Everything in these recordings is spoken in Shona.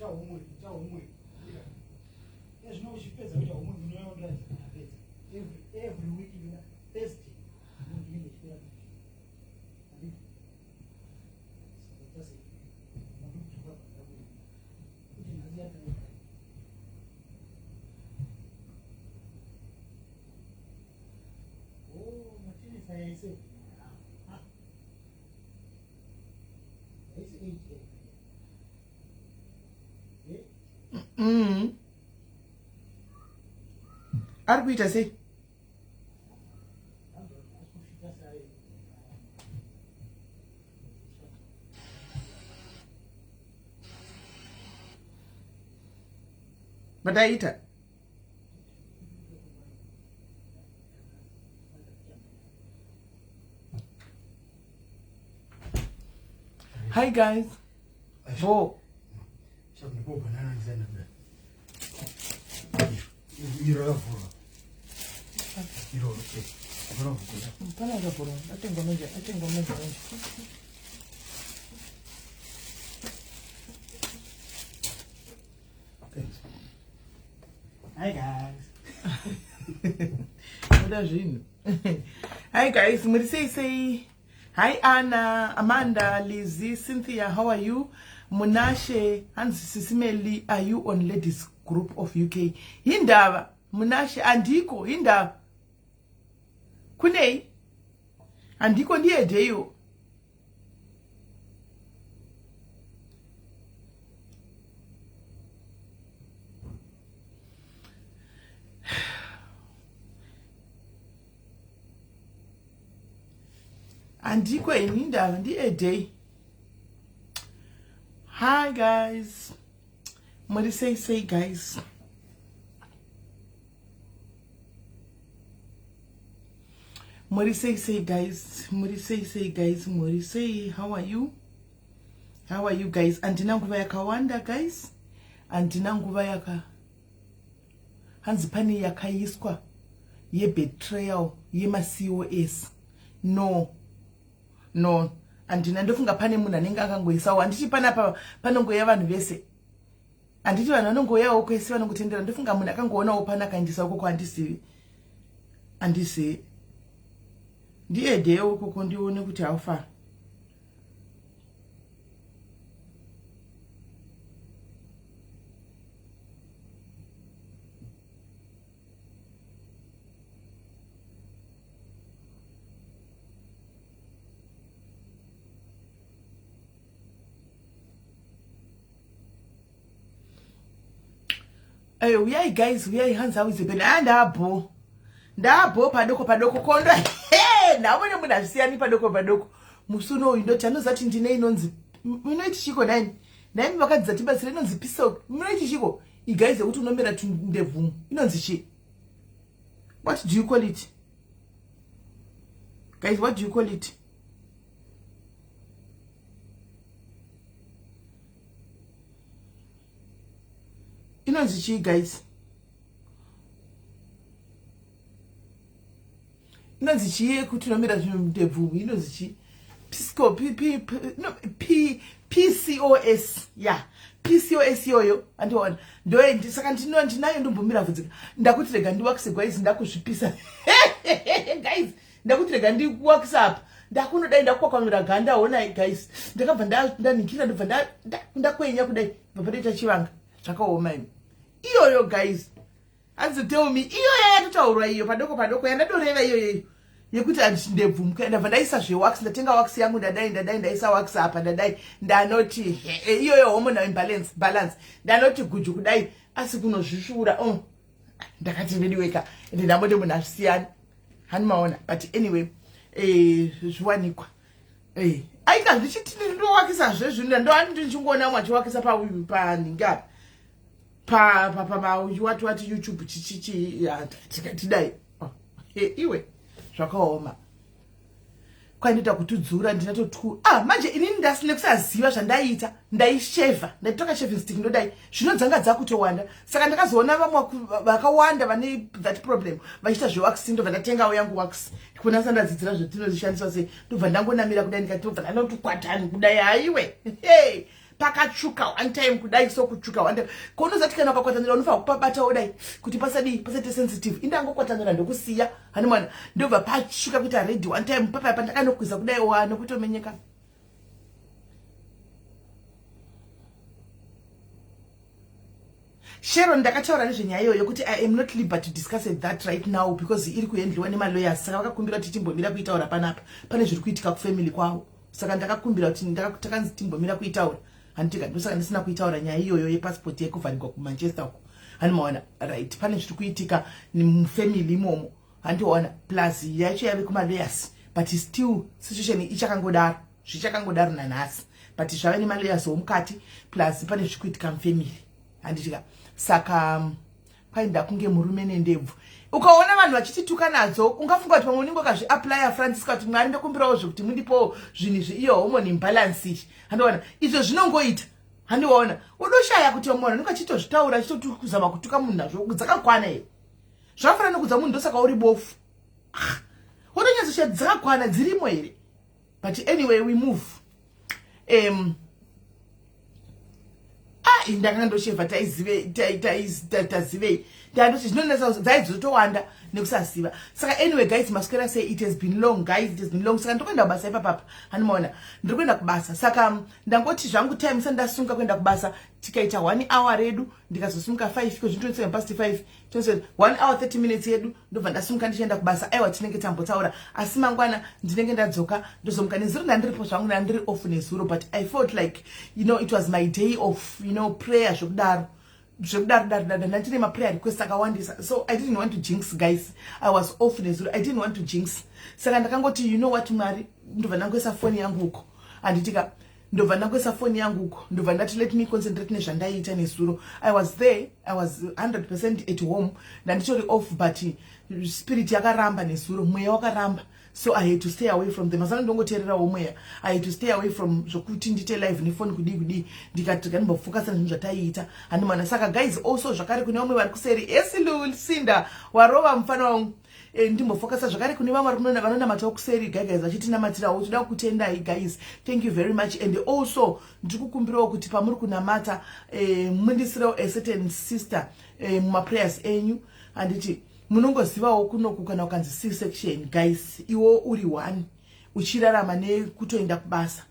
Ita homework, ita homework. Ezvino uchipedza kuita homework unouya undiratidza kana apedza. Every week ndinoda Thursday ndinenge ndichipera kuita. Handiti? Saka tase mandikudzoka pandakuenda. Kuti nhasi yatanga. Oh, matenesi aya ise. Ah. Haisi 8 Ari kuita sei? But aita. Hi guys. Bo. Pana akavhurwa, atengwa manje, atengwa manje manje. Thanks. Hi guys. Oda zvinhu. Hi guys, muri sei sei? Hi Anna, Amanda, Lizzie, Cynthia, how are you? Munashe, hanzi Sisimeli, are you on ladies group of UK? Hindava, Munashe, andiko, hindava. Kunei? Andiko ndiye deyo. Handiko ini ndava ndiedei. Hi guys, muri sei sei guys? Muri sei sei guys? Muri sei sei guys? Muri sei? How are you? How are you guys? Andina nguva yakawanda guys, andina nguva yaka hanzi pane yakaiswa yebetrayal yemaCOS. No, no, handina. Ndofunga pane munhu anenge akangoisawo. Handiti panapa panongouya vanhu vese, handiti vanhu vanongouyawo kwese vanongotendera. Ndofunga munhu akangoonawo pana akaendesa ukoko. Handisivi, handisivi, ndiedewo ukoko ndione kuti how far. Hey, uyai guys, uyai hanzi how is it been? Ah, ndabho. Ndabho padoko padoko kondo. Hey, ndabone munhu azvisiyani padoko padoko. Musi uno uyu ndoti anozati ndine inonzi munoiti chiko nani? Nani vakadzidza tibatsire inonzi piso. Munoiti chiko? Guys yekuti unomera tundebvu. Inonzi chi? What do you call it? Guys, what do you call it? Inonzi chii guys? Inonzi chii yekuti unomera zvindebvu? Inonzi chii? Pisco P P P no P PCOS. Yeah. PCOS iyoyo andiona. Ndo saka ndino ndinayo ndombomira vhudzika. Ndakuti rega ndiwakise guys, ndakuzvipisa. Guys, ndakuti rega ndiwakise apa. Ndakunodai ndakukwakwamira ganda honai guys. Ndakabva ndanikira ndobva ndakwenya kudai. Ndobva ndaita chivanga. Zvakaoma imi. Iyoyo guys. Hanzi tell me iyoyo yatotaurwa iyo padoko padoko yandadoreva iyoyo iyo yekuti ndebvumuka. Ndabva ndaisa zvewax, ndatenga wax yangu, ndadai ndadai ndaisa wax apa, ndadai ndanoti iyoyo hormonal imbalance balance, ndanoti guju kudai asi kunozvisvuura. Oh, ndakati vediweka ende ndamboti munhu azvisiyani hani maona. But anyway, zviwanikwa aika zvichiti ndowakisa zvezvinhu ndoani ndichingoona umwe achiwakisa panhingi apa pa wati YouTube chichichi tikatidai. Oh, iwe zvakaoma kwaindoita kutudzura ndinatotu. Ah, manje inini ndasine kusaziva zvandaiita, ndaishevha, ndaitoka shaving stick ndodai, zvino dzanga dzakutowanda. Saka ndakazoona vamwe vakawanda vane that problem vachiita zvewax, ndobva ndatengawo yangu wax kuna sandadzidzira zvetinozvishandiswa sei, ndobva ndangonamira kudai, ndikati ndobva ndanotukwatani kudai. Haiwe, hey. Pakatsvuka one time kudai, so kutsvuka one time. Kounozati kana ukakwatanura unofanira kupabata wodai kuti pasadii, pasaite sensitive. Indangokwatanura ndokusiya, hani mwana, ndobva patsvuka kuita red one time papa pandakanokwiza kudai wa nokutomenyeka. Sharon, ndakataura nezvenyaya iyoyo yokuti I am not liberty to discuss that right now because iri kuhendliwa nemalawyers, saka vakakumbira kuti timbomira kuitaura panapa. Pane zviri kuitika kufamily kwavo, saka ndakakumbira kuti takanzi timbomira kuitaura, handitika? Ndosaka ndisina kuitaura nyaya iyoyo yepassport yekuvharigwa kuManchester uko, handimaona? Right, pane zviri kuitika mufamily imomo, handiona? Plus yacho yave kumalawyers, but still situation ichakangodaro, zvichakangodaro nanhasi, but zvave nemalawyers omukati, plus pane zviri kuitika mufamily, handitika? Saka kwainda kunge murume nendebvu. Ukaona vanhu vachitituka nadzo, ungafunga kuti pamwe unenge wakazviaplya, Francisco, kuti Mwari, ndokumbirawo zvekuti mundipowo zvinhu izvi, iyo hormone imbalance izvi, handiona? Izvo zvinongoita, handiona? Unoshaya kuti vamwe vanhu vanenge vachitozvitaura, achitokuzama kutuka munhu nazvo, dzakakwana here? Zvakafanana nokudza munhu, ndosaka uri bofu. Ah, unonyatsoshaya dzakakwana dzirimo here? But anyway, we move. Ah, ndakanga ndoshevha, tazivei, ndandoti zvinonetsa, dzaizotowanda nekusaziva. Saka anyway guys, maswera sei? It has been long, guys, it has been long. Saka ndiri kuenda kubasa ipapapa, handimaona? Ndiri kuenda kubasa, saka ndangoti zvangu time isati ndasunga kuenda kubasa, tikaita one hour redu, ndikazosumuka 5 iko zvino 27 past 5, 1 hour 30 minutes yedu, ndobva ndasumuka ndichienda kubasa. Aiwa, tinenge tambotaura, asi mangwana ndinenge ndadzoka, ndozomuka. Nezuro ndandiripo zvangu, ndandiri off nezuro, but I felt like it was my day of prayer, zvekudaro zvekudaro daro daro. Ndandine maprayer request akawandisa, so I didn't want to jinx, guys. I was off nezuro, I didn't want to jinx, saka ndakangoti, you know what, Mwari, ndobva ndangoisa foni yangu uko, handitika? Ndobva ndangoisa foni yangu uko, ndobva ndati let me concentrate nezvandaiita nezuro. I was there, I was 100% at home, ndanditori off, but spirit yakaramba nezuro, mweya wakaramba, so I had to stay away from them. Asana ndongoteererawo mweya. I had to stay away from zvokuti ndite live nefoni, kudii kudii, ndikati ndimbofocusa nezvinhu zvataiita, handimana? Saka guys, also zvakare kune vamwe vari kuseri esilusinda warova mufana wangu. Ndimbofocusa zvakare kune vamwe vari vanonamatawo kuseri, guys, vachitinamatirawo. Toda kutendai guys, thank you very much. And also ndiri kukumbirawo kuti pamuri kunamata, mundisirewo a certain sister mumaprayers enyu, handiti? Munongozivawo kunoku kana ukanzi C section, guys, iwo uri one uchirarama nekutoenda kubasa,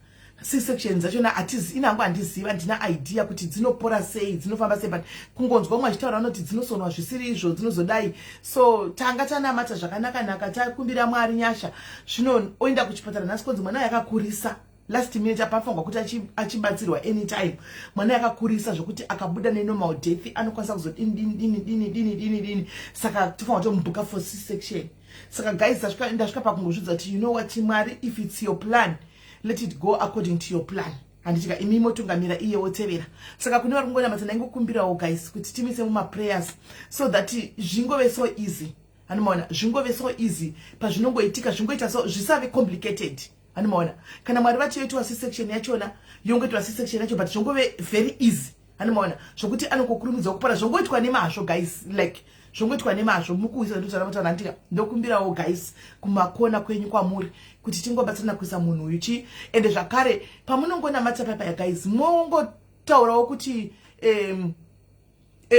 C section dzachona hatizi inangu, handiziva, handina idea kuti dzinopora sei, dzinofamba sei, but kungonzwa umwe achitaura vanoti dzinosonwa zvisiri izvo, dzinozodai. So tanga tanamata zvakanaka-naka, takumbira Mwari nyasha. Zvino oenda kuchipatara nhasi, konzi mwana yakakurisa. Last minute, apafanirwa kuti achibatsirwa anytime. Mwana yakakurisa zvokuti akabuda nenormal death anokwanisa kuzodini dini dini dini dini dini dini, saka tofanira kutomubhuka for C section. Saka guys, ndasvika pakungozvidza kuti, you know what, Mwari, if it's your plan, let it go according to your plan, handitika? Imi motungamira, iye wotevera. Saka kune vari kungonamata, ndaingokumbirawo guys kuti timise mumaprayers so that zvingove so easy, handimaona? Zvingove so easy pazvinongoitika, zvingoita so, zvisave complicated, handimaona? Kana Mwari vati yoitwa C section yachona, yongoitwa C section yacho, but zvongove very easy, handimaona? Zvokuti anongokurumidza kupora, zvongoitwa nemazvo, guys, like zvongoitwa nemazvo. Mukuisa ndotaura, handika? Ndokumbirawo guys kumakona kwenyu kwamuri kuti tingobatsirana kuisa munhu uyu chi. Ende zvakare pamunongonamata papaya, guys, mongotaurawo kuti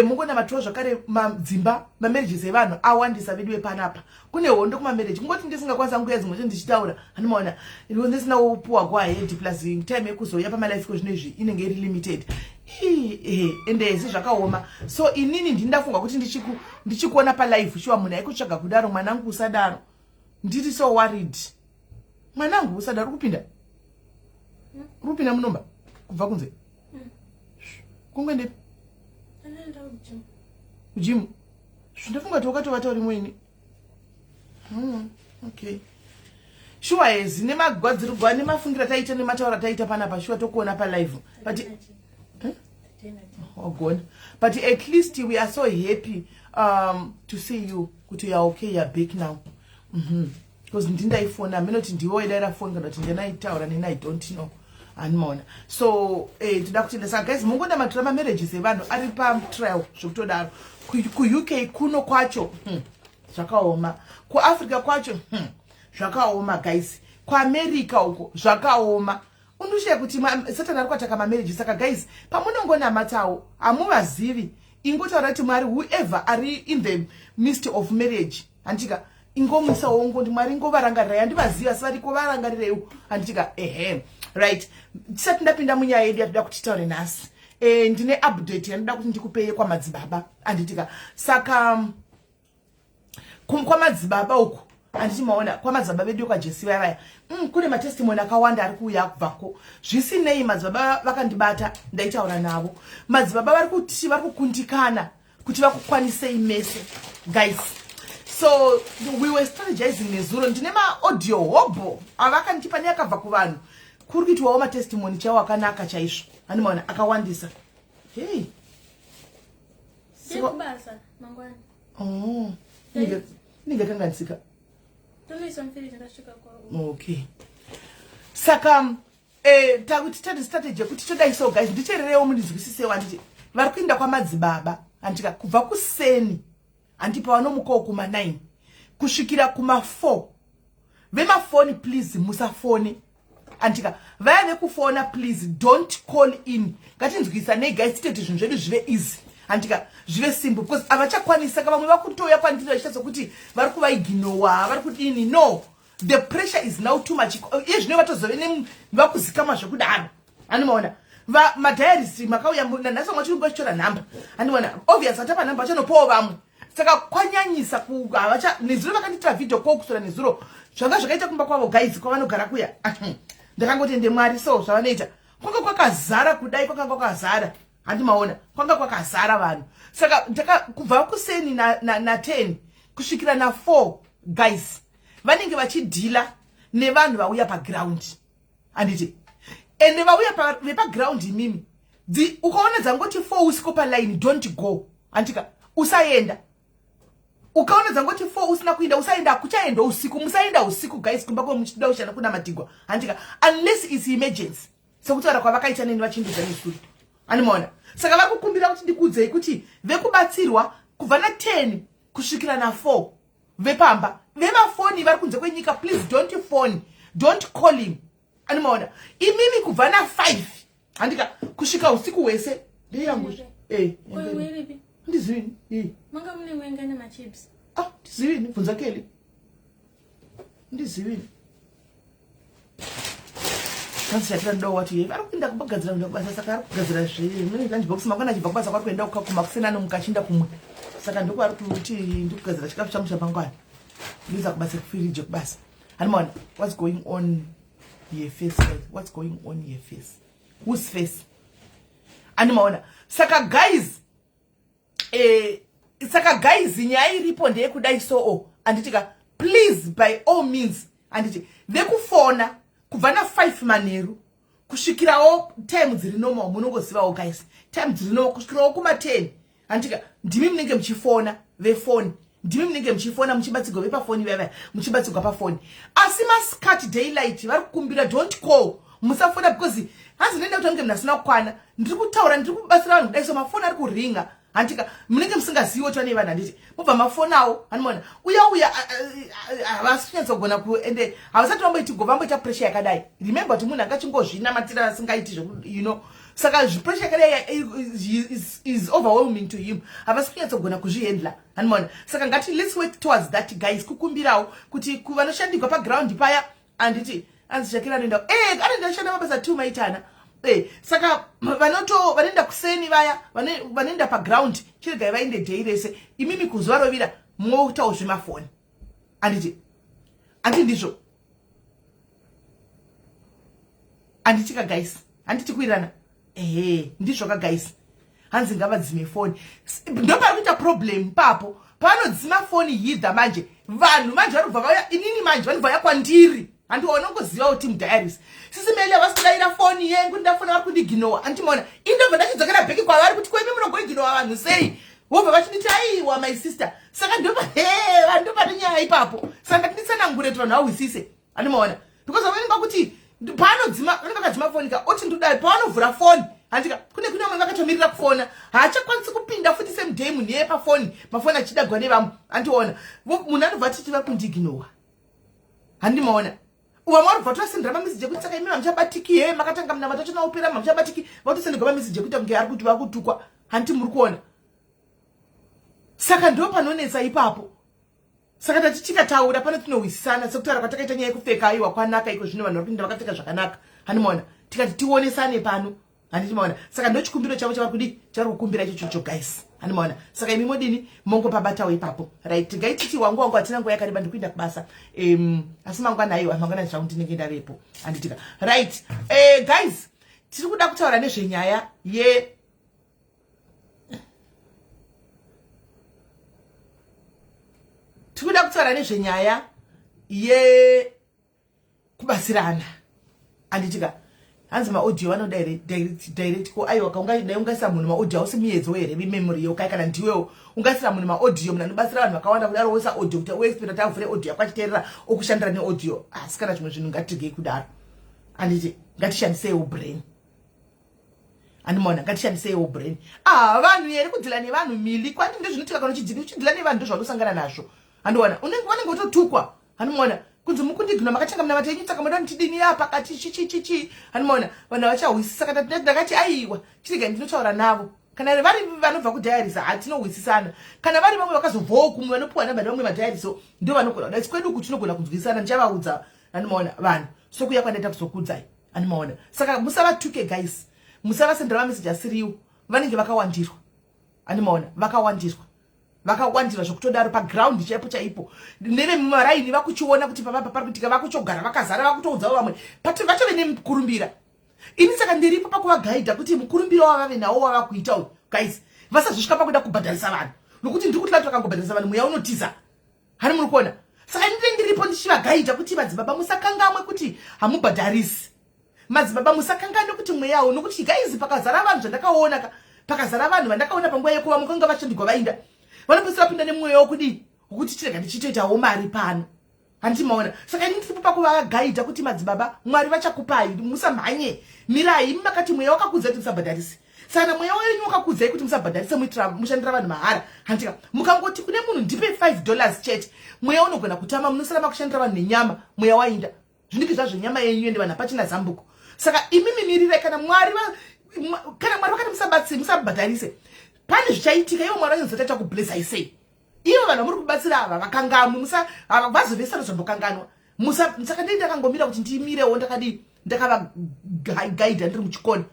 mungonamatirawo zvakare madzimba, mamarriages evanhu awandisa vedu vepanapa. Kune hondo kumamarriage. Kungoti ndisingakwanisa nguya dzimwe cho ndichitaura, handimaona? Ndisina kupuwa go ahead, plus time yekuzouya pamalive ko zvino izvi inenge iri limited. Ende ezi zvakaoma. So inini ndindafunga kuti ndichikuona palive, shuwa munhu aikutsvaga kudaro, mwanangu usadaro, ndiri so worried, mwanangu usadaro. Uri kupinda, uri kupinda munomba kubva kunze kungoendepi? Kujimu. Zvindofunga kuti wakatovata uri muini. Okay, shuwa hezi nemagwadzirwa nemafungira taita nemataura taita panapa, shuwa tokuona palive, but wagona, but at least we are so happy to see you kuti you are okay, you are back now, Because ndindaifona minoti ndiwe waidaira foni kana kuti ndinaitaura neni, I don't know, handimaona? So toda kutenda. Saka guys, mungonamatura mamarriages evanhu ari patrial zvekutodaro. KuUK kuno kwacho, zvakaoma. KuAfrica kwacho, zvakaoma guys. KuAmerica uko zvakaoma. Undoshiya kuti Satani ari kuataka mamarriage. Saka guys, pamunongonamatawo hamuvazivi, ingotaura kuti Mwari, whoever ari in the midst of marriage, handitika, ingomuisawo ngondi Mwari ingovarangarirai. Handivazivi, asi variko, varangarireiwo, handitika? Ehe, right. Tisati ndapinda munyaya yedu yatoda kuti titaure nhasi, ndine update yandoda kuti ndikupeye kwamadzibaba, handitika? Saka kwamadzibaba uku, handiti maona kwamadzibaba vedu kwaJesi vaya vaya, kune matestimony akawanda ari kuuya kubvako. Zvisinei, madzibaba vakandibata, ndaitaura navo. Madzibaba vari kuti vari kukundikana kuti vakukwanisei mese, guys. So we were strategizing nezuro. Ndine maaudio hobho avakandipa neakabva kuvanhu. Kuri kuitwawo matestimony chaiwo akanaka chaizvo, handimaona akawandisa. Hei. Ndekubasa mangwana. Oh, inenge kanganisika. Tonoisa mufiriji ndasvika kwa. Okay, saka takuti tati strategy yekuti todai. So guys, ndichererewo mundinzwisisewo, handiti? Vari kuenda kwamadzibaba, handitika, kubva kuseni, handi pavanomukawo kuma9 kusvikira kuma4. Vemafoni, please musafone, handitika? Vaya vekufona, please don't call in. Ngatinzwisanei guys, tite kuti zvinhu zvedu zvive easy, handitika, zvive simple, because havachakwanisa. Saka vamwe vakutouya kwandiri vachiita sokuti vari kuvaignowa, vari kudini. No, the pressure is now too much. Iye zvino vatozove vakuzikamwa zvekudaro, handimaona? Madiaries makauya nanhasi, vamwe vachiri vachitora nhamba, handimaona? Obvious, atapa nhamba vachanopawo vamwe. Saka kwanyanyisa. Havacha nezuro vakandiitira video call kusora nezuro, zvanga zvakaita kumba kwavo guys, kwavanogara kuya. Ndakangotende Mwari. So zvavanoita, kwanga kwakazara kudai, kwakanga kwakazara, handimaona? Kwanga kwakazara vanhu. Saka kubva kuseni na10 kusvikira na4, guys, vanenge vachidhila nevanhu vauya paground, handiti? Ende vauya vepaground imimi, ukaona dzangoti 4 usiko paline, don't go, handika? Usaenda. Ukaona dzangoti 4 usina kuenda, usaenda. Kuchaenda usiku, musaenda usiku guys, kumba kwemuchida kushanda kuna matigwa, handika? Unless it's emergency, sekutaura kwavakaita neni vachindudza nesuri, animaona? Saka vari kukumbira kuti ndikuudzei kuti vekubatsirwa kubva na10 kusvikira na4 vepamba. Vemafoni vari kunze kwenyika, please don't phone, don't call him, animaona? Imimi kubva na5, handika, kusvika usiku hwese ndeyangu. Ndizivini. Manga mune mwenga nemachips. Ah, ndizivini, bvunza Keli, ndizivini. Hanzi ndo wati vari kuenda kubagadzira kuenda kubasa. Saka ari kugadzira zvemune lunch box mangwana achibva kubasa, kwari kuenda kukakuma kusina nomuka achienda kumwe. Saka ndokwaari kuti ndikugadzira chikafu changu chamangwana, ndoisa kubasa, kufiriji kubasa, handimaona? What's going on your face? What's going on your face? Whose face? Andimaona? Saka guys, saka guys, nyaya iripo ndeyekudai. So handitika, please, by all means, handiti, vekufona kubva na5 manheru kusvikirawo time dziri normal, munongozivawo guys, time dziri normal kusvikirawo kuma10, handitika, ndimi munenge muchifona. Vefoni, ndimi munenge muchifona, muchibatsigwa vepafoni vaya, muchibatsigwa pafoni. Asi masikati, daylight, vari kukumbira don't call, musafona, because hanzi nenda kuti vange munhu asina kukwana. Ndiri kutaura, ndiri kubatsira vanhu kudai, so mafoni ari kuringa, handika? Munenge musingazivi kuti vane vanhu, handiti? Mubva mafonawo, handimaona uya uya, havasi kunyatsogona ku, ende havasati vamboiti vamboita pressure yakadai. Remember kuti munhu angachingozvinamatira asingaiti zveku. Saka pressure yakadai is overwhelming to him, havasi kunyatsogona kuzvihandla, handimaona? Saka ngati let's work towards that, guys. Kukumbirawo kuti vanoshandirwa paground paya, handiti? Anzi Shakira anoenda, anoenda shanda mabasa two maitana. Saka vanoto vanoenda kuseni vaya, vanoenda paground, chiregai vaende day rese. Imimi kuzuva rovira moitawo zvemafoni, handiti? Handiti ndizvo? Handiti ka guys? Handiti kuirana? Ehe, ndizvo ka guys. Hanzi ngavadzime foni. Ndopari kuita problem papo, pavanodzima foni hidha manje vanhu manje vari kubva vauya. Inini manje vanobva vauya kwandiri, handiona kungoziva kuti mudiaries sisi Meli havasi kudayira foni yengu, ndafona vari kundiignowa, handimaona? Indobva ndachidzokera back kwavari kuti kwemi munogoignowa vanhu sei? Vobva vachinditi aiwa, my sister. Saka ndopa he ndopane nyaya ipapo. Saka ndatinditsanangure kuti vanhu vahwisise, handimaona? Because vanenge vakuti paanodzima, vanenge vakadzima foni ka, oti ndodai pavanovhura foni, handika, kune vamwe vakatomirira kufona, haachakwanisi kupinda futi same day munhu iyeye pafoni, mafoni achidagwa nevamwe, handiona? Munhu anobva atiti vari kundiignowa, handimaona? Vamwe vari kubva tovasendera mameseji ekuti saka imi hamuchabatiki he makatanga munamato wachona upera hamuchabatiki, vatosenderwa mameseji ekuita kunge ari kuti vakutukwa. Hanti muri kuona? Saka ndo panonetsa ipapo. Saka tati tikataura pano tinohwisisana, sekutaura kwatakaita nyaya yekupfeka, aiwa kwanaka iko zvino, vanhu vari kuenda vakapfeka zvakanaka. Handimaona tikati tionesane pano, handiti maona? Saka ndo chikumbiro chavo chavari kudii, chavari kukumbira ichochocho guys, handimaona? Saka imi modini, mongopabatawo ipapo. Right, ngaititi wangu wangu, hatina nguva yakareba, ndikuenda kubasa asi mangwana, aiwa, mangwana zvangu ndinenge ndavepo, handitika? Right, guys, tiri kuda kutaura nezvenyaya ye tiri kuda kutaura nezvenyaya yekubatsirana, handitika? Hanzi maaudio vanoda here direct direct? Ko aiwa, dai ungaisa munhu maaudio, hausi muedzo here memory yokai? Kana ndiwewo ungaisira munhu maaudio, munhu anobatsira vanhu vakawanda kudaro, woisa audio kuti uexpecta kuti avhure audio yako achiteerera, okushandira neaudio? Asi kana zvimwe zvinhu ngatirigei kudaro, handiti? Ngatishandiseiwo brain, handimaona? Ngatishandiseiwo brain. Ah, vanhu here kudhila nevanhu mili kwandi ndozvinotika kana uchidhila nevanhu, ndozvaunosangana nazvo, handiona? Unenge vanenge vototukwa, handimaona? Kunzi mukundigina makatanga munamato yenyu, saka moda nditidini ya pakati chichichichi, handimaona? Vanhu havachahwisisa. Kana ndakati aiwa, chirega ndinotaura navo. Kana vari vanobva kudiaries, hatinohwisisana. Kana vari vamwe vakazobvawo kumwe, vanopiwa namba nevamwe madiaries, ndo vanogona kuda. Kwedu uku tinogona kunzwisana, ndichavaudza, handimaona? Vanhu sokuya kwandaita kuzokuudzai, handimaona? Saka musavatuke guys, musavasendera mameseji asiriwo. Vanenge vakawandirwa, handimaona? Vakawandirwa, vakawandirwa zvekutodaro paground chaipo chaipo. Nevemumaraini vakuchiona kuti papapa pari kuitika, vakuchogara vakazara, vakutoudzawo vamwe, vatove nemukurumbira. Ini saka ndiripo pakuvagaidha kuti mukurumbira wavave nawo wavakuita uyu, guys, vasazosvika pakuda kubhadharisa vanhu, nokuti ndiri kuti lati vakangobhadharisa vanhu, mweya unotiza, hani muri kuona? Saka ndine ndiripo ndichivagaidha kuti madzibaba, musakangamwe kuti hamubhadharisi. Madzibaba, musakanganwe kuti mweyawo, nokuti guys, pakazara vanhu, zvandakaona ka, pakazara vanhu vandakaona panguva yekuva mukanga vashandigwa, vainda vanopedzisira vapinda nemweya wokudii, wekuti chirega ndichitoitawo mari pano, handiti maona? Saka ini ndiripo pakuvagaidha kuti madzibaba, Mwari vachakupai, musamhanye, mirai. Imi makati mweya wakakuudzai kuti musabhadharisi. Saka mweya wenyu wakakuudzai kuti musabhadharise, muitira mushandira vanhu mahara, handika? Mukangoti kune munhu ndipe $5 chete, mweya unogona kutama, munosara makushandira vanhu nenyama, mweya wainda, zvinenge zvazvenyama yenyu, ende vanhu hapachina zambuko. Saka imi mimirirai. Kana Mwari vakati musabatsire, musabhadharise, pane zvichaitika. Ivo Mwari vanozoti achakublessai sei? Ivo vanhu vamuri kubatsira ava vakangamwe, musa vazovesa rozombokanganwa. Saka ndii ndakangomira kuti ndimirewo, ndakadii, ndakavagaidha ndiri muchikona,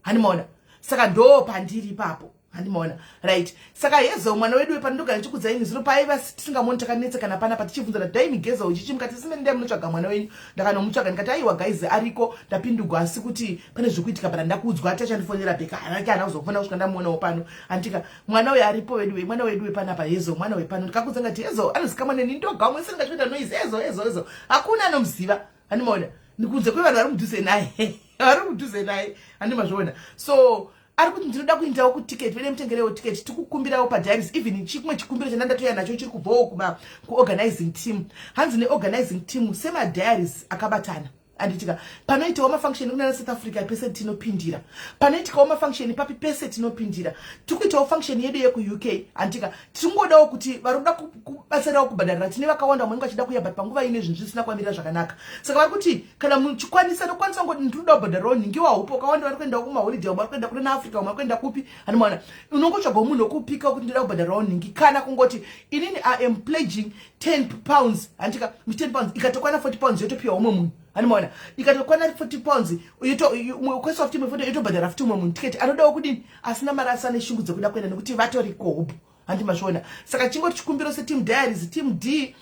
handimaona? Saka ndo pandiri ipapo, handimaona? Right, saka Hezo mwana wedu wepano, ndogara ndichikudzai zino paaiva tisingamoni, takanetsekana panapa tichibvunzana, dai migezo ichichi mukati simene, ndai munotsvaga mwana wenyu. Ndakanomutsvaga, ndikati aiwa guys, ariko, ndapindugwa, asi kuti pane zvekuitika pana, ndakuudzwa ati achandifonera bheka, hanake haana kuzofona kusvika ndamuonawo pano, handika? Mwana uyo aripo wedu, mwana wedu wepanapa, Hezo, mwana wepano. Ndikakudza ngati Hezo anozikamwa neni ndoga, umwe singachikuita noise. Hezo, Hezo, Hezo, hakuna anomuziva, handimaona? Kunze kwevanhu vari mudhuze naye, vari mudhuze naye, handimazviona? So ari kuti ndinoda kuendawo kuticket, vene mutengerewo ticket. Tikukumbirawo padiaries, even chimwe chikumbiro chandandatoya nacho chiri kubvawo kuma kuorganizing team. Hanzi neorganizing team, semadiaries akabatana, anditika? Panoitawo mafunction kunana South Africa pese tinopindira, panoitikawo mafunction papi pese tinopindira. Tiri kuitawo function yedu yekuUK, anditika? Tiringodawo kuti vari kuda kubatsirawo kubhadharira. Tine vakawanda vamwe vachida kuya, but panguva ine zvinhu zvisina kuvamirira zvakanaka. Saka vari kuti kana muchikwanisa, nokwanisa ngoti ndinoda kubhadharirawo nhingi wahupo. Wakawanda vari kuendawo kumaholiday, vamwe vari kuenda kuna Africa, vamwe vari kuenda kupi, handimaona? Unongotsvagawo munhu wekupika kuti ndoda kubhadharirawo nhingi, kana kungoti inini I am pledging £10, handika? £10 ikatokwana £40 yotopiwa umwe munhu, handimaona? Ikatokwana £40, ukwanisa futi imwe 40, yotobhadhara futi umwe munhu tiketi anodawo kudini, asina mari, asina neshungu dzekuda kuenda nekuti vatori kohobho, handi mazviona? Saka chingoti chikumbiro seteam diaries, team D,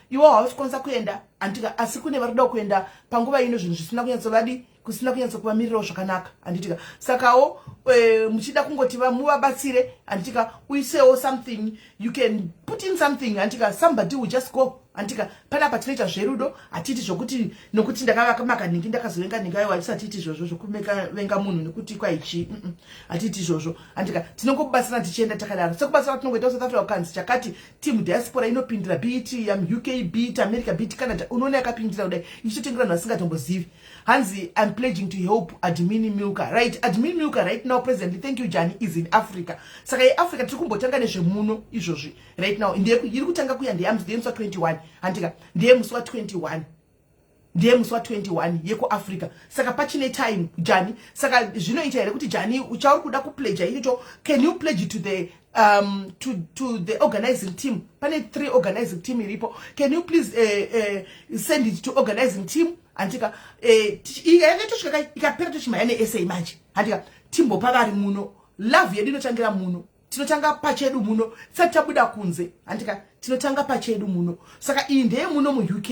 iwo hausi kukwanisa kuenda, handika? Asi kune vari kuda kuenda, panguva ino zvinhu zvisina kunyatsovadi, kusina kunyatsokuvamirirawo zvakanaka, handitika? Sakawo muchida kungoti muvabatsire, handitika? Uisewo something, you can put in something, handitika? Somebody will just go, handitika? Panapa tinoita zverudo, hatiiti zvokuti nokuti ndakavaka nhingi, ndakazovenga nhingi. Aiwa, hatisatiiti izvozvo zvokuvenga munhu nekuti kwaichi, hatiiti izvozvo, handika? Tinongobatsirana tichienda takadaro, sekubatsira tinongoita South Africa. Kukanzi chakati, team diaspora inopindira, be it UK, be it America, be it Canada, unoona yakapindira kudai ichitotengera vanhu vasingatombozivi. Hanzi I'm pledging to help admin Milka. Right, admin Milka right now presently, thank you Jani, is in Africa. Saka yeAfrica tiri kumbotanga nezvemuno izvozvi right now. Iri kutanga kuya ndeyemusi wa21, handika? Ndeye musi wa21. Ndiye musi wa21 yekuAfrica. Saka pachine time, Jani. Saka zvinoita here kuti, Jani, chauri kuda kupledga ichocho, can you pledge to the organizing team? Pane three organizing team iripo. Can you please send it to organizing team, handika? Yange tosvika, ikapera, tochimhanya neSA manje, handika? Timbopa vari muno. Love yedu inotangira muno. Tinotanga pachedu muno tisati tabuda kunze, handika? Tinotanga pachedu muno. Saka iyi ndeye muno muUK.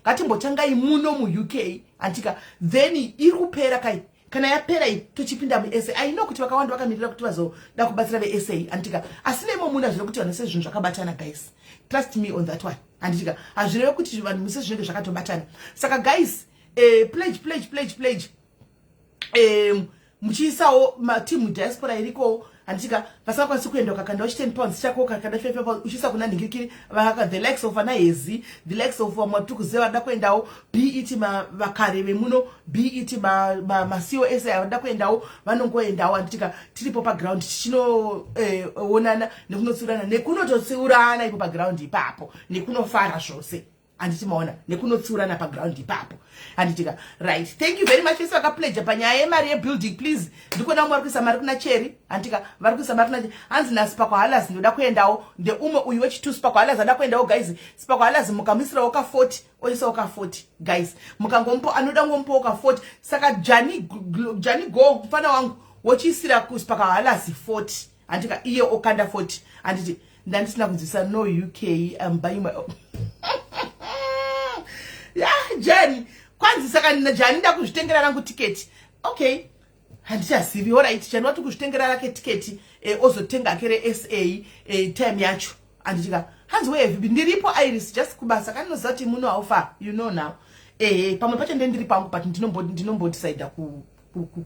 Ngatimbotangai muno muUK, handika? Then iri kupera kai. Kana yapera iyi, tochipinda muSA. I know kuti vakawanda vakamirira kuti vazoda kubatsira veSA, handitika? Asi nemo muna zvino kuti vanhu sezvinhu zvakabatana. Guys, trust me on that one, handitika? Hazvireve kuti vanhu muse zvinenge zvakatobatana. Saka guys, pledge, pledge, pledge, pledge, muchiisawo mateam diaspora iriko, handitika? Vasingakwanisi kuenda, ukakanda £10 chako, ukakanda £5 uchiisa kuna nhingirikiri, the likes of ana Hezi, the likes of vamwe vatiri kuziva vanoda kuendawo, be it vakare vemuno, be it maCOS vanoda kuendawo, vanongoendawo, handitika? Tiripo paground, tichinoonana, nekunotsiurana, nekunototsiurana ipo paground ipapo, nekunofara zvose, handiti maona? Nekunotsiurana paground ipapo, handitika? Right, thank you very much vese vakapledga panyaya yemari yebuilding. Please, ndikuona vamwe vari kuisa mari kuna Cheri, handitika? Vari kuisa mari kuna, hanzi naSpakwahalas, ndoda kuendawo. Ndeumwe uyu wechitu, Spakwahalas, ada kuendawo. Guys, Spakwahalas mukamuisirawo ka40, oisawo ka40. Guys, mukangomupo, anoda ngomupowo ka40. Saka Jani, Jani go, mufana wangu, wochiisira kuSpakwahalas 40, handitika? Iye okanda 40, handiti? Ndandisina kunzwisa. No UK, I'm buying my, ya Jani. Kwanzi saka Jani, nda kuzvitengera rangu tiketi. Okay, handichazivi. Alright, Jani wati kuzvitengera rake tiketi, ozotenga ake reSA time yacho, handitika? Hanzi, "Where have you been?" Ndiripo, Iris, just kubasa. Kaninoziva kuti muno haufa, you know now. Ehe, pamwe pacho ndendiri pangu, but ndinombodecida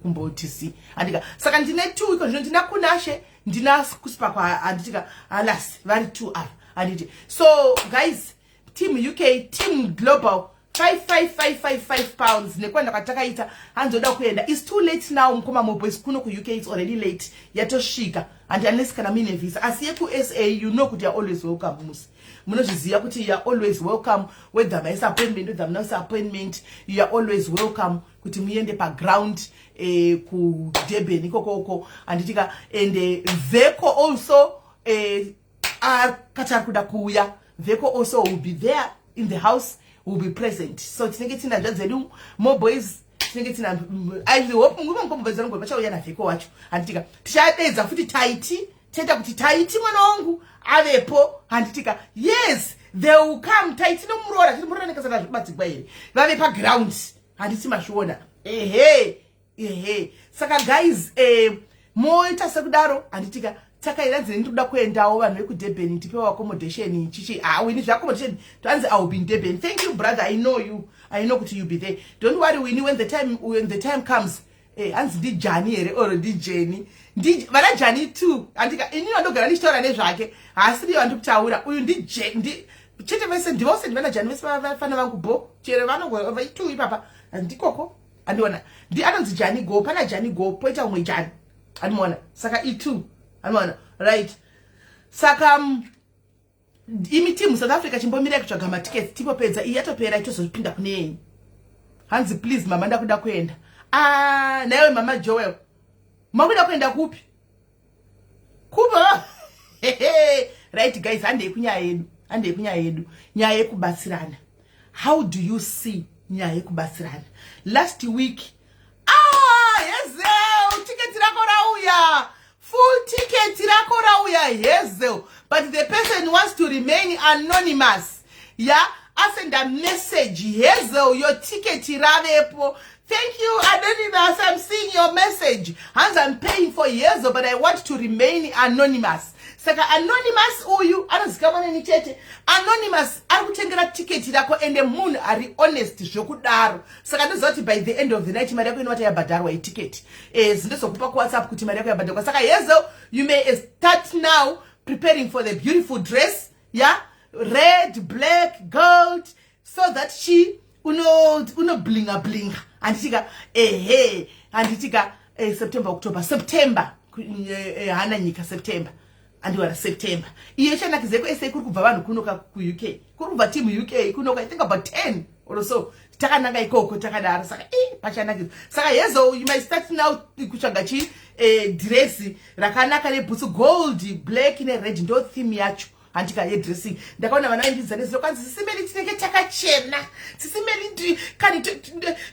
kumbotisi, handika? Saka ndine two iko zvino. Ndina Kunashe, ndina Kusipakwa, handitika? Alas, vari two ava, handiti? So guys, team UK, team global, £55,555 nekuenda kwatakaita. Hanzoda kuenda, it's too late now, mukoma moboys. Kuno kuUK it's already late, yatosvika, handi? Unless kana muine visa. Asi yekuSA, you know kuti you're always welcome. Musi munozviziva kuti you are always welcome, whether maisa appointment, whether munaisa appointment, you are always welcome kuti muende paground, kuDurban ikokoko, handitika? And Veko also, akati ari kuda kuuya. Veko also will be there in the house, will be present. So tinenge tina hanzvadzi dzedu, more boys, tinenge tina, I hope nguva vachauya naVheko wacho, handitika? Tichadedza futi Taiti, toita kuti Taiti mwana wangu avepo, handitika? Yes, they will come. Taiti nomuroora, tiri muroora nekasana zvebatsigwa here, vave paground, handiti mazviona? Ehe, ehe. Saka guys, moita sekudaro, handitika? Takaira nzira ndikuda kuendawo. Vanhu vekuDurban, ndipewo accommodation chichi. Hawini zveaccommodation, tanzi I will be in Durban. Thank you, brother. I know you, I know kuti you be there. Don't worry, Wini, when the time comes. Hanzi ndiJani here or ndiJeni? Vana Jani two, handika? Inini vandogara ndichitaura nezvake haasiriyo andikutaura uyu. Chete vese ndivose ndivana Jani vese, vafana vangu bo chero vanongo ipapa ndikoko andiona. Ndi anonzi Jani go, pana Jani go, poita umwe Jani, andimaona? Saka e2, andimaona? Right, saka imi team South Africa, chimbomirai kutsvaga matickets, tipopedza iyi yatopera, itozopinda kune yenyu. Hanzi, "Please mama, ndakuda kuenda." Ah, naiwe mama Joel, makuda kuenda kupi? Kupa. Right guys, handei kunyaya yedu, handei kunyaya yedu, nyaya yekubatsirana. How do you see nyaya yekubatsirana last week? Ah, Hazel, tiketi rako rauya. Full ticket rako rauya, Hazel, but the person wants to remain anonymous. Ya asenda message. Hazel, your ticket ravepo. Thank you, anonymous. I'm seeing your message. Hanzi, "I'm paying for Hazel, but I want to remain anonymous." Saka anonymous uyu anozikamwa neni chete. Anonymous ari kutengera tiketi rako, ende munhu ari honest zvokudaro. Saka ndoziva kuti by the end of the night mari yako inovata yabhadharwa yetiketi. Zindozokupa kuWhatsApp kuti mari yako yabhadharwa. Saka Hazel, you may start now preparing for the beautiful dress, yeah, red, black, gold, so that she unoblinga blinga, handitika? Ehe, handitika? September, October, September, hana nyika, September, andiwana September iyo ichanakidza. KuSA kuri kubva vanhu kunoka, kuUK kuri kubva team UK kunoka. I think about 10 or so. Takananga ikoko takadaro. Saka i pachanakidza. Saka hezo, you might start now kutsvaga chi dhiresi rakanaka nebhutsu, gold, black nered, ndo theme yacho, handika, yedressing. Ndakaona vana vaindidza nezuro, kwanzi, "Sisi Melly, tinenge takachena. Sisi Melly, kani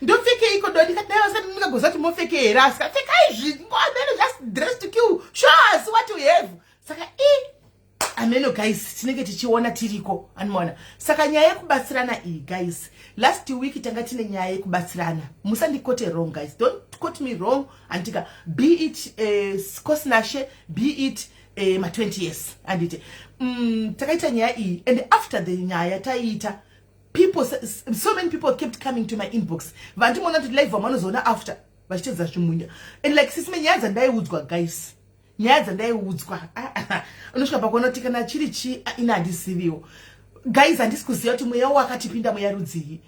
ndopfekeiko?" Ndikati, "Dai vasati ndingagoziva kuti mopfeke here, asi pfekai zvingoamene, just dress to kill, show us what you have." Saka i ameno guys, tinenge tichiona tiriko, anomaona. Saka nyaya yekubatsirana iyi, guys, last week tanga tine nyaya yekubatsirana. Musandiquote wrong, guys, don't quote me wrong, handika. Be it Cosnashe, be it ma20 years, handiti? Takaita nyaya iyi, and after the nyaya taiita, people, so many people kept coming to my inbox. Vandimoona kuti live vamanozoona after vachitedza zvimunya and like, "Sisime," nyaya dzandaiudzwa, guys, nyaya dzandaiudzwa, unosvika pakuona kuti kana chiri chi ine handiziviwo, guys. Handisi kuziva kuti mweya wakatipinda mweya rudzii.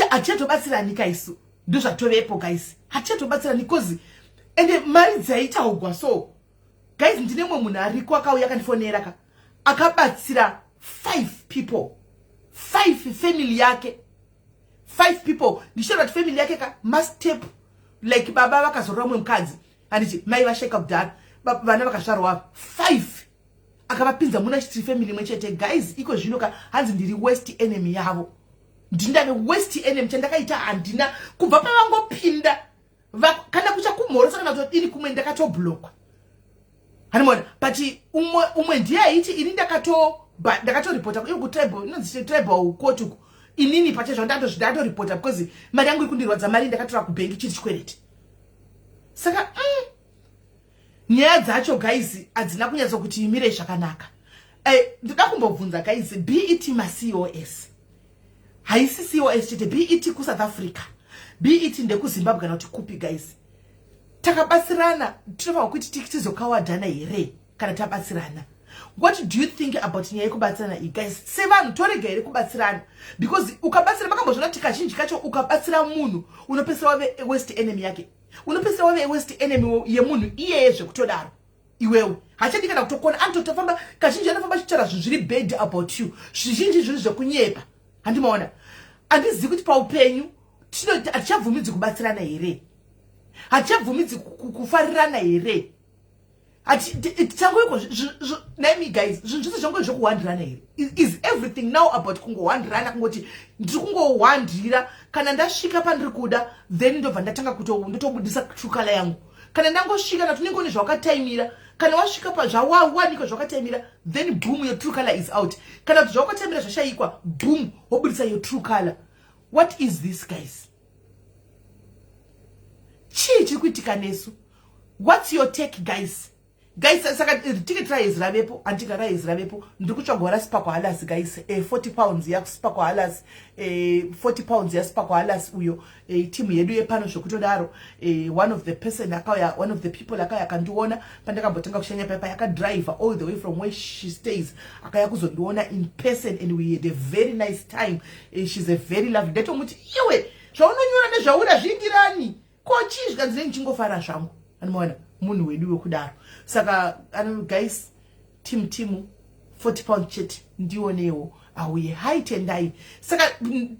Hatichatobatsirani isu, ndozvatovepo, guys, hatichatobatsirani, 'cause ende mari dzaitaugwa. So guys, ndine mumwe munhu ariko akauya akandifonera ka, akabatsira five people, five family yake, five people. Ndichitaura kuti family yake ka, mastep, like baba vakazorora mumwe mukadzi, handiti? Mai vashaika kudhara, vana vakazvarwa five, akavapinza muna chitiri family imwe chete. Guys, iko zvino ka, hanzi ndiri worst enemy yavo, ndindave worst enemy. Chandakaita handina kubva pavangopinda, kana kuchakumhorosa kana kutodini kumwe, ndakatoblockwa, hanimona. But umwe ndiye aiti ini ndakatoripota iyo kutribal, inonzi tribal court uku. Inini pachezvo ndatoripota because mari yangu iri kundirwadza, mari ndakatora kubhengi chiri chikwereti. Saka nyaya dzacho, guys, hadzina kunyatsokuti imire zvakanaka. Ndoda kumbobvunza, guys, be it maCOS, haisi COS chete, be it kuSouth Africa, be it ndekuZimbabwe kana kuti kupi, guys, takabatsirana, tinofanwa kuti tizokawadhana here kana tabatsirana? What do you think about nyaya yekubatsirana iyi, guys? Sevanhu torega here kubatsirana? Because ukabatsira, makambozviona kuti kazhinji kacho ukabatsira munhu unopedzisira wave worst enemy yake, unopedzisira wave worst enemy yemunhu iyeye zvekutodaro. Iwewe hachadi kana kutokona, anototofamba, kazhinji anofamba achitaura zvinhu zviri bad about you, zvizhinji zviri zvekunyepa, handimaona. Handizivi kuti paupenyu hatichabvumidzi kubatsirana here, hatichabvumidzi kufarirana here? Changoiko naimi, guys, zvinhu zvose zvangoe zvokuhwandirana here? Is everything now about kungohwandirana, kungoti ndiri kungohwandira, kana ndasvika pandiri kuda, then ndobva ndatanga ndotobudisa true colour yangu? Kana ndangosvika, na tunenge une zvawakataimira, kana wasvika pazvawawanikwa zvawakataimira, then boom, your true color is out. Kana kuti zvawakataimira zvashayikwa, boom, wobudisa your true color. What is this, guys? Chii chiri kuitika nesu? What's your take, guys? Guys, saka ticket raezi ravepo, andika raezi ravepo. Ndiri kutsvagwa raSipakwa Halas, guys, £40 yakuSipakwa Halas, £40 yaSipakwa Halas uyo, timu yedu yepano zvekutodaro. One of the person akauya, one of the people akauya akandiona pandakambotanga kushanya paipa, yakadrive all the way from where she stays, akauya kuzondiona in person, and we had a very nice time. She's a very lovely. Ndatomuti, "Iwe, zvaunonyora nezvaura zviindirani ko chii?" Zvikanzi, "Nei, ndichingofara zvangu." Anomaona munhu wedu wekudaro. Saka guys, team, timu £40 chete, ndionewo auye. Hai, tendai. Saka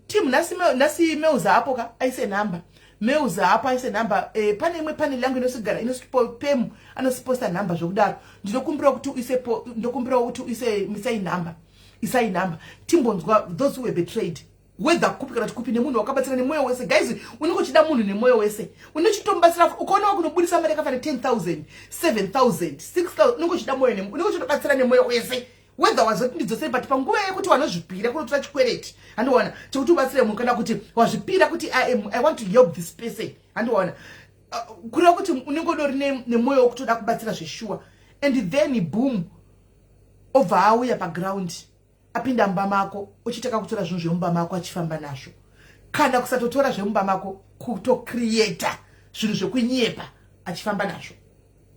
team, nhasi mails apo ka, aise nhamba, mails apo, aise nhamba. Pane imwe panel yangu inosigara inosipemu, anosiposta nhamba zvokudaro. Ndinokumbirawo kuti uise, ndokumbirawo kuti uise, isai nhamba, isai nhamba, timbonzwa those who were betrayed, whether kupi kana kuti kupi, nemunhu wakabatsira nemwoyo wese. Guys, unenge uchida munhu nemwoyo wese, unochitomubatsira, ukaona wakunobudisa mari yakafana 10 000, 7 000, 6 000, unenge uchida mwoyo, unenge uchitobatsira nemwoyo wese, whether wazoti ndidzoseri. But panguva yekuti wanozvipira kunotora chikwereti, handiwana, chekuti ubatsire munhu, kana kuti wazvipira kuti I want to help this person, handiwana, kureva kuti unenge udori nemwoyo wekutoda kubatsira zveshuwa, and then boom, obva auya paground, apinda mumba mako, uchitaka kutora zvinhu zvemumba mako achifamba nazvo, kana kusatotora zvemumba mako, kutocreata zvinhu zvekunyepa achifamba nazvo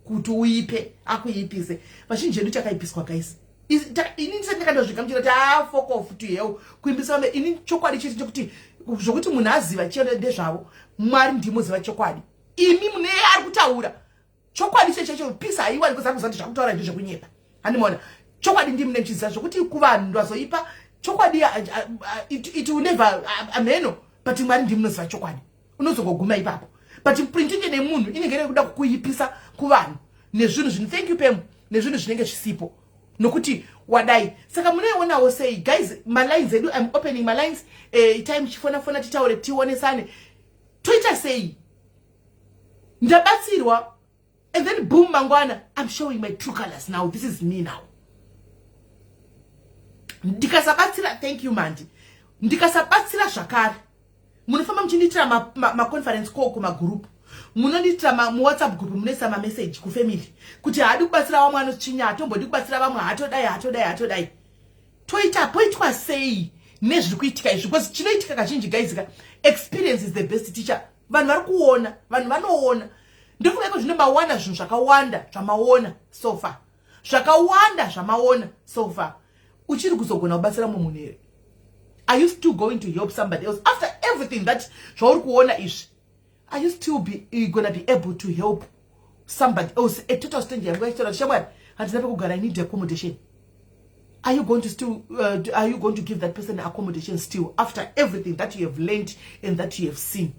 kuti uipe, akuipise. Vazhinji vedu takaipiswa, guys. Ini ndisati ndakandozvigamuchira kuti a fuck off to hell kuimbisa vamwe. Ini chokwadi chiri chekuti zvokuti munhu aziva chiyo ndezvavo. Mwari ndimoziva chokwadi, imi mune ari kutaura chokwadi chechecho. Peace haiwani kuza kuzati zvakutaura ndezvekunyepa, handimaona. Chokwadi ndimune muchiziva zvokuti kuvanhu vazoipa chokwadi, it will never, amheno. But Mwari ndimunoziva chokwadi. Unozongoguma ipapo, but pretending nemunhu inenge iri kuda kukuipisa kuvanhu nezvinhu zvino, thank you, Pemu, nezvinhu zvinenge zvisipo nokuti wadai. Saka munoionawo sei, guys? Malines edu, I'm opening malines. Itai muchifona fona, titaure, tionesane, toita sei? Ndabatsirwa and then boom, mangwana I'm showing my true colors. Now this is me now. Ndikasabatsira, thank you, Mandi, ndikasabatsira zvakare, munofamba muchindiitira maconference ma call kumagroup, munondiitira muWhatsApp group, munoisa mameseji kufamily kuti haadi kubatsira vamwe, anotsvinya, hatombodi kubatsira vamwe, hatodai, hatodai, hatodai. Toita poitwa sei nezviri kuitika izvi? Because chinoitika kazhinji, guys ka, experience is the best teacher. Vanhu vari kuona, vanhu vanoona. Ndofunga iko zvino mawana zvinhu zvakawanda zvamaona so far, zvakawanda zvamaona so far. Uchiri kuzogona kubatsira mumwe munhu here? Are you still going to help somebody else after everything that zvauri kuona izvi? Are you still be gonna be able to help somebody else, a total stranger yangu yachitaura kuti, "Shamwari, handina pekugara, I need accommodation"? Are you going to give that person accommodation still after everything that you have learned and that you have seen?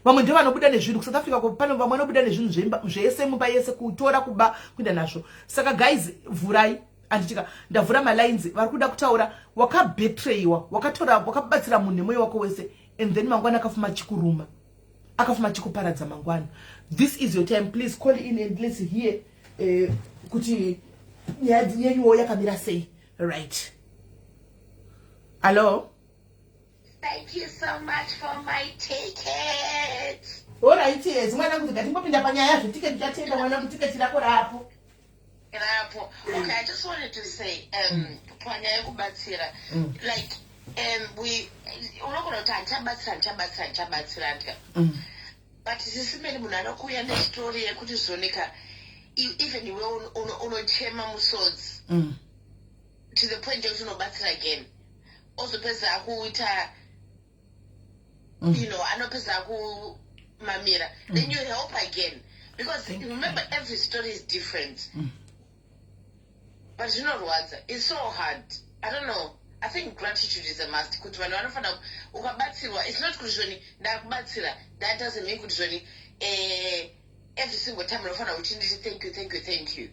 Vamwe ndo vanobuda nezvinhu kuSouth Africa. Pane vamwe vanobuda nezvinhu zvese mumba yese, kutora, kuba, kuenda nazvo. Saka guys, vhurai, anditika ndavhura malines. Vari kuda kutaura, wakabetrayiwa, wakatora, wakabatsira munhu nemwoyo wako wese and then mangwana akafuma chikuruma, akafuma chikuparadza mangwana. This is your time. Please call in and let's hear kuti nyaya yenyuwo yakamira sei. Right, hallo. Thank you so much for my ticket. Alright, yes, mwana kuti ngatimbopinda panyaya zvetiketi. Chatenda, mwana, kuti tiketi rako rapo. Rapo. Okay, I just wanted to say, panyaya yekubatsira, like, we, unogona kuti handichabatsira, handichabatsira, handichabatsira ndya. But sisimeni, munhu anokuuya nestory yekuti zonika, even iwe unochema musodzi to the point yekuti unobatsira again, ozopedza akuita anopedza akumamira, then you help again, because remember, every story is different. But zvinorwadza, it's so hard. I don't know, I think gratitude is a must, kuti vanhu vanofanira, ukabatsirwa, it's not kuti zvoni ndakubatsira, that doesn't mean kuti zvoni every single time unofanira uchinditi thank you, thank you, thank you.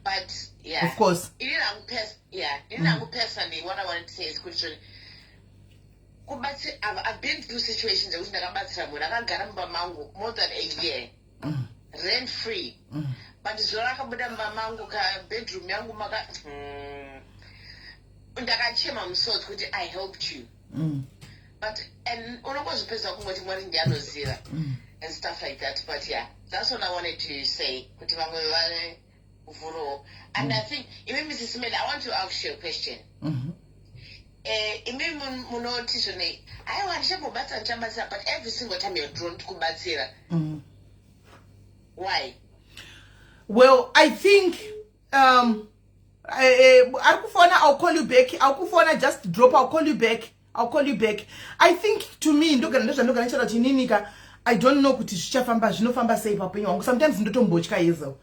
But yeah. Of course. Inini hangu personally, what I wanted to say is kuti zvoni I've been through situations ekuti ndakabatsira munhu akagara mumba mangu more than a year rent free, but zuva rakabuda mumba mangu, kabedroom yangu maka ndakachema musodzi kuti I helped you. But and unongozvipedza kungoti Mwari ndianoziva and stuff like that. But yeah, that's what I wanted to say, kuti vamwe vavhurowo. And I think imi, Mrs Mel, I want to ask you a question. Imi munoti zvone, "Aiwa, handichambobatsira, ndichabatsira," but every single time you're drawn kubatsira. Why? Well, I think ari kufona, I'll call you back. Ari kufona, just drop, I'll call you back, I'll call you back. I think to me, ndogara ndozvandogara ndichitaura kuti ininika, I don't know kuti zvichafamba, zvinofamba sei paupenyu hwangu. Sometimes ndotombotya yezo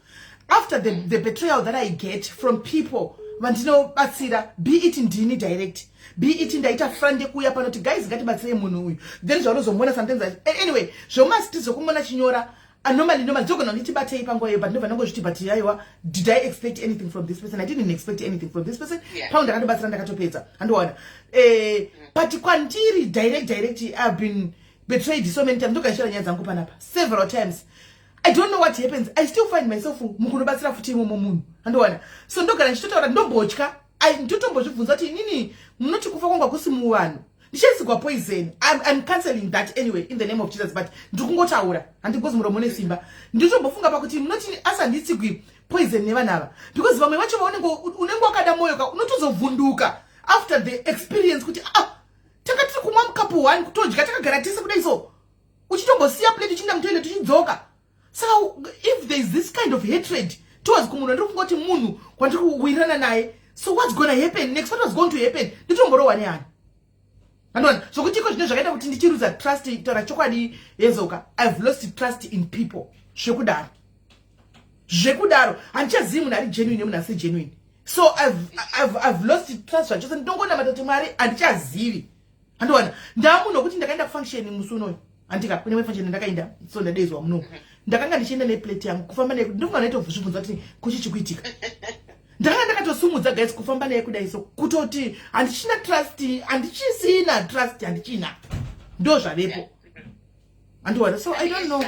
after the betrayal that I get from people vandinobatsira, be it ndini direct, be it ndaita friend yekuuya panoti, "Guys, ngatibatsirei munhu uyu," then zvaunozomuona sometimes, anyway, zvomasiti zvokumona chinyora normally normally dzogona kunditi panguva iyo, but ndobva ndangozviti, "But aiwa, did I expect anything from this person? I didn't expect anything from this person." Pau ndakatobatsira, ndakatopedza, handiwana. But kwandiri direct, I've been betrayed so many times. Ndogashira nyaya dzangu panapa several times. I don't know what happens, I still find myself mukunobatsira futi imomo munhu, handiwana. So ndogara ndichitotaura, ndombotya, ndotombozvibvunza kuti inini munoti kufa kwangu hakusi muvanhu, ndichaisirwa poison? I'm cancelling that anyway in the name of Jesus, but ndiri kungotaura, handingozi muromo nesimba. Nditombofunga pakuti munoti asi handitsigwi poison nevanhu ava, because vamwe vacho vaunenge unenge wakada mwoyo ka, unotozovhunduka after the experience kuti, "Ah, tanga tiri kumwa mukapu one, kutodya takagara tese kudai," so uchitombosiya plate uchiinda mutoilet, uchidzoka. Saka if there is this kind of hatred towards kumunhu andiri kungoti munhu kwandiri kuwirirana naye, so what's gonna happen next? What was going to happen? Nditomborohwa nehana, andiona zvokuti iko zvino zvakaita kuti ndichiruza trust. Taura chokwadi yezoka, I've lost trust in people zvekudaro, zvekudaro. Handichazivi munhu ari genuine nemunhu asi genuine. So I've lost trust zvachose. Ndinongonamata kuti Mwari, handichazivi. Handiwana ndamunhu wekuti ndakaenda kufunction musi unoyu, handika kune imwe function ndakaenda, so ndadeizwa muno. Ndakanga ndichienda neplate yangu, kufamba naye, ndinofunga ndaitovhuzvibvunza kuti kuchi chikuitika. Ndakanga ndakatosumudza, guys, kufamba naye kudai, so kutoti handichina trust, handichisina trust, handichina, ndo zvavepo, handiwana. So I don't know.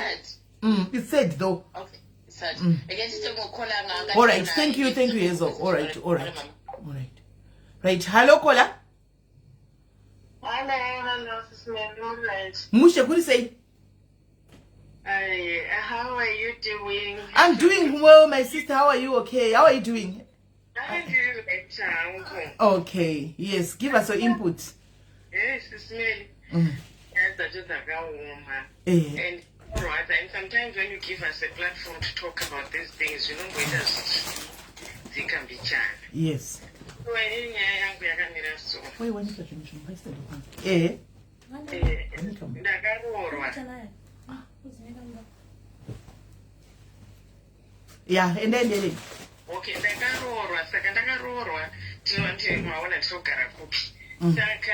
It's sad though. Okay, sad. Again, titongokhola. All right, thank you, thank you, Hazel. All right, right. Hello, caller. Hello, hello, Sis Mary, all right. Mushe, kuri sei? Hi, how are you doing? I'm doing well, my sister. How are you? Okay, how are you doing? I'm doing better, uncle. Okay, yes, give us your input. Yes, Sis Mary. Yes, that is a woman. And right, and sometimes when you give us a platform to talk about these things, we just dzikambichana. So inini nyaya yangu yakamira so. Waiwanika zvinhu zvinopaisa. Ndakaroorwa. Ya, enda endele. Okay, ndakaroorwa, saka ndakaroorwa, tinoti maona tinogara kupi. Saka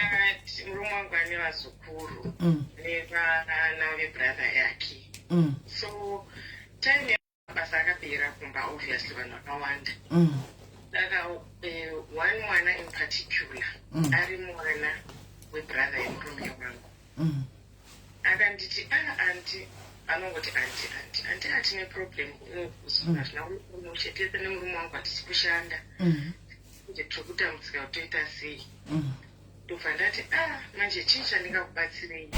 murume wangu ane vazukuru nevana vebrother yake. So time yabasa akapera kumba, obviously vanhu vakawanda. Saka one mwana in particular, ari mwana webrother yemurume wangu, akanditi, "Ah, auntie," anongoti, "Auntie, auntie, auntie, hatine problem hazvina muchetese nemurume wangu, hatisi kushanda, nje tiri kutambudzika, kutoita sei?" Ndobva ndati, "Ah, manje chii chandingakubatsirei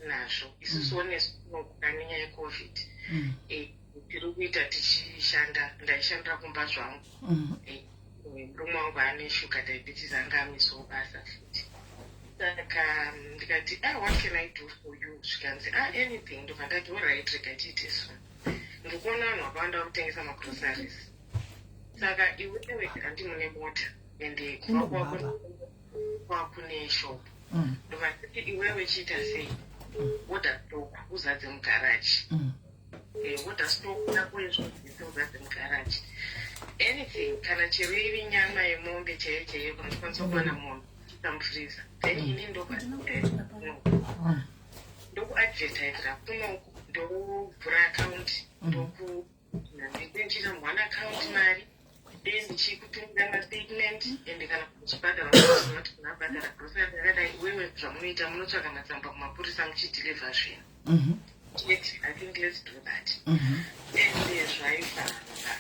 nazvo?" Isusuwo nesu tinokuka nenyaya yeCovid. Tiri kuita tichishanda, ndaishandira kumba zvangu. Murume wangu ane sugar diabetes, anga amisawo basa futi. Saka ndikati, "Ah, what can I do for you?" Zvikanzi, "Ah, anything." Ndobva ndati, "Alright, rega tiite so. Ndikuona vanhu vakawanda vari kutengesa magroceries, saka iwewe handi mune mota ende Ende kuva kubaba. kwakune shop." Ndobva ndati, "Iwewe chiita sei, order stock uzadze mugaraji. Order stock yako yezvese uzadze mugaraji, anything, kana chero iri nyama yemombe chaiyo chaiyo, kana uchikwanisa kuwana mombe, chiisa mufreezer. Then ini ndokuadvertisera kunoku, ndovhura account, ndoku ndichiita one account mari, then ndichikutumira mastatement, ende kana uchibhadhara, kuti unabhadhara grocery yakadai, iwewe zvamunoita, munotsvaga matsamba kumapurisa muchideliver zvinhu." Chete, I think let's do that. Ende zvaifamba.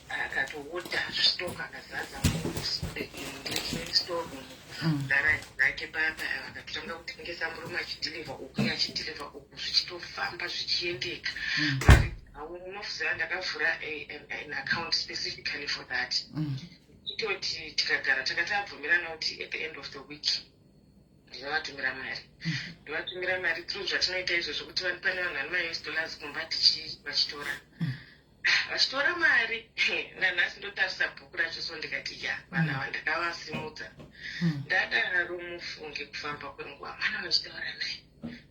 Akatoorder stock, akazadza storeroom, garaji rake papa, akatotanga kutengesa, murume achideliver uku, iye achideliver uku, zvichitofamba, zvichiendeka. Mari dzavo, unoziva, ndakavhura an account specifically for that. Itoti tikagara takati abvumirana kuti at the end of the week ndinovatumira mari, ndovatumira mari through zvatinoita izvozvo, kuti pane vanhu vane maUS dollars kumba, vachitora, vachitora mari. Nanhasi ndotarisa bhuku racho, so ndikati, ya, vanhu ava ndakavasimudza. Ndadaro, mufunge, kufamba kwenguva mwana vachitaura naye,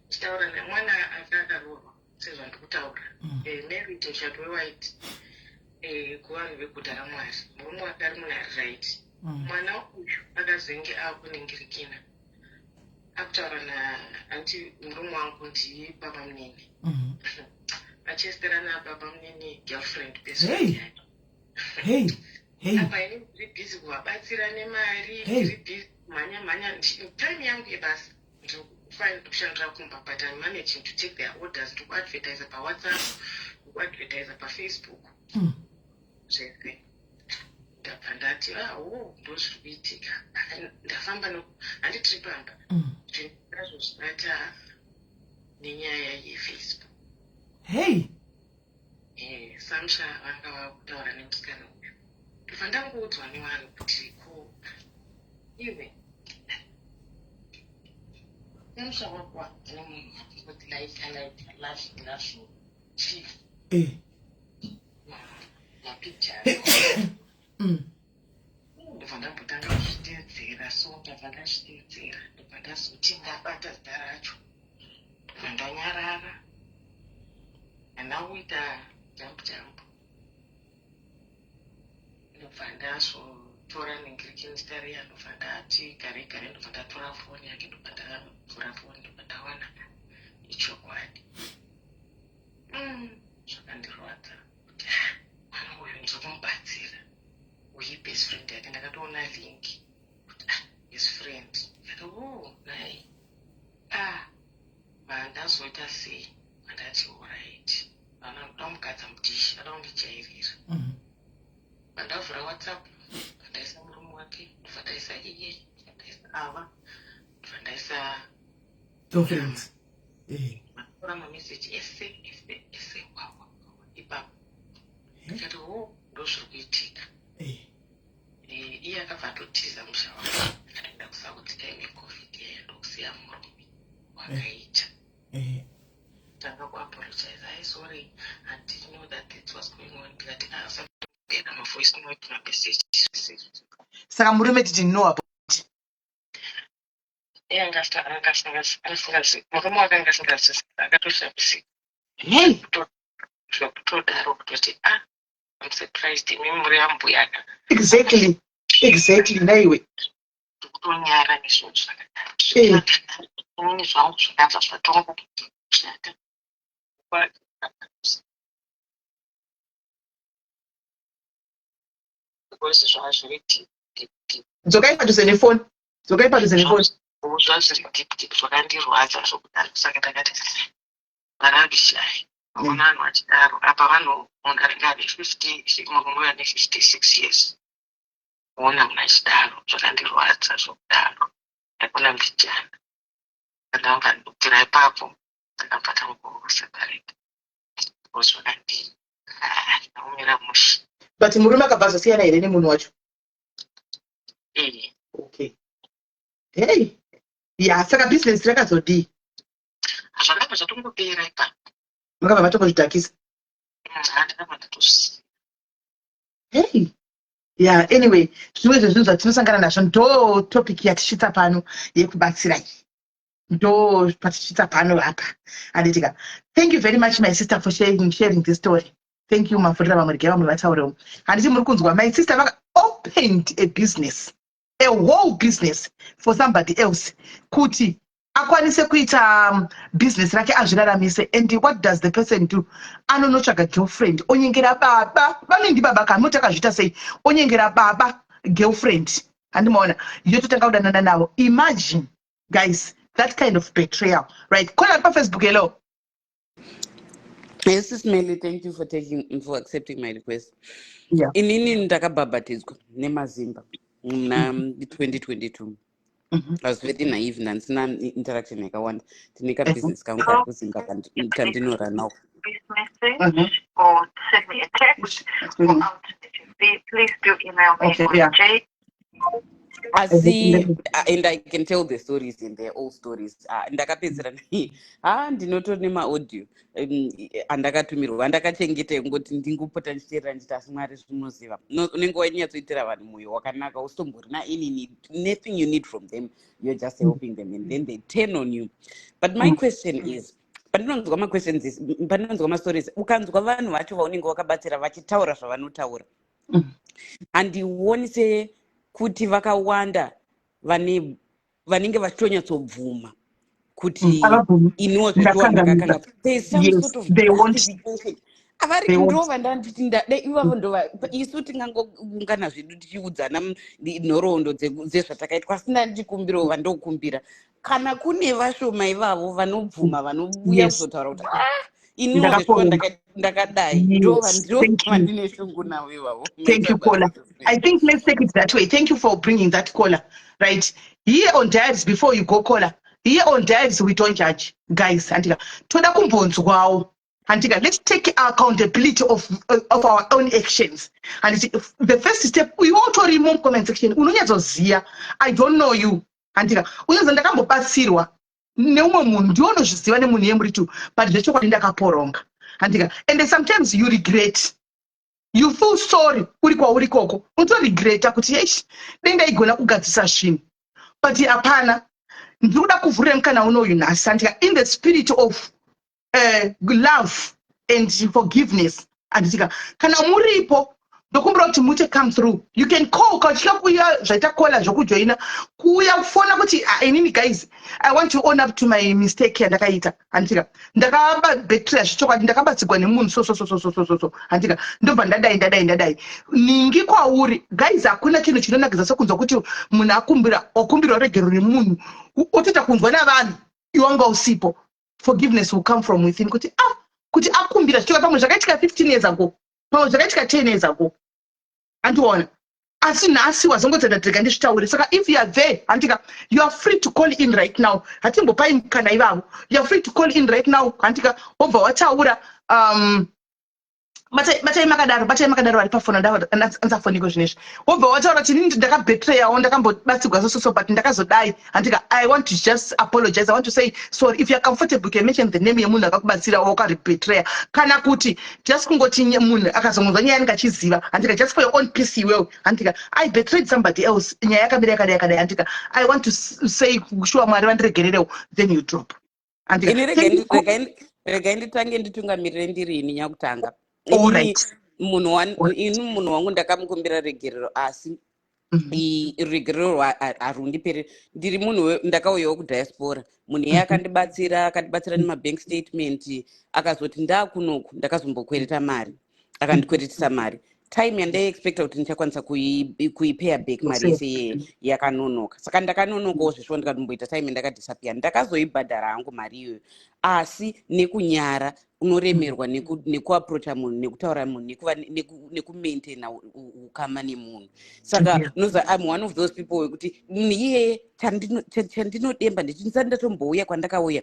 chitaura naye, mwana anga akaroorwa sezvandikutaura. Married, muchato wewhite, kuvanhu veguta raMwari, murume wake ari munhu ari right. Mwana uyu akazenge akuningirikina, akutaura naauntie, murume wangu ndibaba munene, achesterana nababa munene girlfriend, best Hey. friend yake. Hey, hey. Apa ini ndiri busy kuvabatsira nemari. Hey. Ndiri busy kumhanya mhanya. Time yangu yebasa ndiri kushandira kumba, but I'm managing to take their orders, ndikuadvertisa paWhatsApp, ndikuadvertisa paFacebook, zvese. Ndabva ndati, "Ah, o ndo zviri kuitika." Ndafamba handitiri pamba. Zvinhu ndazozvibata nenyaya yeFacebook. Hey. Samusha vanga vakutaura nemusikana uyu. Ndobva ndangoudzwa nevanhu kuti, ko iwe, samusha wako nemunhu kuti laita laita lasho chii? Mapictures. Ndobva ndambotanga kuzviteedzera, so ndabva ndazviteedzera, ndobva ndazoti ndabata zita racho, ndobva ndanyarara, handina kuita jump jump. Ndobva ndazotora ningirikini zita riya, ndobva ndati gare gare, ndobva ndatora. Ndatora foni yake, ndobva ndavhura foni, ndobva ndawana ichokwadi. Zvakandirwadza kuti, ah, mwana uyu ndiri kumubatsira uye best friend yake. Ndakatoona link kuti, ah, his friend. Ndikati, "Oh, nai." Ah, vandazoita sei? Vandati, "Alright, vana kuda mugadza mudhishi, vada kundijairira." Vandavhura WhatsApp, vandaisa murume wake, ndobva ndaisa iye, ndobva ndaisa ava, ndobva ndaisa Girlfriend. Matora mameseji ese ese ese, wawa ipapo. Ndikati, "Ho, ndo zviri kuitika." Iye akabva atotiza musha wake, akaenda kuSouth time yeCovid yaya, ndokusiya murume wakaita. Tanga kuapologize, "Ai, sorry, I didn't know that this was going on." Ndikati, "Ah, mavoice note, mamessage." Saka murume didn't know about? Iye anga asingazivi, murume wake anga asingazivi, akatoshamisika. Zvekutodaro kutoti, "Ah, I'm surprised, imi muri ambuyaka." Exactly, naiwe. Ndikutonyara nezvinhu zvakadaro. Inini zvangu zvakabva zvatongoshata. Because zvava zviri deep, deep, deep. Dzokai padhuze nefoni, dzokai padhuze nefoni. Zvava zviri deep, deep, zvakandirwadza zvokudaro. Saka ndakati varabishai vaona vanhu vachidaro apa, vanhu, munhu anenge ane 50, murume uyo ane 56 years, ona munhu achidaro, zvakandirwadza zvokudaro. Ndakona mbijana, ndakabva kubvira ipapo ndakabva tangoseparate because zvakandi ndaumira mushe. But murume akabva azosiyana here nemunhu wacho? Ee. Okay, hey, ya, saka business rakazodii? Zvakabva zvatongopera ipapo. Makabva matongozvidhakisa? Handakabva ndatozvisiya. Hey, yeah, anyway, zvimwe zvezvinhu zvatinosangana nazvo, ndo topic yatisvitsa pano yekubatsirai, ndo patisvitsa pano apa, handitika? Thank you very much, my sister, for sharing this story. Thank you. Mavhurira vamwe, regai vamwe vataurewo. Handiti muri kunzwa? My sister vaka opened a business, a whole business for somebody else kuti akwanise kuita business rake, azviraramise. And what does the person do? Anonotsvaga girlfriend, onyengera baba vanoindi baba kamuti akazviita sei, onyengera baba girlfriend, handimaona, yototanga kudanana navo. Imagine, guys, that kind of betrayal, right? Caller paFacebook, hello. Yes, Sis Melly, thank you for accepting my request. Inini ndakabhabhatidzwa nemaZimba muna 2022. I was very naive, ndandisina interaction yakawanda. Ndine kabusiness kangu kari kuZimba kandinoranawo. Message or send me a text or alternatively, please do email me on j Asi and I can tell the stories and they're all stories. Ndakapedzera, ha, ndinotori nemaaudio andakatumirwa, andakachengeta, ngoti ndingopota ndichiteerera ndichiti, "Asi Mwari zvinoziva." Unenge wainyatsoitira vanhu mwoyo wakanaka, usitomborina any need, nothing you need from them, you're just helping them and then they turn on you. But my question is, pandinonzwa maquestions is, pandinonzwa mastories, ukanzwa vanhu vacho vaunenge wakabatsira vachitaura zvavanotaura, handioni sekuti vakawanda vane vanenge vachitonyatsobvuma kuti Havabvumi. iniwo zveshuwa Ndakanganisa. ndakakanga. There is some Yes, sort of they won't. justification avari They won't. ndo vandanditi ndade ivavo, ndova isu tingangoungana zvedu tichiudzana nhoroondo dzezvatakaitwa, asi ndandikumbirawo vandokumbira, kana kune vashoma ivavo vanobvuma, vanouya kuzotaura kuti, "Ah, iniwo zveshuwa Ndakaporonga. ndakadai," ndo Yes, thank you. vandine shungu navo ivavo. Thank you, caller. I think let's take it that way. Thank you for bringing that, caller. Right. Here on Diaries, before you go, caller, here on Diaries, we don't judge. Guys, andika. Toda kumbonzwawo. Andika, let's take accountability of our own actions. And the first step, we want to remove comment section. Unonyatsoziya. I don't know you. Andika, unonzi ndakambobatsirwa neumwe munhu, ndionozviziva nemunhu yemuri tu, but zvechokwadi ndakaporonga. Andika, and sometimes you regret, you feel sorry uri kwauri ikoko, unotoregreta kuti, "Eish, dei ndaigona kugadzisa zvinhu," but hapana. Ndiri kuda kuvhurira mukana unoyu nhasi, andika, in the spirit of love and forgiveness, anditika? Kana muripo Ndokumbira kuti muite come through. You can call kana uchida kuuya. Zvaita caller zvokujoina, kuuya kufona kuti, "Ah, inini guys, I want to own up to my mistake yandakaita, handika? Ndakaba betray zvechokwadi, ndakabatsigwa nemunhu so so so so so so so so, handika? Ndobva ndadai, ndadai, ndadai." Ningi kwauri guys, hakuna chinhu chinonakidza sekunzwa kuti munhu akumbira, wakumbirwa regero nemunhu, otoita kunzwa navanhu iwanga usipo. Forgiveness will come from within, kuti ah, kuti akumbira zvichoka. Pamwe zvakaitika 15 years ago, pamwe zvakaitika 10 years ago, andiona, asi nhasi wazongotenda, rega ndizvitaure. Saka if you are there, handika, you are free to call in right now. Hatimbopai mukana ivavo. You are free to call in right now, handika? Wobva wataura. Batai makadaro, batai makadaro. Vari pafoni anzafoniko zvinezvi. Wobva wataura kuti, "Inini ndakabetreyawo, ndakambobatsigwa so so so, but ndakazodai, handika? I want to just apologize, I want to say sorry." If you are comfortable, you can mention the name yemunhu akakubatsira wakaribetreya, kana kuti just kungoti munhu akazongonzwa nyaya anenge achiziva, handika? Just for your own peace iwewe, handika? "I betrayed somebody else, nyaya yakamira yakadai yakadai, handika? I want to say sure, Mwari vandiregererewo." Then you drop, handika? Ini Thank you. regai nditange nditungamirire ndiri ini nyakutanga. All Inini right. munhu ini munhu wangu ndakamukumbira regerero, asi ruregerero harundiperi. Ndiri munhu ndakauyawo kudiaspora. Munhu iye akandibatsira, akandibatsira nemabank statement. Akazoti ndaakunoku, ndakazombokwereta mari, akandikweretesa mari. Time yandaiexpecta kuti ndichakwanisa kuipeya back mari yese yakanonoka. Saka ndakanonokawo zvisvo, ndikatomboita time yandakadisappear. Ndakazoibhadhara hangu mari iyoyo, asi nekunyara unoremerwa nekuapproacha munhu, nekutaura munhu, nekumaintaina ukama nemunhu. Saka unoziva, I'm one of those people wekuti munhu iyeye chandinodemba ndichisati ndatombouya kwandakauya,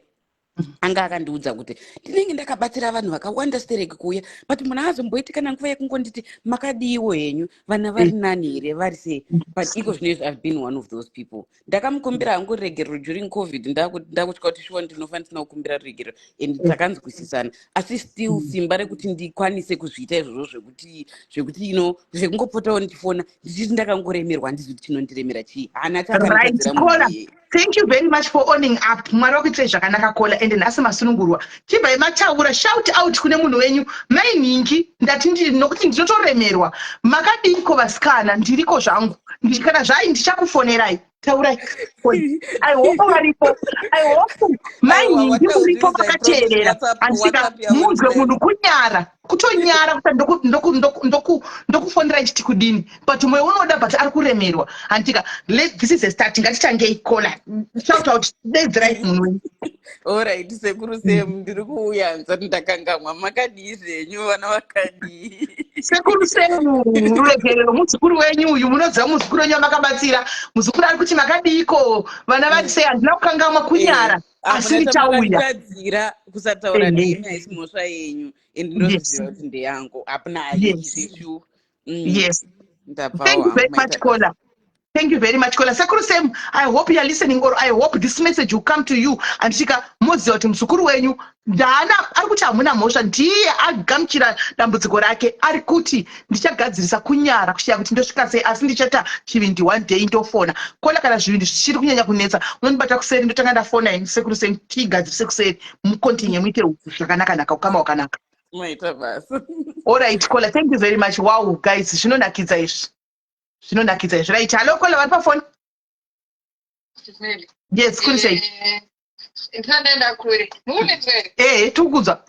anga akandiudza kuti ndinenge ndakabatsira vanhu vakawanda stereki kuuya, but munhu aazomboiti kana nguva yekungonditi, "Makadiwo henyu? Vana vari nani here? Vari sei?" But iko zvino izvi I've been one of those people. Ndakamukumbira hangu ruregerero during COVID. Ndakutya kuti shuwa ndinofa ndisina kukumbira ruregerero, and takanzwisisana, asi still simba rekuti ndikwanise kuzviita izvozvo zvekuti ino zvekungopotawo ndichifona ndichiti ndakangoremerwa, handizi kuti chinondiremera chii, hana chakanditadzira munhu Caller, iyeye. Thank you very much for owning up. Mwari wakuitirai zvakanaka, caller, ende nhasi masunungurwa. Chibvai mataura, shout out kune munhu wenyu, mainhingi. Ndati ndiri nokuti ndinotoremerwa. Makadiko vasikana? Ndiriko zvangu. Kana zvai ndichakufonerai. Taurai. I hope varipo. I hope mainhingi muripo makateerera, handisika munzwe munhu kunyara, kutonyara kuti ndokufonerai chiti kudini, but mwoyo unoda, but ari kuremerwa, handika? This is a start. Ngatitangei. Caller, shout out, dedzirai munhu wenyu. Alright, sekuru Sem, ndiri kuuya, ndisati ndakangamwa. Makadii zvenyu? Vana vakadii? Sekuru Sem, ruregerero. Muzukuru wenyu uyu, munoziva muzukuru wenyu wamakabatsira. Muzukuru ari kuti, "Makadiiko? Vana vari sei? Handina kukangamwa, kunyara, asi Hamuna ndichauya." chamakatadzira. Kusataura nemi haisi mhosva yenyu, and ndinozviziva kuti ndeyangu, hapuna issue. Yes. Ndabvawo Thank you hangu. very much. Maita basa. Caller, thank you very much, caller. Sekuru Sem, I hope you are listening, or I hope this message will come to you. Andisvika moziva kuti muzukuru wenyu ndaana ari kuti hamuna mhosva, ndiye agamuchira dambudziko rake. Ari kuti ndichagadzirisa, kunyara kusvika kuti ndosvika sei, asi ndichata chivindi, one day ndofona. Caller, kana zvivindi zvichiri kunyanya kunetsa, unondibata kuseri, ndotanga ndafona ini. Sekuru Sem, tigadzirise kuseri, mucontinue, muite zvakanaka-naka, ukama hwakanaka. Maita basa. Alright caller, thank you very much. Wow guys, zvinonakidza izvi, zvinonakidza izvi. Right, hello caller, vari pafoni. Yes, kuri sei? Ndisati ndaenda kure, mukunetsere? Ehe, tikukudzwa.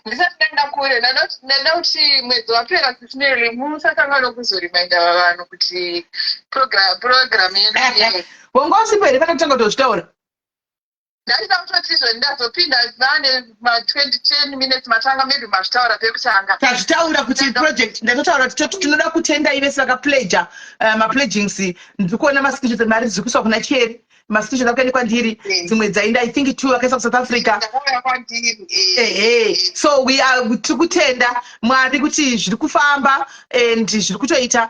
Ndisati ndaenda kure, ndada kuti mwedzi wapera, Sisineli, musakanganwa kuzorimainda vanhu kuti program yedu Wanga usipo here pakatanga kutozvitaura? Ndachida kutoti izvo ndazopinda vane ma20 10 minutes matanga, maybe mazvitaura pekutanga. Tazvitaura kuti project, ndatotaura kuti tinoda kutendai vese vakapledja, mapledgings. Ndiri kuona mascreenshot, mari dziri kuiswa kuna Cheri, mascreenshot akaenda kwandiri. Dzimwe dzaenda, I think two vakaisa kuSouth Africa. Ndakauya kwandiri. Ehe, so we are, tiri kutenda Mwari kuti zviri kufamba and zviri kutoita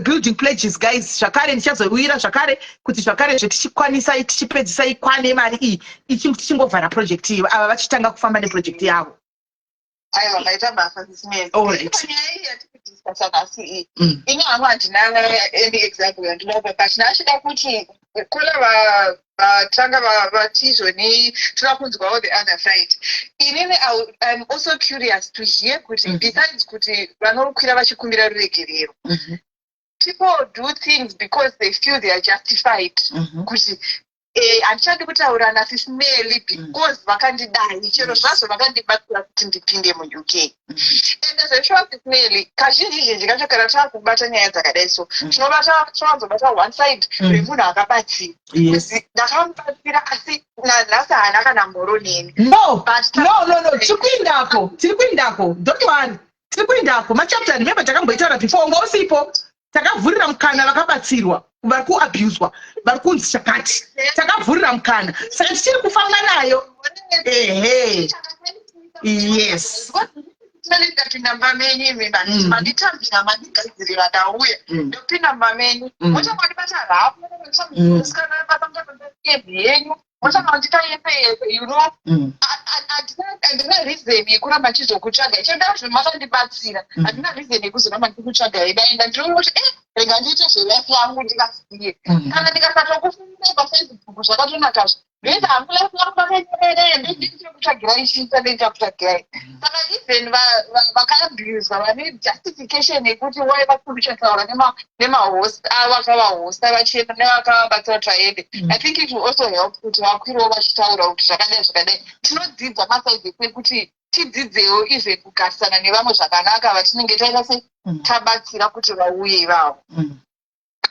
building pledges guys. Zvakare ndichazowira zvakare kuti zvakare zvetichikwanisa tichipedzisa ikwane mari iyi, tichingovhara project iyi, ava vachitanga kufamba neproject yavo. Aiwa, maita basa, Sisimeni. Alright. Panyaya iyi yatikudiscussa nhasi iyi, ini hangu handina any example yandinopa, but ndachida kuti kune Vatanga vati izvoni toda kunzwawo the other side. Inini I'm also curious to hear kuti besides kuti vanokwira vachikumbira ruregerero, people do things because they feel they are justified kuti handichadi kutaura naSisi Melly because vakandidai, chero zvazvo vakandibatsira kuti ndipinde muUK. Ende zveshuwa, Sisi Melly, kazhinji zhinji kacho kana taakubata nyaya dzakadai so, tinobata, tinowanzobata one side remunhu akabatsira, kuti ndakamubatsira asi nanhasi haana kana mhoro neni. No. But No, tiri kuindako, tiri kuindako, don't worry, tiri kuindako. Machapter, remember, takamboitaura before unga usipo, takavhurira mukana vakabatsirwa vari kuabuswa, vari kunzi chakati, takavhurira mukana, saka tichiri kufamba nayo, ehe, yes. Ndapinda mumba menyu imi, manditambira, mandigadzirira, ndauya, ndopinda mumba menyu, motanga kundibata rafu, musikana yenyu, motanga kundita yese yese. Handina reason yekuramba ndichizokutsvagai, chero zvo makandibatsira, handina reason yekuzoramba ndichikutsvagai. Daenda ndinoona kuti rega ndiite zvelife yangu, ndingasiye. Kana ndikasatokufungai paFacebook, zvakatonakazvo, ndoita hangu life yangu pakanyerere, ndindichikutsvagirai chiita, ndoita kutsvagirai. Saka even vakaabuswa vane justification yekuti wai vasiri kuchataura nemahost avakavahosta vachienda nevakavabatsira kuti vaende. I think it will also help kuti vakwirewo vachitaura kuti zvakadai zvakadai. Tinodzidza masides ekuti tidzidzewo even kugarisana nevamwe zvakanaka vatinenge taita se tabatsira kuti vauye ivavo.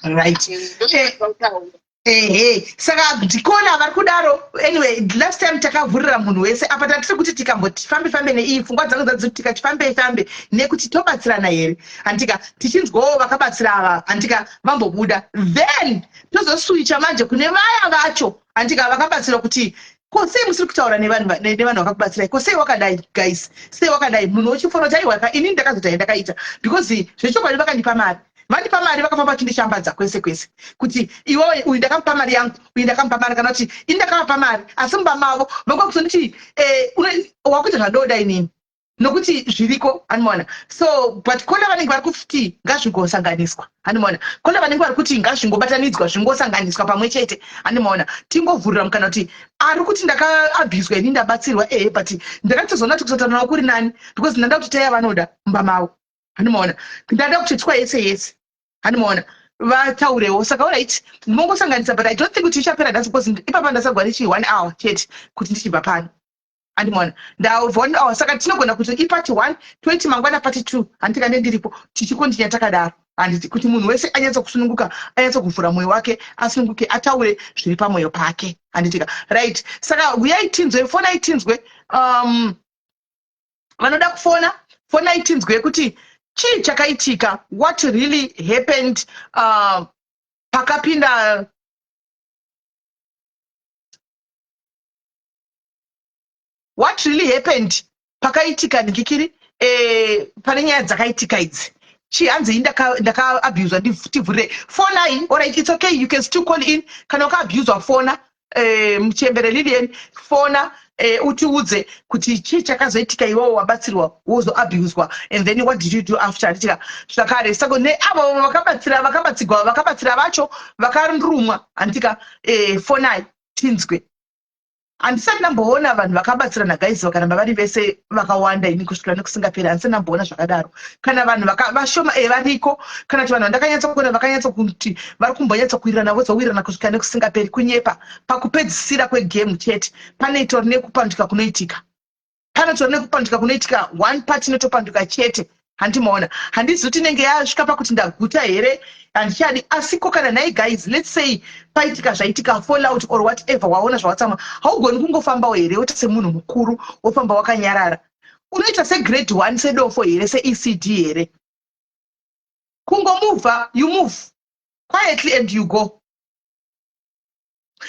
Right. Ndozvandinotaura. Ehe, saka ndikona vari kudaro. Anyway, last time takavhurira munhu wese. Apa tatiri kuti tikamboti fambe fambe neiyi, pfungwa dzangu dzadzi kuti tikati fambe fambe nekuti tobatsirana here, handika? Tichinzwawo vakabatsira ava, handika, vambobuda, then tozoswicha manje kune vaya vacho, handika, vakabatsira kuti ko sei musiri kutaura nevanhu nevanhu vakakubatsirai? Ko sei wakadai, guys? Sei wakadai? Munhu wochifona kuti aiwa, inini ndakazoti hai, ndakaita because zvechokwadi vakandipa mari, vandipa mari, vakafamba vachindishambadza kwese kwese kuti iwewe uyu ndakamupa mari yangu, uyu ndakamupa mari, kana kuti ini ndakavapa mari, asi mumba mavo vanga kuzonditi wakuita zvandoda inini nokuti zviriko, anomaona. So but kona vanenge vari kuti ngazvingosanganiswa, anomaona. Kona vanenge vari kuti ngazvingobatanidzwa, zvingosanganiswa pamwe chete, anomaona. Tingovhurira mukana kuti ari kuti ndakaabhuswa, ini ndabatsirwa, ehe, but ndakatozoona kuti kuzotaura navo kuri nani because ndanda kuti taya vanoda mumba mavo, anomaona, ndada kutoitwa yese yese, anomaona, vataurewo. Saka alright, ndinongosanganisa, but I don't think kuti ichapera nhasi because ipapa ndasagwa nechi one hour chete kuti ndichibva pano, andimona, ndabva one hour. Saka tinogona kuti ipart one, 20 mangwana part two, handiti? Kande ndiripo, tichikontinya takadaro, handiti, kuti munhu wese anyatso kusununguka, anyatso kuvhura mwoyo wake, asununguke, ataure zviri pamwoyo pake, handitika? Right, saka uyai tinzwe, fonai tinzwe. Vanoda kufona, fonai tinzwe kuti chii chakaitika, what really happened pakapinda what really happened pakaitika ndikikiri pane nyaya dzakaitika idzi. Chihanzi ndakaabuswa, tivhurire, fonai. Alright, it's okay, you can still call in kana wakaabuswa, fona. Muchembere Lilian, fona utiudze kuti chii chakazoitika iwewo wabatsirwa wozoabuswa, and then what did you do after, handitika? Zvakare saka neavo vakabatsira, vakabatsigwa, vakabatsira vacho vakarumwa, handitika? Fonai tinzwe. Handisati ndamboona vanhu vakabatsirana, guys, vakaramba vari vese vakawanda ini kusvikira nekusingaperi. Handisati ndamboona zvakadaro. Kana vanhu vashoma variko, kana kuti vanhu vandakanyatsa kuona vakanyatsa kuti vari kumbonyatsa kuwirirana, vozowirirana kusvikira nekusingaperi, kunyepa. Pakupedzisira kwegame chete panoitwa nekupanduka kunoitika, panotori nekupanduka kunoitika, one part inotopanduka chete, handimaona. Handizi kuti inenge yasvika pakuti ndaguta here, handichadi. Asi ko kana nhai, guys, let's say paitika zvaitika, fallout or whatever, waona zvawatsamwa, haugoni kungofambawo here, woita semunhu mukuru, wofamba wakanyarara? Unoita segrade one, sedofo here, seECD here? Kungomuvha, you move quietly and you go,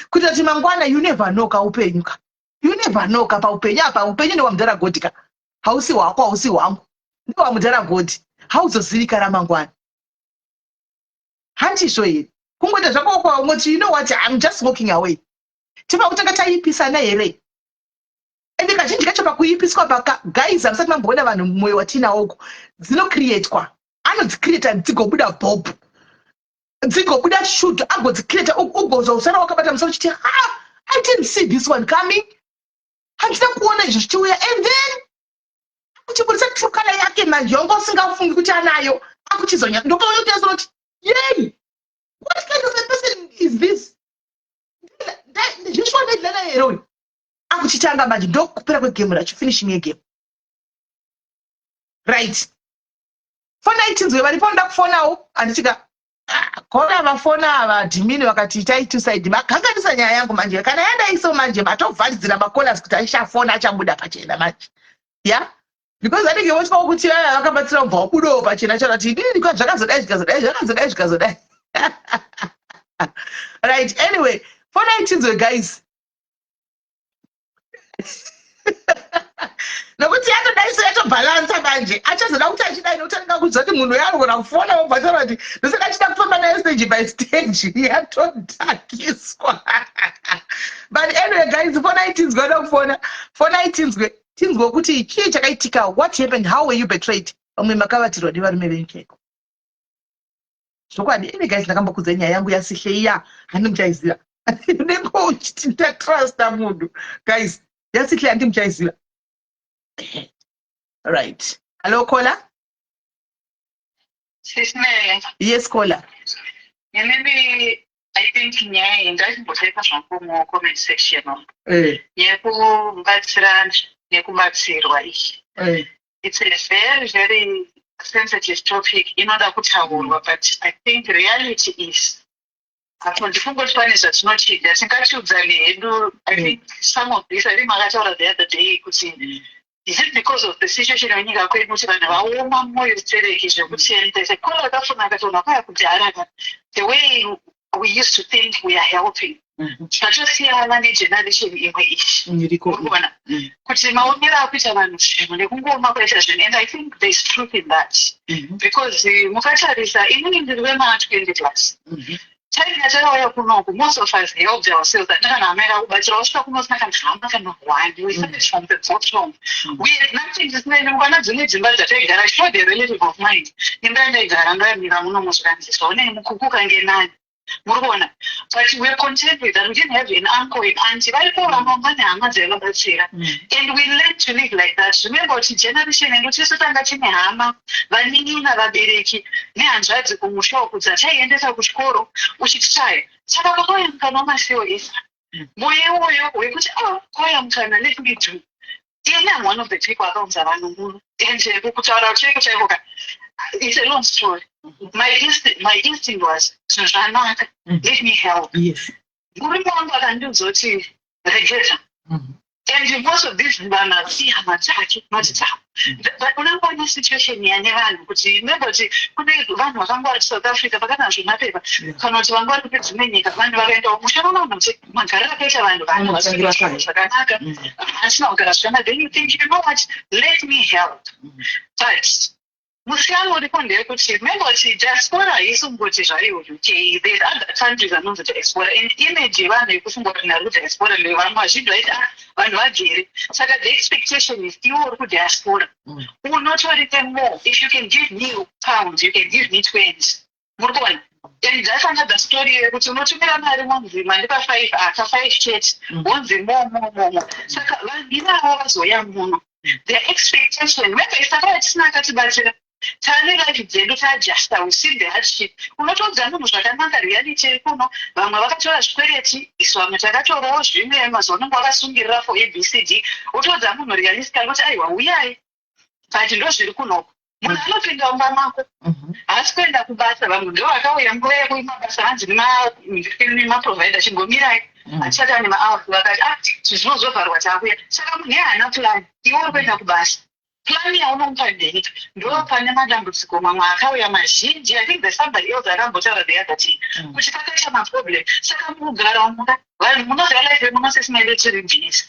kuita kuti mangwana, you never know ka, upenyu ka, you never know ka. Paupenyu apa, upenyu ndewamudhara Godhi ka, hausi hwako, hausi hwangu, ndewamudhara Godhi, hauzozivika ramangwana, handizvo here? Kungoita zvako kwaungoti, you know what, I'm just walking away. Tifa kutanga taipisana here? Ende kazhinji kacho pakuipiswa paka, guys, hamusati mamboona vanhu mwoyo watinawo uko, dzinocreatwa, anodzicreata, dzigobuda bob. Dzigobuda shoot, agodzicreata, ugozwa usara wakabata musoro uchiti, "Ha, I didn't see this one coming. Handina kuona izvo zvichiuya." And then akuchibudisa true color yake manje, wanga usingafungi kuti anayo. Akuchizonya ndopaunotaura kuti, "Yei, what kind of a person is this? Zvishwa ndedlala here uyu?" Akuchitanga manje, ndokupera kwegame racho, finishing yegame. Right, fonai tinzwe varipo. Nda kufonawo, handitika kona vafona ava admin vakati itai two side, makanganisa nyaya yangu manje. Kana yandaiso manje, matovharidzira macallers kuti achafona achabuda pachena manje, ya, because anenge votyawo kuti vaya vakabatsira kubva wabudawo pachena, chaura kuti inini kwa zvakazodai, zvikazodai, zvakazodai, zvikazodai. Right, anyway, fonai tinzwe, guys, nokuti yatodaiso, yatobhalansa manje. Achazoda kuti achidai, nokuti anenge akuziva kuti munhu uyo anogona kufona, wobva taura kuti ndosaka achida kufamba nayo stage by stage. Yatodhakiswa. But anyway, guys, fonai tinzwe. Oda kufona, fonai tinzwe, tinzwe kuti chii chakaitika. What happened? How were you betrayed? Vamwe makavatirwa nevarume venyu chaiko, zvokwadi. Ine, guys, ndakambokudza nyaya yangu yasihle iya, handi muchaiziva? Unenge uchiti ndatrusta munhu, guys. Yasihle, handi muchaiziva? Right, hello, caller. Sis Melly. Yes, caller. Inini I think nyaya iyi ndachimbotaika zvangu mucomment section umu. Yekubatsirana nekubatsirwa iyi. It's a very, very sensitive topic, inoda kutaurwa, but I think reality is apo ndifungoti pane zvatinochida tingatiudzane hedu. I think some of this, I think makataura the other day kuti is it because of the situation yenyika kwedu kuti vanhu vaoma mwoyo stereki zvekuti endese kuri akafuna akati unhu akauya kudhara ka, the way we used to think we are helping zvatosiyana negeneration imwe iyi. Iriko. Urikuona kuti maonero akuita vanhu zvinhu nekungooma kwaita zvinhu, and I think there is truth in that because mukatarisa, inini ndiri wema20 plus. Time yatakauya kunoku, most of us helped ourselves. Hatina kana hama yakakubatsira. Wasvika kuno usina kana hama kana one. We started from the bottom, we had nothing. Tisina mukana. Dzimwe dzimba dzataigara, I showed a relative of mine imba yandaigara, ndoyamira muno muzvikanziswa une mukuku kange nani, muri kuona? But we are content with that. We didn't have an uncle and auntie varipo, vamwe vane hama dzaivabatsira, and we learned to live like that. Remember kuti generation yedu tisu tanga tine hama, vanin'ina, vabereki nehanzvadzi kumusha uku dzataiendesa kuchikoro uchititaya. Saka pakauya mukana wamaCOS, mwoyo iwoyo wekuti, "Oh, kwauya mukana, let me do." Ini am one of the people akaunza vanhu muno, and kutaura chaiko chaiko ka, it's a long story. My instinct was, zvinhu zvanaka, let me help. Murume wangu akandiudza kuti regeta. And most of these vanhu havasi hama dzake, madzavo, but unangoona situation yane vanhu kuti remember kuti kune vanhu vakanga vari South Africa vakana zvemapepa kana kuti vanga vari kune dzimwe nyika, vanhu vakaenda kumusha vanoona kuti magariro akaita vanhu, vanhu Unotangira vasina kare. zvakanaka, asina kugara zvakanaka. Then you think, "You know what, let me help." But musiyano uripo ndeyekuti remember kuti diaspora haisi kungoti zvayo UK. There's other countries anonzi diaspora, and image yevanhu yekufunga kuti nari kudiaspora ndevamwe vazhinji vaiti, "Ah, vanhu vagere." Saka the expectation is iwe uri kudiaspora unotorite more. If you can give me pounds, you can give me 20, muri kuona? And that's another story yekuti unotumira mari, monzi mandipa five, aka five chete, wonzi more, more, more, more. Saka vanhu ivavo vazouya muno, their expectation, remember, isakauya tisina akatibatsira, taane life dzedu, taadjusta, we see the hardship. Unotoudza munhu zvakanaka reality iri kuno. Vamwe vakatora zvikwereti, isu vamwe takatorawo zvimwe, mazuva unenge wakasungirira for ABCD. Wotoudza munhu realistically kuti, "Aiwa, uyai, but ndo zviri kunoko." Munhu anopinda mumba mako, haasi kuenda kubasa. Vamwe ndo vakauya nguva yekumabasa, hanzi nemaprovider, "Chimbomirai, hatisati ane mahours." Vakati, "Ah, zvinozovharwa, takuya." Saka munhu iye haana plan, iwe uri kuenda kubasa, plan yaunomupa ndeipi? Ndo pane madambudziko mamwe akauya mazhinji. I think there's somebody else akambotaura the other day kuti pakaita maproblem. Saka mukugara muka, vanhu munoziva life yemuno sesinaide tiri busy.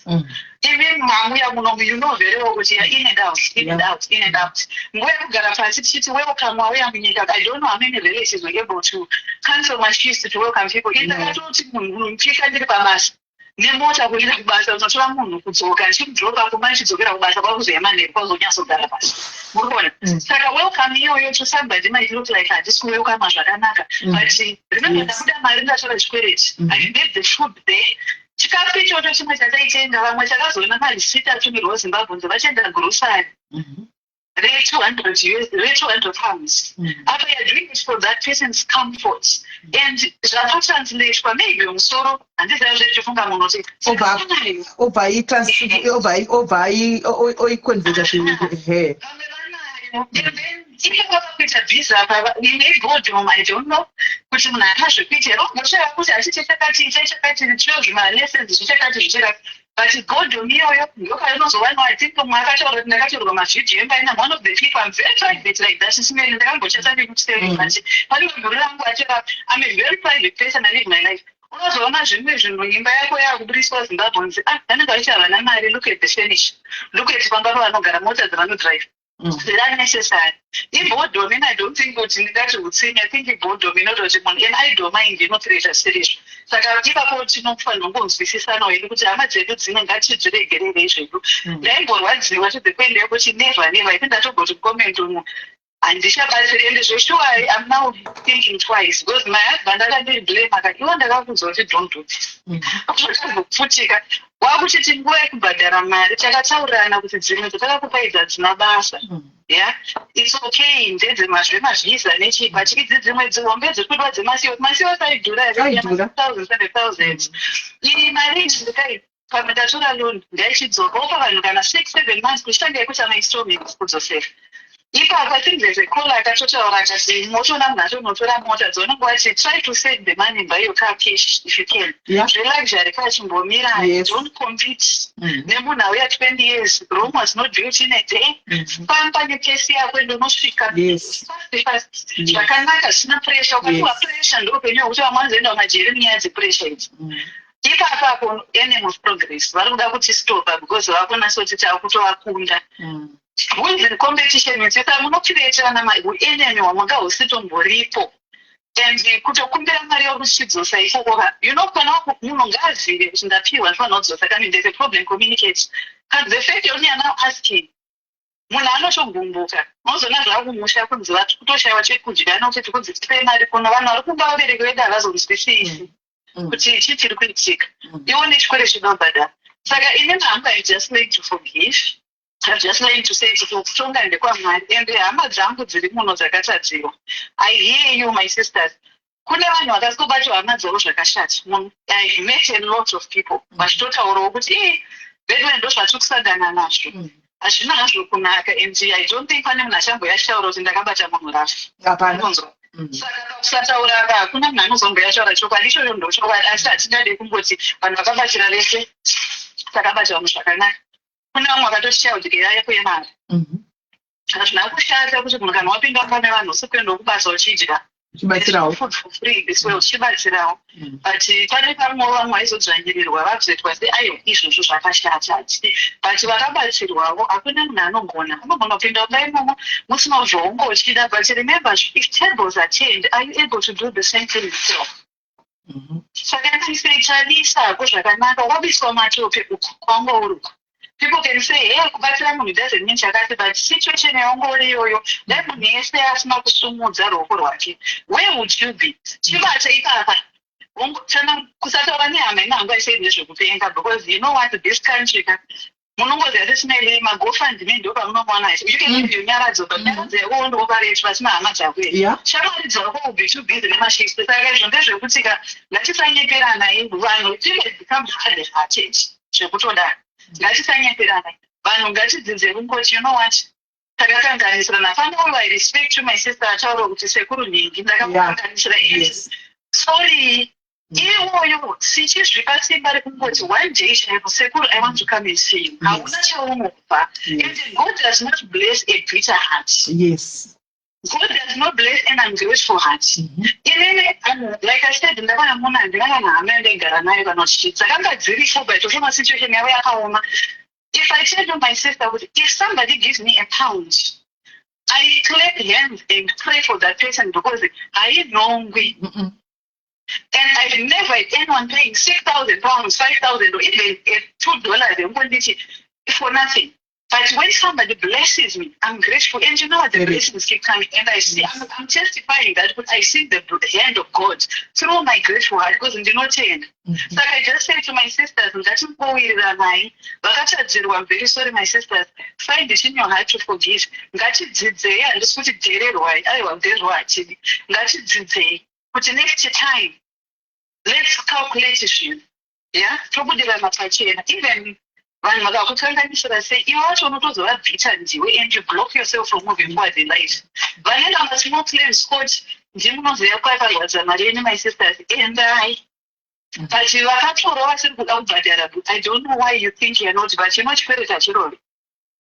Imi mamuya munomu, you know very well kuti you're in and out, in and out, in and out. Nguva yekugara pasi tichiti welcome, wauya munyika, I don't know how many relatives were able to cancel my shifts to welcome people. Ini ndakatoti munhu mupika ndiri pabasa. Nemota kuenda kubasa, unotora munhu kudzoka, ndichimudropa kumba, ndichidzokera kubasa, kwakuzoya manheru, kwazonyatsogara pasi, muri kuona? Saka welcome iyoyo to somebody might look like handisi kuwelcoma zvakanaka, but remember, ndabuda mari, ndatora chikwereti. I made the food there. Chikafu ichocho chimwe chataitenga, vamwe takazoona marisiti atumirwa Zimbabwe nzi vachienda grocery re-200 US, re-£200. Apa you are doing it for that person's comfort and zvatotranslatewa maybe musoro, handiziva zvechifunga munhu kuti Obva obva oiconverta he. Vamwe vanayo, and then iye vava kuita busy apa ine boredom. I don't know kuti munhu haana zvekuita here, ogoshaya kuti achiite chakati, ite chakati, chiyo zvimalessons zvichakati zvichakati, but boredom iyoyo ndopainozowanwa. I think mumwe akataura kuti ndakatorwa mavhidhiyo emba ina one of the people. I'm very private like that. Simene ndakambochata nekutiseri, but pane maguru rangu achera. I'm a very private person. I live my life. Unozoona zvimwe zvinhu, imba yako yaakubudiswa Zimbabwe, nzi, "Ah, vanenge vachi havana mari. Look at the furniture, look at pamba pavanogara, mota dzavanodrive." Zviri unnecessary, iboredom. And I don't think kuti ndingati utsinye. I think iboredom inototi munhu, and idle mind inocreata serizvo. Saka ipapo tinofanira kungonzwisisana hedu kuti hama dzedu dzimwe ngatidziregererei zvedu. Ndaimborwadziwa to the point yekuti never, never. I think ndatogoti comment umu handichabatsiri, ende zveshuwa I'm now thinking twice because my husband akandiblame akati, "Iwo ndakakuudza kuti don't do this." Zvakazopfutika wakuchiti nguva yekubhadhara mari, takataurirana kuti dzimwe dzatakakupaidza dzina basa. Yeah, it's okay, ndedzemazvemavhisa nechi, but idzi dzimwe dzihombe dziri kudiwa dzemasiwo, masiwo aidhura. Aidhura. Thousand, 7,000. Iyi mari iyi pamwe ndatora loan, ngaichidzoka. Opa vanhu kana 6, 7 months kuchitanga yekuita mainstallments kudzosera. Ipapo I think there's a caller akatotaura akati motoona munhu atonotora mota dzaunenge wati, try to save the money, buy your car cash if you can. Zveluxury kachimbomira. Don't compete nemunhu auya 20 years. Rome was not built in a day. Famba nepace yako ende unosvika fast fast. Zvakanaka, zvisina pressure. Ukapiwa pressure, ndoupenyu hwekuti vamwe vanozoenda kumajeri munyaya dzepressure idzi. Ipapapo enemy of progress vari kuda kutistopa because vakunasoti takutovakunda. Who is in competition with you? Saka munocreatirana uenemy hwamwanga husitomboripo, and kutokumbira mari yokuchidzosa ikoko ka, kana munhu ngaazive kuti ndapiwa, ndifanira kudzosa. Kani there's a problem, communicate. Kana the fact yekuti you are now asking, munhu anotogumbuka. Unozoona zvakumusha kunzi kutoshayiwa chekudya nokuti kunzi tipe mari kuno. Vanhu vari kumba, vabereki vedu havazonzwisisi kuti chii chiri kuitika. Iwo nechikwere chinobhadhara. Saka inini hangu, I just like to forgive. I just like to say kuti kutonga ndekwaMwari, and hama dzangu dziri muno dzakatadzirwa, I hear you, my sisters. Kune vanhu vakasikobatwa hama dzavo zvakashata. I've met a lot of people vachitotaurawo kuti, "Ii, bedwe ndo zvatiri kusangana nazvo, hazvina hazvo kunaka." And I don't think pane munhu achamboyachitaura kuti ndakabata munhu rafu. Hapana. Unonzwa? Saka pakusataura apa hakuna munhu anozomboyataura chokwadi ichocho, ndo chokwadi. Asi hatingade kungoti vanhu vakabatira vese, takabata vanhu zvakanaka. Kune vamwe vakatoti yako yemari. Hazvina kushata kuti munhu kana wapinda pane vanhu usikuenda kubasa uchidya Uchibatsirawo. food for free this way, uchibatsirawo. But pane pamwe vamwe vaizodzvanyirirwa, vazoitwa seaiwa, izvozvo zvakashata. But vakabatsirwawo, hakuna munhu anogona, unogona kupinda mumba imomo musina zvaunge uchida. But remember, if tables are turned, are you able to do the same thing yourself? Saka ndiseichanisako zvakanaka, wabiswa matope uku kwanga uri uku. People can say, "Hey, kubatsira munhu doesn't mean chakati," but situation yaunga uri iyoyo, dai munhu yese asina kusumudza ruoko rwake, where would you be? Chibate ipapa. Tana kusataura nehama ine hangu aisei nezvekupenga, because you know what, this country ka, munongoziva kuti tinele maGoFundMe, ndo pamunomuwana. You can give your nyaradzo, but nyaradzo yako ndoopareti pasina hama dzako here? Shamwari dzako will be too busy nemashifts. Saka izvo ndezvekuti ka, ngatisanyeperana. Vanhu tine become hard hearted zvekutodaro. Ngatisanyeperana. Vanhu ngatidzidze kungoti, you know what, takakanganisirana. Fana uyu, I respect you, my sister, ataura kuti sekuru nhingi ndakakukanganisira, sorry. Iwoyo sichizvipa simba rekungoti one day chaipo, "Sekuru, I want to come and see you." Hauna chaunobva. And God does not bless a bitter heart. God does not bless an ungrateful heart. Inini, like I said, ndakana munhu handina kana hama yandaigara nayo kana kuti dzakanga dziripo, but toshoma situation yavo yakaoma. If I tell you, my sister, kuti if somebody gives me a pound, I clap hands and pray for that person because hainhongwi. And I've never had anyone paying £6,000, 5,000 or even $2 yekunditi for nothing. But when somebody blesses me, I'm grateful. And you know what? The blessings keep coming. And I see, I'm testifying that I see the hand of God through my grateful heart because ndinotenda. Saka I just say to my sisters, ngatimbowiriranayi. Vakatadzirwa, I'm very sorry, my sisters. Find it in your heart to forgive. Ngatidzidzei, handisi kuti dhererwai, aiwa, dhererwa hatidi. Ngatidzidzei kuti next time, let's calculate zvinhu. Yeah? Tobudirana pachena. Even vanhu vakakukanganisira sei, iwe wacho unotozovabvita ndiwe and you block yourself from moving forward in life. Vanoenda masmall claims court, ndimunoziva kwakarwadza mari yenyu, my sisters, endai. But vakatorwa vasiri kuda kubhadhara, I don't know why you think you're not, but chikwereti hachirovi.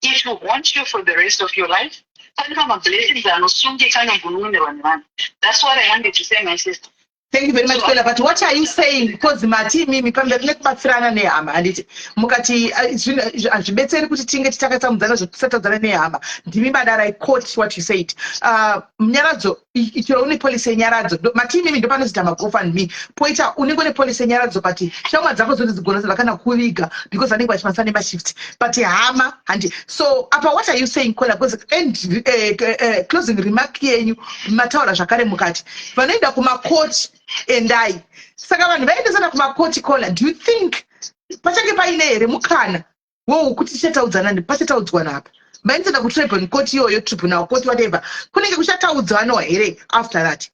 It will haunt you for the rest of your life. Pane mablessings anosungika anogunun'unirwa nevanhu. That's what I wanted to say, my sister. Thank you very much, Kwela. But what are you saying? Because mati imimi pamberi nekubatsirana nehama, handiti mukati hazvibetseri kuti tinge tichakatsambudzana zvekusataudzana nehama. Ndimi madara, I quote what you said. Nyaradzo, ichero une policy yenyaradzo. Mati imimi ndopanozoita maGoFundMe, poita unenge une policy yenyaradzo, but shamwa dzako dzoti dzigona kana kuviga because vanenge vachimasa nemashift, but hama handi. So apa what are you saying, Kola? Because end closing remark yenyu mataura zvakare mukati vanoenda kumakoti, endai. Saka vanhu vaendesana kumakoti, Kola, do you think pachange paine here mukana wokuti tichataudzana, pachataudzwana apa maendesana kutribunal court iyoyo, tribunal court, whatever, kunenge kuchataudzwanwa here after that?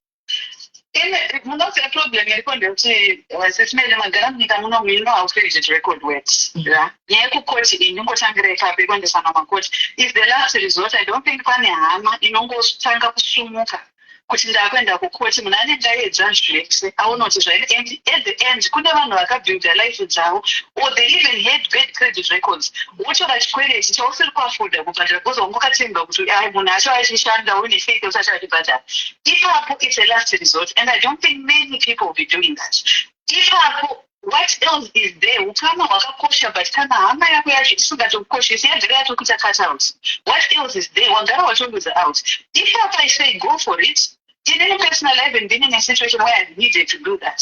Munoziva problem iriko ndekuti sesimene magara munyika muno, you know how credit record works. Yeah, nyaya yekukoti iyi, ndingotangira ipapo, yekuendesana makoti is the last resort. I don't think pane hama inongotanga kusumuka kuti ndakuenda kukoti. Munhu anenge aedza zvese, aona kuti zvaenda, and at the end kune vanhu vakabuilda life dzavo or they even had bad credit records, wotora chikwereti chausiri kuafforda kubhadhara because wangokatenga kuti ai munhu acho achishanda, une faith yekuti achachibhadhara. Ipapo it's a last resort and I don't think many people will be doing that. Ipapo what else is there? Ukama hwakakosha, but kana hama yako yacho isingatokukoshesi, yagara yatokuita cut out, what else is there? Wagara watoluza out. Ipapo I say go for it. Inini personally, I haven't been in a situation where I needed to do that,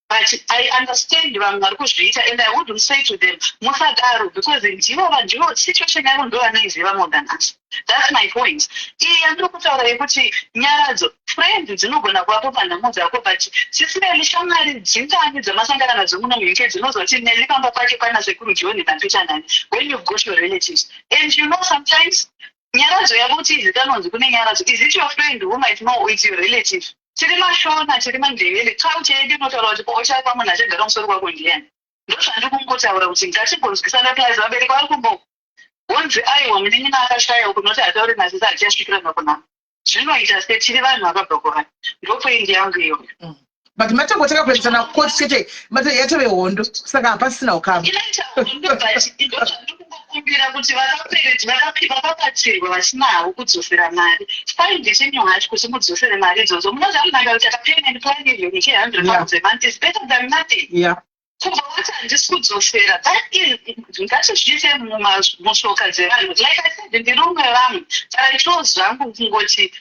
but I understand vanhu vari kuzviita and I wouldn't say to them musadaro because ndivo vandivo situation yavo ndo vanoiziva more than us. That's my point. Iyi yandiri kutaura yekuti nyaradzo, friends dzinogona kuvapo panhamo dzako, but sisineli shamwari dzingani dzamasangana nadzo muno muUK dzinozoti Neli pamba pake pana sekuru John naPeter nani, when you've got your relatives? And you know, sometimes nyaradzo yavo kuti izikanonzi kune nyaradzo, is it your friend who might know it's your relative? Tiri maShona, tiri maNdevere, culture yedu inotaura kuti pochapa munhu achagara musoro kwako ndiani. Ndozvandiri kungotaura kuti ngatimbonzwisana. Plus vabereki vari kumbo honzi aiwa, munin'ina akashaya kunoti hatauri nasisi, hatichasvikirana kunamo. Zvinoita setiri vanhu vakabva kuvanhu. Ndopoint yangu iyoyo. But matongotanga kuendesana kukoti chete, yatove hondo, saka hapasisina ukama. Inoita hondo, but ndozvandiri kungokumbira kuti vakapereti vakabatsirwa vasinavo kudzosera mari, find it in your heart kuti mudzosere mari idzodzo. Munoziva munhu akaita kapayment plan even ichi £100 a month is better than nothing. Kubva wati handisi kudzosera, that is, ngatizviite musvoka dzevanhu. Like I said, ndiri umwe vamwe, but I chose zvangu kungoti,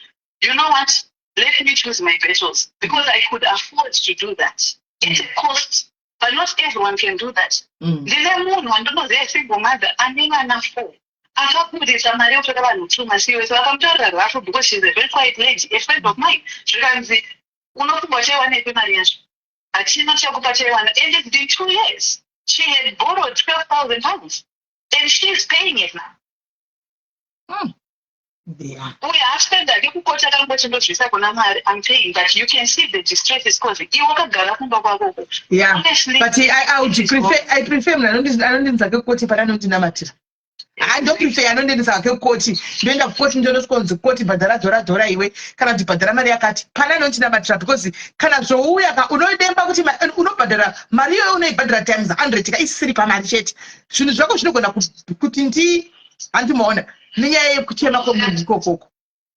you know what, let me choose my battles because I could afford to do that. It's a cost, but not everyone can do that. Ndine munhu wandinoziva, single mother ane vana four, akabudisa mari yekutora vanhu two maCOS. Vakamutaurira rafu because she's a very quiet lady, a friend of mine. Zvikanzi, unofunga uchaiwanepi mari yacho? Hachina chakupa chaiwana. And it's been 2 years. She had borrowed £12,000 and she's paying it now. Uyo haasipedza ake kukota, akangoti ndozvisa kuna Mwari, I'm paying. But you can see the distress is causing. Iwe wakagara kumba kwakoko. Yeah, but I would prefer, I prefer munhu anondinzake kukoti pane anondinamatira. Handoprefer anondiendesa hake kukoti. Ndoenda kukoti, ndonosvika kunzi kukoti bhadhara dhora dhora iwe, kana kuti bhadhara mari yakati, pane anondinamatira, because kana zvouya ka, unodemba kuti unobhadhara mari iyoyo, unoibhadhara times 100 ka, isisiri pamari chete. Zvinhu zvako zvinogona kuti ndi handimaona nenyaya yekuchema kwemunhu ikokoko.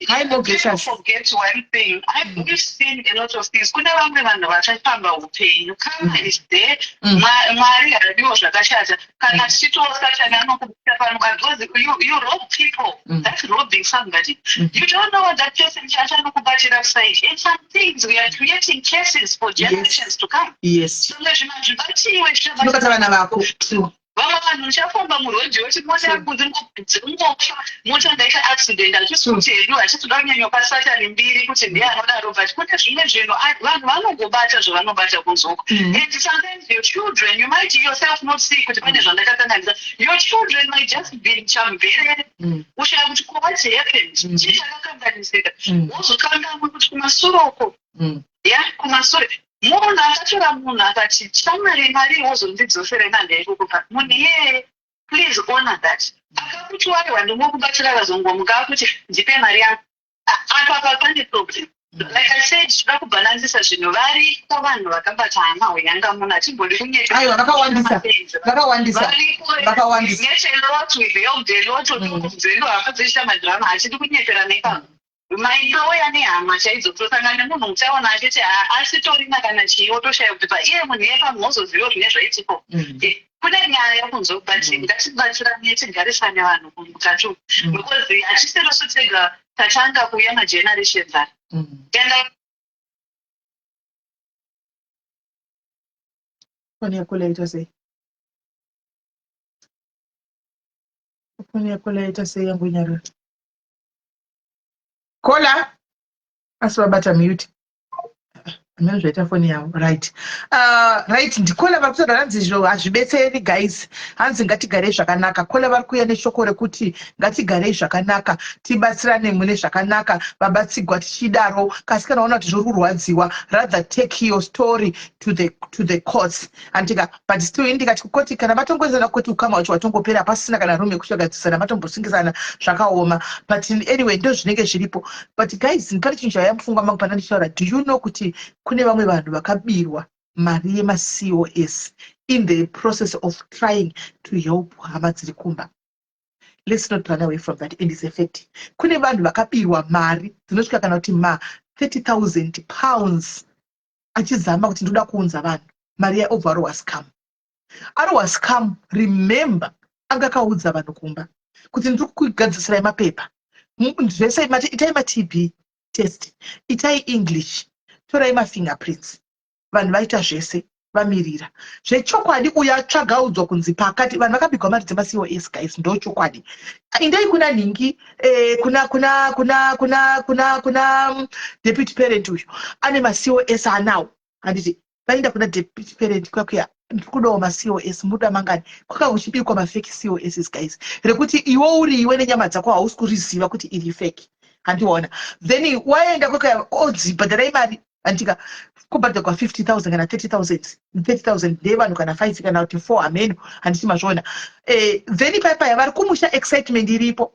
Hi, Mogetas. Forget one thing. We've seen a lot of things. Kune vamwe vanhu vachafamba upenyu. Karma is there. Mwari haadiwo zvakashata. Kana tichitiwo Satani anokubata pano, because you rob people. That's robbing somebody. You don't know what that person chaachanokubatira side. And some things we are creating cases for generations to come. Zvimwe zvinhu hazvibatiwe. Zvinobata vana vako, true. Vamwe vanhu uchafamba murodhi woti mota yangu dziringofa, mota ndaita accident. Hachisi kuti hedu hachisi kuda kunyanyopa Satani mbiri kuti ndiye anodaro, but kune zvimwe zvinhu vanhu vanongobata zvavanobata kunzoko. And sometimes your children, you might yourself not see kuti pane zvandakakanganisa. Your children might just be chamverere, ushaya kuti ko what happened, chii chakakanganisika, wozokangamwa kuti kumasure uko, ya, kumasure munhu akatora munhu akati, "Shamwari, mari wozondidzosera nandeyekukupa." Munhu iyeye, please honor that. Akakuti waiwa, ndingokubatira, vazongomuka akuti, "Ndipe mari yangu." Apa pa pane problem. Like I said, toda kubhalansisa zvinhu. Variko vanhu vakabata hama hwenyanga munhu hatimbodi kunyepa. Aiwa, vakawandisa, vakawandisa, vakawandisa. Met a lot, we've helped a lot. Dzedu hama dzichiita madhirama, hatidi kunyepera nepamwe. Maitouya nehama chaidzo, kutosangana nemunhu muchaona achiti asitorina kana chii, wotoshaya kuti pa iye munhu iye pamwe wozoziva zvine zvaitiko. Kune nyaya kunzo, but ngatibatsirane, tigarisane vanhu mukati umu, because hatisirisu tega tatanga kuuya magenerations aya. Enda. Foni yako yaita sei? Foni yako yaita sei? Yangonyarara. Kola asi vabata mute, amene zvaita foni yavo. Right, right, ndikola vari kutaura. Hanzi izvo hazvibetseri, guys. Hanzi ngatigarei zvakanaka. Kola vari kuuya neshoko rekuti ngatigarei zvakanaka, tibatsirane mune zvakanaka, vabatsigwa tichidaro. Kasi kana waona kuti zviri kurwadziwa, rather take your story to the courts, andika. But still indikati kukoti, kana vatongoenzana kukoti, ukama wacho watongopera, pasisina kana room yekutsvagadzisana, matombosingizana, zvakaoma. But anyway, ndo zvinenge zviripo. But guys, pane chinhu chauya mupfungwa mangu pana ndichitaura. Do you know kuti kune vamwe vanhu vakabirwa mari yemaCOS in the process of trying to help hama dziri kumba? Let's not run away from that, and is a fact. Kune vanhu vakabirwa mari dzinosvika kana kuti ma £30,000 achizama kuti ndoda kuunza vanhu mari yaobva arohwa scam, arohwa scam. Remember, anga akaudza vanhu kumba kuti ndiri kugadzisirai mapepa zvese, itai maTB test, itai English, torai mafingerprints. Vanhu vaita zvese, vamirira zvechokwadi. Uyo atsvaga audzwa kunzi pakati vanhu vakabigwa mari dzemaCOS. Guys, ndo chokwadi. Indai kuna nhingi, kuna deputy parent uyu ane maCOS anawo, handiti? Vaenda kuna deputy parent kwakuya, "Ndiri kudawo maCOS, muda mangani?" Kwaka kuchibikwa mafake COS, guys, rekuti iwe uri iwe nenyama dzako hausi kuriziva kuti iri fake, handiona? Then waenda kwakaya, odzi, "Bhadharai mari," andika. Kubhadharwa 50,000 kana 30,000. 30,000 ndevanhu kana 5 kana kuti 4, hameno, handiti mazviona? Then paipaya vari kumusha, excitement iripo,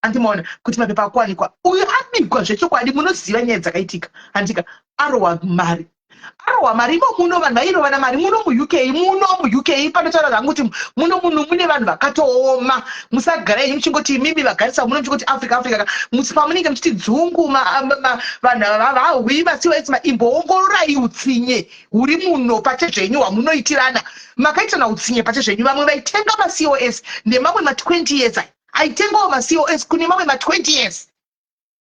andimaona kuti mapepa akuwanikwa. Uyu abigwa zvechokwadi, munoziva nyaya dzakaitika, handika? Arohwa mari, arohwa mari imo muno. Vanhu vairovana mari muno muUK, muno muUK panotaura zvangu kuti muno muno mune vanhu vakatooma. Musagara henyu muchingoti imimi vagarisa muno, muchingoti Africa, Africa. Musi pamunenge muchiti dzungu, vanhu vahwi maCOS, imboongororai utsinye huri muno pachezvenyu hwamunoitirana. Makaitirana utsinye pachezvenyu. Vamwe vaitenga maCOS nemamwe ma20 years aya, aitengawo maCOS kune mamwe ma20 years,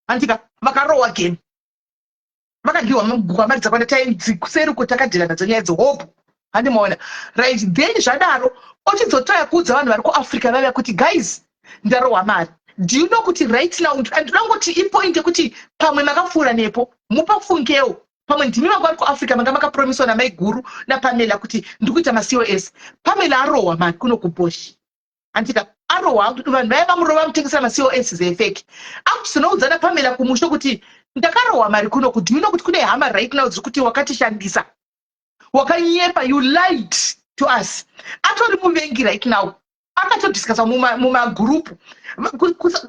handika? Vakarohwa game, vakadyiwa mari dzakawanda. Kuseri uko takadhira nadzo nyaya dzehope, handimaona? Right, then zvadaro ochizotoya kuudza vanhu vari kuAfrica vavia kuti, "Guys, ndarohwa mari." Do you know kuti right now, andinongoti ipoint yekuti pamwe makapfuura nepo, mupafungewo, pamwe ndimi vanga vari kuAfrica, manga makapromiswa namaiguru naPamela kuti ndikuita maCOS. Pamela arohwa mari kuno kuBoshi, andika? Arohwa. Vanhu vaya vamurova, mutengesera maCOS zefake. Akuchizonoudza naPamela kumusho kuti ndakarohwa mari kuno. Kuti you know kuti kune hama right now dziri kuti wakatishandisa, wakanyepa, you lied to us. Atori muvengi right now, akatodiscussa mumagurupu.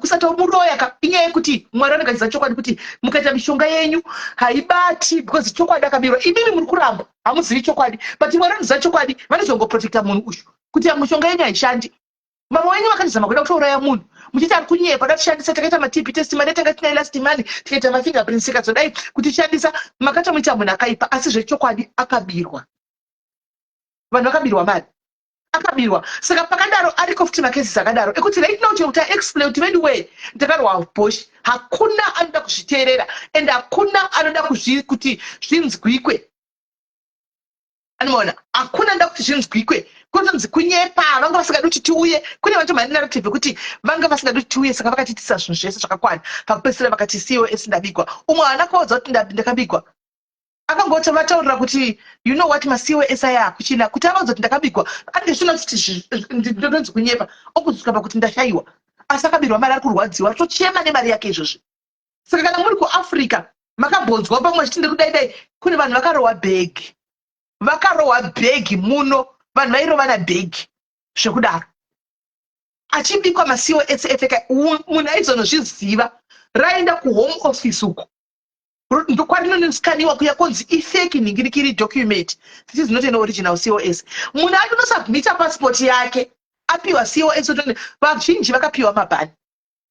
Kusatomuroya ka, inyaya yekuti Mwari anenge achiziva chokwadi kuti mukaita mishonga yenyu haibati, because chokwadi akabirwa. Imimi muri kuramba, hamuzivi chokwadi, but Mwari anoziva chokwadi. Vanozongoprotecta munhu uyu kuti mishonga yenyu haishandi. Mama wenyu vakatizama kuda kutouraya munhu muchiti ari kunyepa, da kushandisa. Takaita maTB test, mari yatanga tinayo last money, tikaita mafingerprints, tikazodai kutishandisa. Makatomuita munhu akaipa, asi zvechokwadi akabirwa. Vanhu vakabirwa mari, akabirwa. Saka pakadaro ariko futi macases akadaro ekuti right now chero kuti aexplain kuti anyway ndakarwa bosh, hakuna anoda kuzviteerera and hakuna anoda kuti zvinzwikwe. Anoona hakuna anoda kuti zvinzwikwe, kutonzi kunyepa, vanga vasingadi kuti tiuye. Kune vatomhani narrative yekuti vanga vasingadi kuti tiuye, saka vakatiitisa zvinhu zvese zvakakwana. Pakupedzisira vakati COS ndabigwa. Umwe haana kuvaudza kuti ndakabigwa, akangoti vataurira kuti, "You know what, maCOS aya hakuchina." Kuti avaudza kuti ndakabigwa, anenge zvichina kuti ndinonzi kunyepa, okuzosvika pakuti ndashayiwa. Asi akabirwa mari, ari kurwadziwa, tochema nemari yake izvozvi. Saka kana muri kuAfrica, makambonzwa pamwe vachiti ndikudai dai, kune vanhu vakarohwa bhegi, vakarohwa bhegi muno. Vanhu vairovana bhegi zvekudaro, achibikwa maCOS efake. Munhu aizonozviziva raenda kuHome Office uko ndokwarinonoskaniwa kuya, konzi ifake nhingirikiri document, this is not an original COS. Munhu anonosubmita passport yake, apiwa COS. Vazhinji vakapiwa mabhani,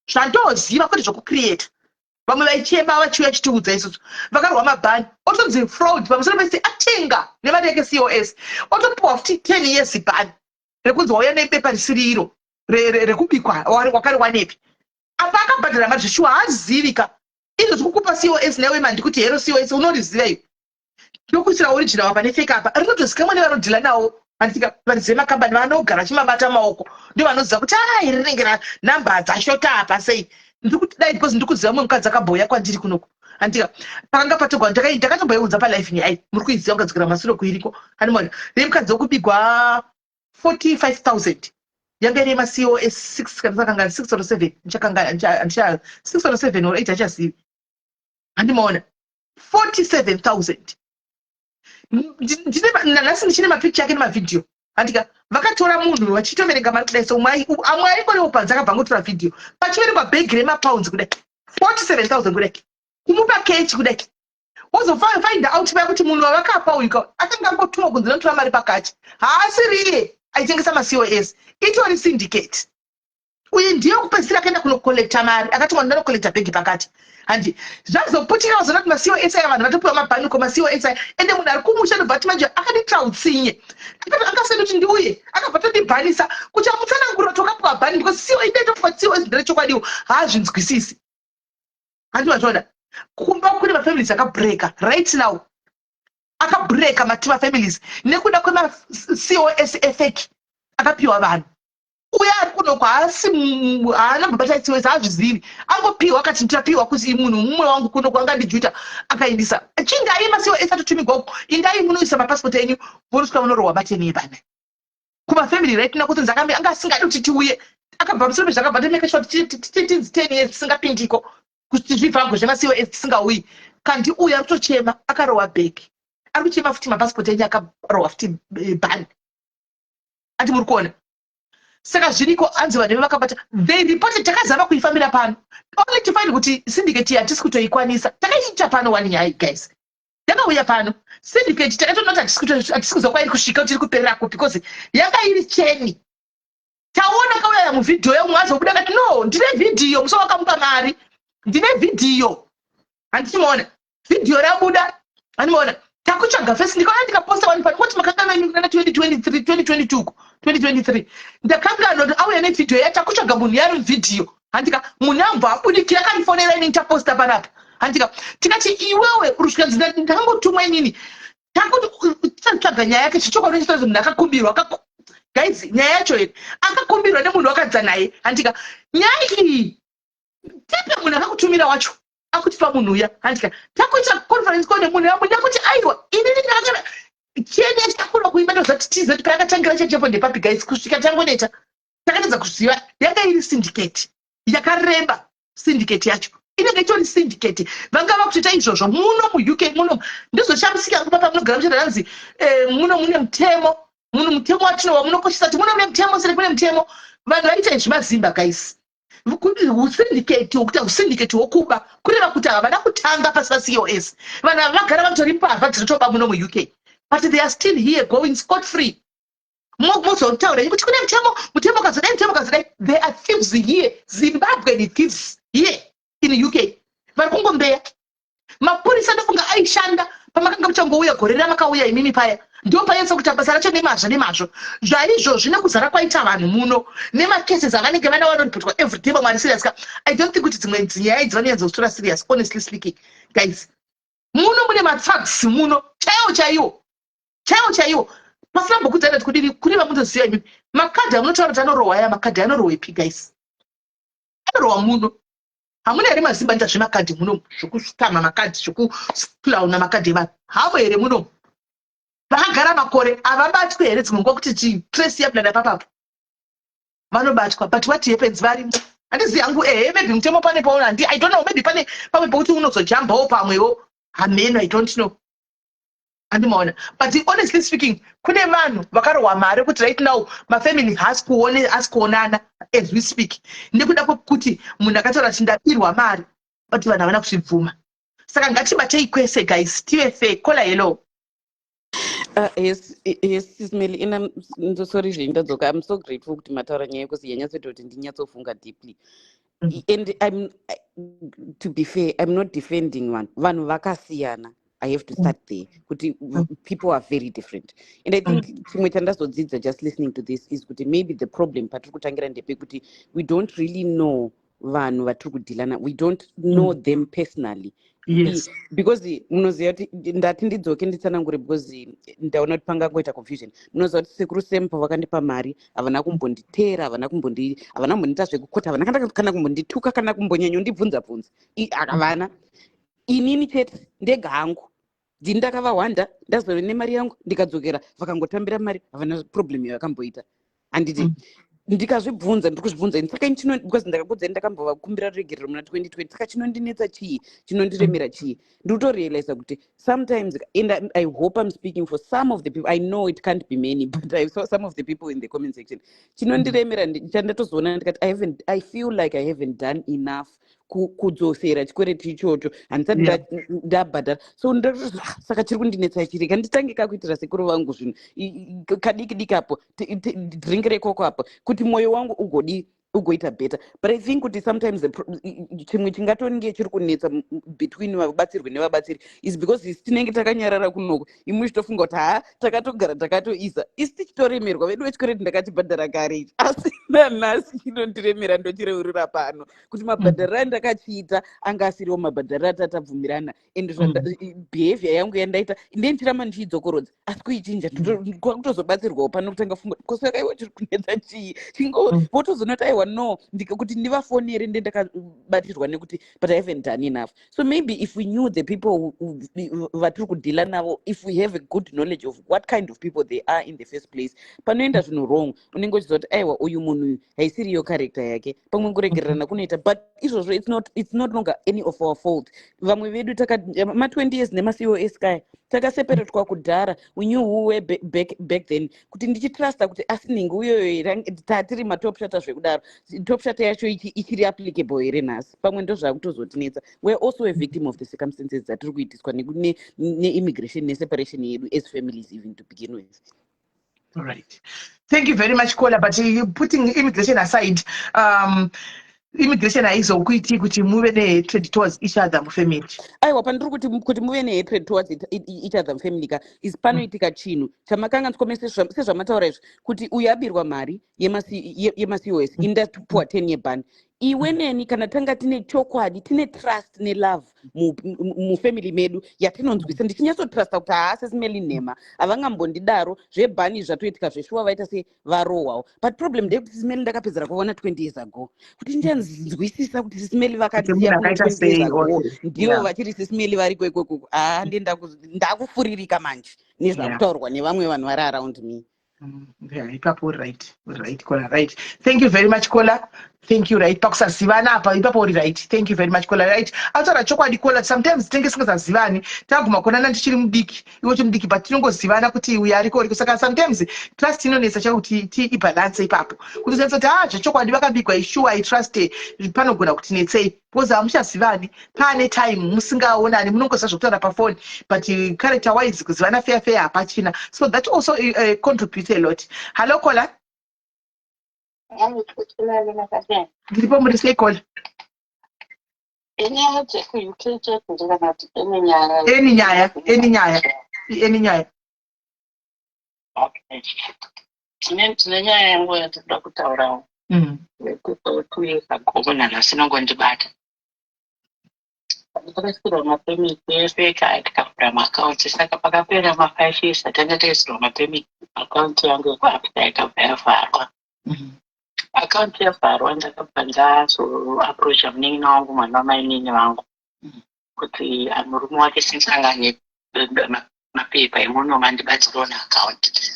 zvandoziva, kwete zvokucreata. Vamwe vaichema vachiuya chitiudza isusu, vakarwa mabhani, otonzi fraud. Pamusoro pese atenga nemari yake COS, otopiwa futi 10 years ban rekunzi wauya nebepa risiri iro rekubikwa, wakariwanepi? Apa akabhadhara mari zveshuwa, haazivika. Izvo zvikukupa COS newe mandi kuti hero COS unoriziva iwe, ndokuisira original apa nefake apa, rinotozikamwa nevanodhila nawo. Handika varidzi vemakambani vanogara vachimabata maoko, ndo vanoziva kuti a iri rinenge namba dzashota apa sei. Ndiri dai because ndiri kuziva mumwe mukadzi akabhoya kwandiri kunoku, handika pakanga patogwa. Ndakatomboiudza palife nyaya, muri kuiziva, ukadzokera masure kuiriko. Hanimona nemukadzi wekubigwa 45 000, yanga iri yemaCOS 6 kana sakangana 6 or 7, ndichakangana, 6 or 7 or 8, hachazivi. Handimaona 47 000. Nanhasi ndichine mapicture ake nemavhidhiyo. Handika vakatora munhu vachitoverenga mari kudai, so amwe aingoriwo panze, akabva angotora vhidhiyo pachiverengwa bhegi remapounds kudai, 47 000 kudai, kumupa kechi kudai. Wozofind out paya kuti munhu wavakapa uyu akanga angotumwa kunzi notora mari pakati, haasiriye aitengesa maCOS, itori syndicate. Uyu ndiye kupedzisira akaenda kunokolekta mari, akatumwa ndanokolekta bhegi pakati. Handi zvazoputika, vazoona kuti maCOS aya vanhu vatopiwa mabhanuko maCOS aya. Ende munhu ari kumusha ndobva ati manje akanditira utsinye, akasenda kuti ndiuye, akabva tondibhanisa kuti amutsanangurira kuti wakapiwa bhani because CO indaitopiwa COS nderechokwadiwo, haazvinzwisisi. Handi vachiona kumba kune mafamilies akabreka right now, akabreka matima families nekuda kwemaCOS efake akapiwa vanhu. Uye ari kunoko haasi haana mbobata COS, haazvizivi, angopiwa akati nditapiwa kuti munhu mumwe wangu kunoko angandijuta, akaindisa chindai maCOS atotumigwa uko, indai munoisa mapasipoti enyu, vonosvika munorohwa mateni epana kumafamily right now. Kutonzi anga asingadi kuti tiuye, akabva musoro pezvakabva tomake sure kuti tinzi 10 years tisingapindiko, kuti zvivhagwe zvemaCOS tisingauyi. Kandi uyu ari kutochema, akarohwa bhegi, ari kuchema futi mapasipoti enyu akarohwa futi bhani. Ati muri kuona, saka zviriko. Hanzi vanhu vakabata, they reported. Takazama kuifambira pano only to find kuti syndicate hatisi kutoikwanisa. Takaiita pano one nyaya, guys, yakauya pano syndicate, takatoona kuti hatisi kuziva kwairi kusvika, kuti iri kuperera kupi, because yanga iri cheni. Taona kauya muvhidhiyo yeumwe azobuda kati, "No, ndine vhidhiyo musi wakamupa mari, ndine vhidhiyo." Handichimuona vhidhiyo rabuda, handimaona takutsvaga fesi. Ndikaona ndikaposta wani pano kuti makanga venyu kuna 2023, 2022, 2023, ndakanganwa kuti auya nevhidhiyo ya takutsvaga munhu yari muvhidhiyo. Handika munhu ambva abudikira, akandifonera inini, taposta panapa. Handika tikati iwewe urusvika, ndakangotumwa inini, takuti tichatsvaga nyaya yake zvichokwadi. Munhu akakumbirwa, guys, nyaya yacho here, akakumbirwa nemunhu wakadza naye. Handika nyaya iyi tipe munhu akakutumira wacho, akutipa munhu uya. Handika takuita conference call nemunhu uya, munhu akuti aiwa, inini ndakakana chene chakura kuimba, ndozati tize kuti payakatangira chechepo ndepapi, guys. Kusvika tangoneta, takatadza kuziva yanga iri syndicate yakareba. Syndicate yacho inenge itori syndicate, vanga vakutoita izvozvo muno muUK muno. Ndizoshamisika kupa pamunogara muchiti hanzi muno mune mutemo, muno mutemo watinowa munokoshesa kuti muno mune mutemo sere kune mutemo. Vanhu vaita izvi mazimba, guys, husyndicate hwokuita husyndicate hwokuba, kureva kuti havana kutanga pasi paCOS. Vanhu ava vagara vatori mbavha dzinotoba muno muUK, but they are still here going scot free. Mozotaura kuti kune mutemo, mutemo ukazodai, mutemo ukazodai. There are thieves here, Zimbabwean thieves here in UK vari kungombeya. Mapurisa ndofunga aishanda pamakanga muchangouya gore ramakauya imimi paya, ndo painyatsa kuita basa racho nemazvo nemazvo. Zvaizvozvi, nekuzara kwaita vanhu muno, nemacases avanenge vana vanoripotwa everyday, vamwe vari serious ka, I don't think kuti dzimwe dzinyaya idzi vanonyatsozitora serious, honestly speaking, guys. Muno mune mathugs muno, chaiwo chaiwo, chaiwo chaiwo, pasina mbokudzana kuti kudini. Kune vamunoziva imimi, makadhi amunotaura kuti anorohwa aya, makadhi anorohwepi, guys? Anorohwa muno. Hamuna here mazimba anoita zvemakadhi muno, zvokuscama makadhi, zvokuclona makadhi evanhu? Hamo here muno? Vakagara makore, havabatwi here? Dzimwe nguva kuti trace yablada papapo, vanobatwa. But what happens? Varimo. Handizivi hangu. Ehe, maybe mutemo pane paona, handi, I don't know, maybe pane pamwe pokuti unozojambawo pamwewo, hameno, I don't know, handimaona. But honestly speaking, kune vanhu vakarohwa mari kuti right now mafamily haasi kuone, haasi kuonana as we speak, nekuda kwekuti munhu akataura kuti ndabirwa mari, but vanhu havana kuzvibvuma. Saka ngatibatei kwese, guys, tive fair. Kola, hello. Yes, Sis Melly, ina sorry zvendadzoka. I'm so grateful kuti mataura nyaya yekuti yanyatsoita kuti ndinyatsofunga deeply. And to be fair, I'm not defending vanhu. Vanhu vakasiyana. I have to start there. Kuti people are very different. And I think chimwe chandazodzidza just listening to this is kuti maybe the problem patiri kutangira ndepekuti we don't really know vanhu vatiri kudhilana. We don't know them personally. Because munoziva kuti ndati ndidzoke nditsanangure, because ndaona kuti pangangoita confusion. Munoziva kuti sekuru Sempo vakandipa mari, havana kumbonditeera, havana kumbondiita zvekukota, havana kana kumbondituka, kana kumbonyanyondibvunza bvunza. Havana. Inini chete ndega hangu ndini ndakavahwanda, ndazove nemari yangu, ndikadzokera, vakangotambira mari, havana problem yavakamboita, handiti? Ndikazvibvunza, ndiri kuzvibvunza ini, saka ini chino, because ndakakudzai, ndakambovakumbira ruregerero muna 2020. Saka chinondinetsa chii? Chinondiremera chii? Ndiri kutorealiza kuti sometimes, and I hope I'm speaking for some of the people, I know it can't be many, but I saw some of the people in the comment section, chinondiremera chandatozoona ndikati I feel like I haven't done enough kudzosera chikwereti ichocho. Handisati ndabhadhara. So ah, saka chiri kundinetsa chiri kanditange kakuitira sekuru vangu zvinhu kadiki diki apo, drink rekoko apo, kuti mwoyo wangu ugodi ugoita better. But I think kuti sometimes chimwe chingatonge chiri kunetsa between vabatsirwi nevabatsiri is because isi tinenge takanyarara kunoko, imwe ichitofunga kuti ha, takatogara takatoisa, isi tichitoremerwa. Vedu vechikwereti ndakachibhadhara kare ichi, asi nanhasi chinondiremera, ndochireurira pano kuti mabhadhariro andakachiita anga asiriwo mabhadhariro atatabvumirana, and behavior yangu yandaita ndendichiramba ndichidzokorodza, asi kuichinja kwakutozobatsirwawo pano kutanga funga kosaka iwe chiri kunetsa chii chingo votozoona kuti aiwa, no, kuti ndivafonere, ndendakabatirwa nekuti, but I haven't done enough. So maybe if we knew the people vatiri kudhila navo, if we have a good knowledge of what kind of people they are in the first place, panoenda zvinhu wrong unenge uchiziva kuti aiwa, uyu munhu uyu haisiriyo character yake. Pamwe kuregererana kunoita, but izvozvo it's not longer any of our fault. Vamwe vedu taka ma20 years nemaCOS kaya, takaseparatwa kudhara. We knew who were back then, kuti ndichitrusta kuti asi nhingi uyoyo here, tatiri matop shata zvekudaro, top shata yacho ichiri applicable here nhasi? Pamwe ndo zvakutozotinetsa. We are also a victim of the circumstances dzatiri kuitiswa neimmigration neseparation yedu as families even to begin with. All right. Thank you very much, Kola. But you putting immigration aside, immigration haizokuiti kuti muve nehatred towards each other mufamily. Aiwa, pandiri kuti muve nehatred towards each other mufamily ka, is panoitika chinhu chamakanganiswa mese, sezvamataura izvi, kuti uyu abirwa mari yemaCOS, ini ndatopuwa 10 year ban. Iwe neni kana tanga tine chokwadi, tine trust nelove mufamily medu yatinonzwisa, ndichinyatsotrusta kuti haasi Sis Melly nhema, havangambondidaro zvebhani zvatoitika zveshuwa, vaita sevarohwawo. But problem ndeyekuti Sis Melly ndakapedzera kuvaona 20 years ago, kuti ndichanzwisisa kuti Sis Melly vakatisiya 20 years ago, ndivo vachiri Sis Melly variko ikoko. Haa, ndakufuririka manje nezvakutaurwa nevamwe vanhu vari around me. Yeah, ipapo right, Kola, right. Thank you very much, Kola. Thank you. Right, pakusazivana apa, ipapo uri right. Thank you very much, caller. Right, ataura chokwadi caller. Sometimes tinenge tisingazazivani, taguma kuonana tichiri mudiki, iwe uchiri mudiki, but tinongozivana kuti uyo ariko uriko. Saka sometimes trust inonetsa chako kuti tiibhalance ipapo, kuti unyatsa kuti, ah, zvechokwadi vakabigwa, isure, I trust. Panogona kuti netsei because hamuchazivani, paane time musingaonani, munongoziva zvekutaura pafoni, but character wise kuzivana fair fair hapachina. So that also contributes a lot. Hallo caller. Ndiripo, muri sei caller? Inyaya dzekuUK chete ndikana kuti ene nyaya? Eni nyaya, eni nyaya, eni nyaya. Okay. Tine nyaya yangu yatinoda kutaurawo yekuti 2 years ago nanhasi inongondibata. Ndakaisirwa mapermit ese, tikavhura maaccounts. Saka pakapera ma5 years atanga taisirwa mapermit, account yangu yekuAbsa yakabva yavharwa. Account yavharwa, ndakabva ndazoapproacha munin'ina wangu, mwana wamainini vangu, kuti ah, murume wake since anga ane mapepa emuno, mandibatsirawo neaccount.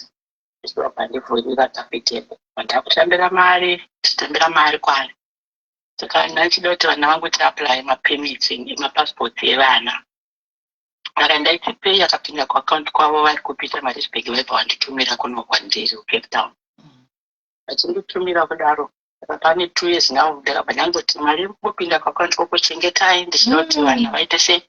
Vabva ndivhurira Capitec, ndakutambira mari, tichitambira mari kwaari. Saka ndachida kuti vana vangu tiapply mapermits, mapassports evana. Saka ndaiti pay yakapinda kuaccount kwavo vari kuPietermaritzburg, vaibva vanditumira kuno kwandiri kuCape Town. Vachinditumira kudaro, saka pane 2 years now, ndakabva ndangoti mari iri kungopinda kuaccount kwako, chengetai. Ndichida kuti vana vaite sei,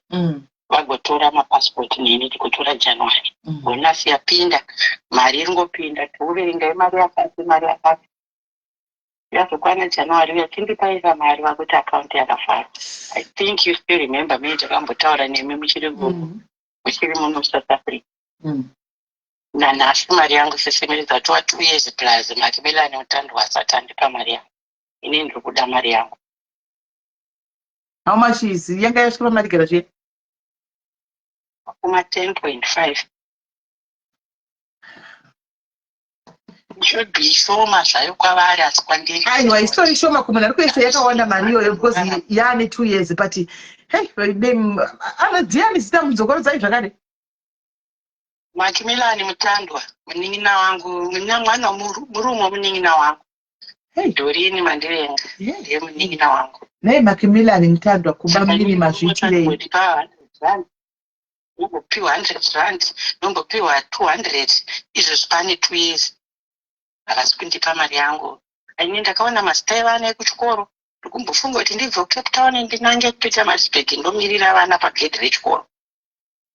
vagotora mapassport neni tikutora January. Bonus yapinda, mari iri ngopinda, tikuverengai mari yakati, mari yakati. Yazokwana January uya, chindipaisa mari, vakuti account yakavharwa. I think you still remember me, takambotaura nemi muchiri muchiri muno South Africa. Nanhasi mari yangu sesemeredza tova 2 years plus, Macmillan Mutandwa asati andipa mari yangu. Ini ndiri kuda mari yangu. How much is yanga yasvika pamari gara zviya? Kuma 10.5 should be shoma zvayo kwavari, asi kwandiri Aiwa, isitori shoma kumunhu ari kuisa, yakawanda mari iyoyo, because yaane 2 years. But hey, anodziani zita mudzokorodzai zvakare. Macmillan Mutandwa, munin'ina wangu, mwana murume wemunin'ina wangu. Hey. Dorini Mandivenga ndiye munin'ina wangu. Nei Macmillan Mutandwa, kuba munini, mazviitirei? Nombopiwa R100, nombopiwa 200. Izvozvi pane 2 years havasi kundipa mari yangu. Ini ndakaona mazita evana ekuchikoro, ndikumbofunga kuti ndibve kuCape Town ndinange kuPietermaritzburg, ndomirira vana pagedhi rechikoro,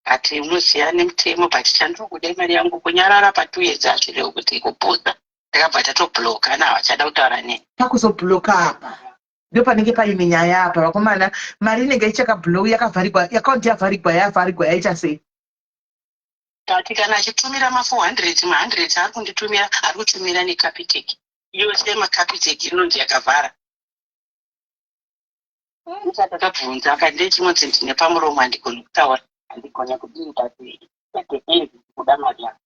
but unoziva nemutemo. But chandiri mari yangu. Kunyarara pa2 years hazvirevo kuti kupusa. Ndakabva tatobloka, navachada kutaura neni. Pakuzobloka apa ndo panenge paine nyaya apa, vakomana. Mari inenge ichakablow, yakavharigwa account, yavharigwa, yavharigwa, yaita sei? But kana achitumira ma400, ma100 ari kunditumira, ari kutumira neCapitec. Yose maCapitec inonzi yakavhara. Ndakabvunza akandechimodzi, ndine pamuromo, handigoni kutaura, handigoni kudii, but at the end kuda mari yangu.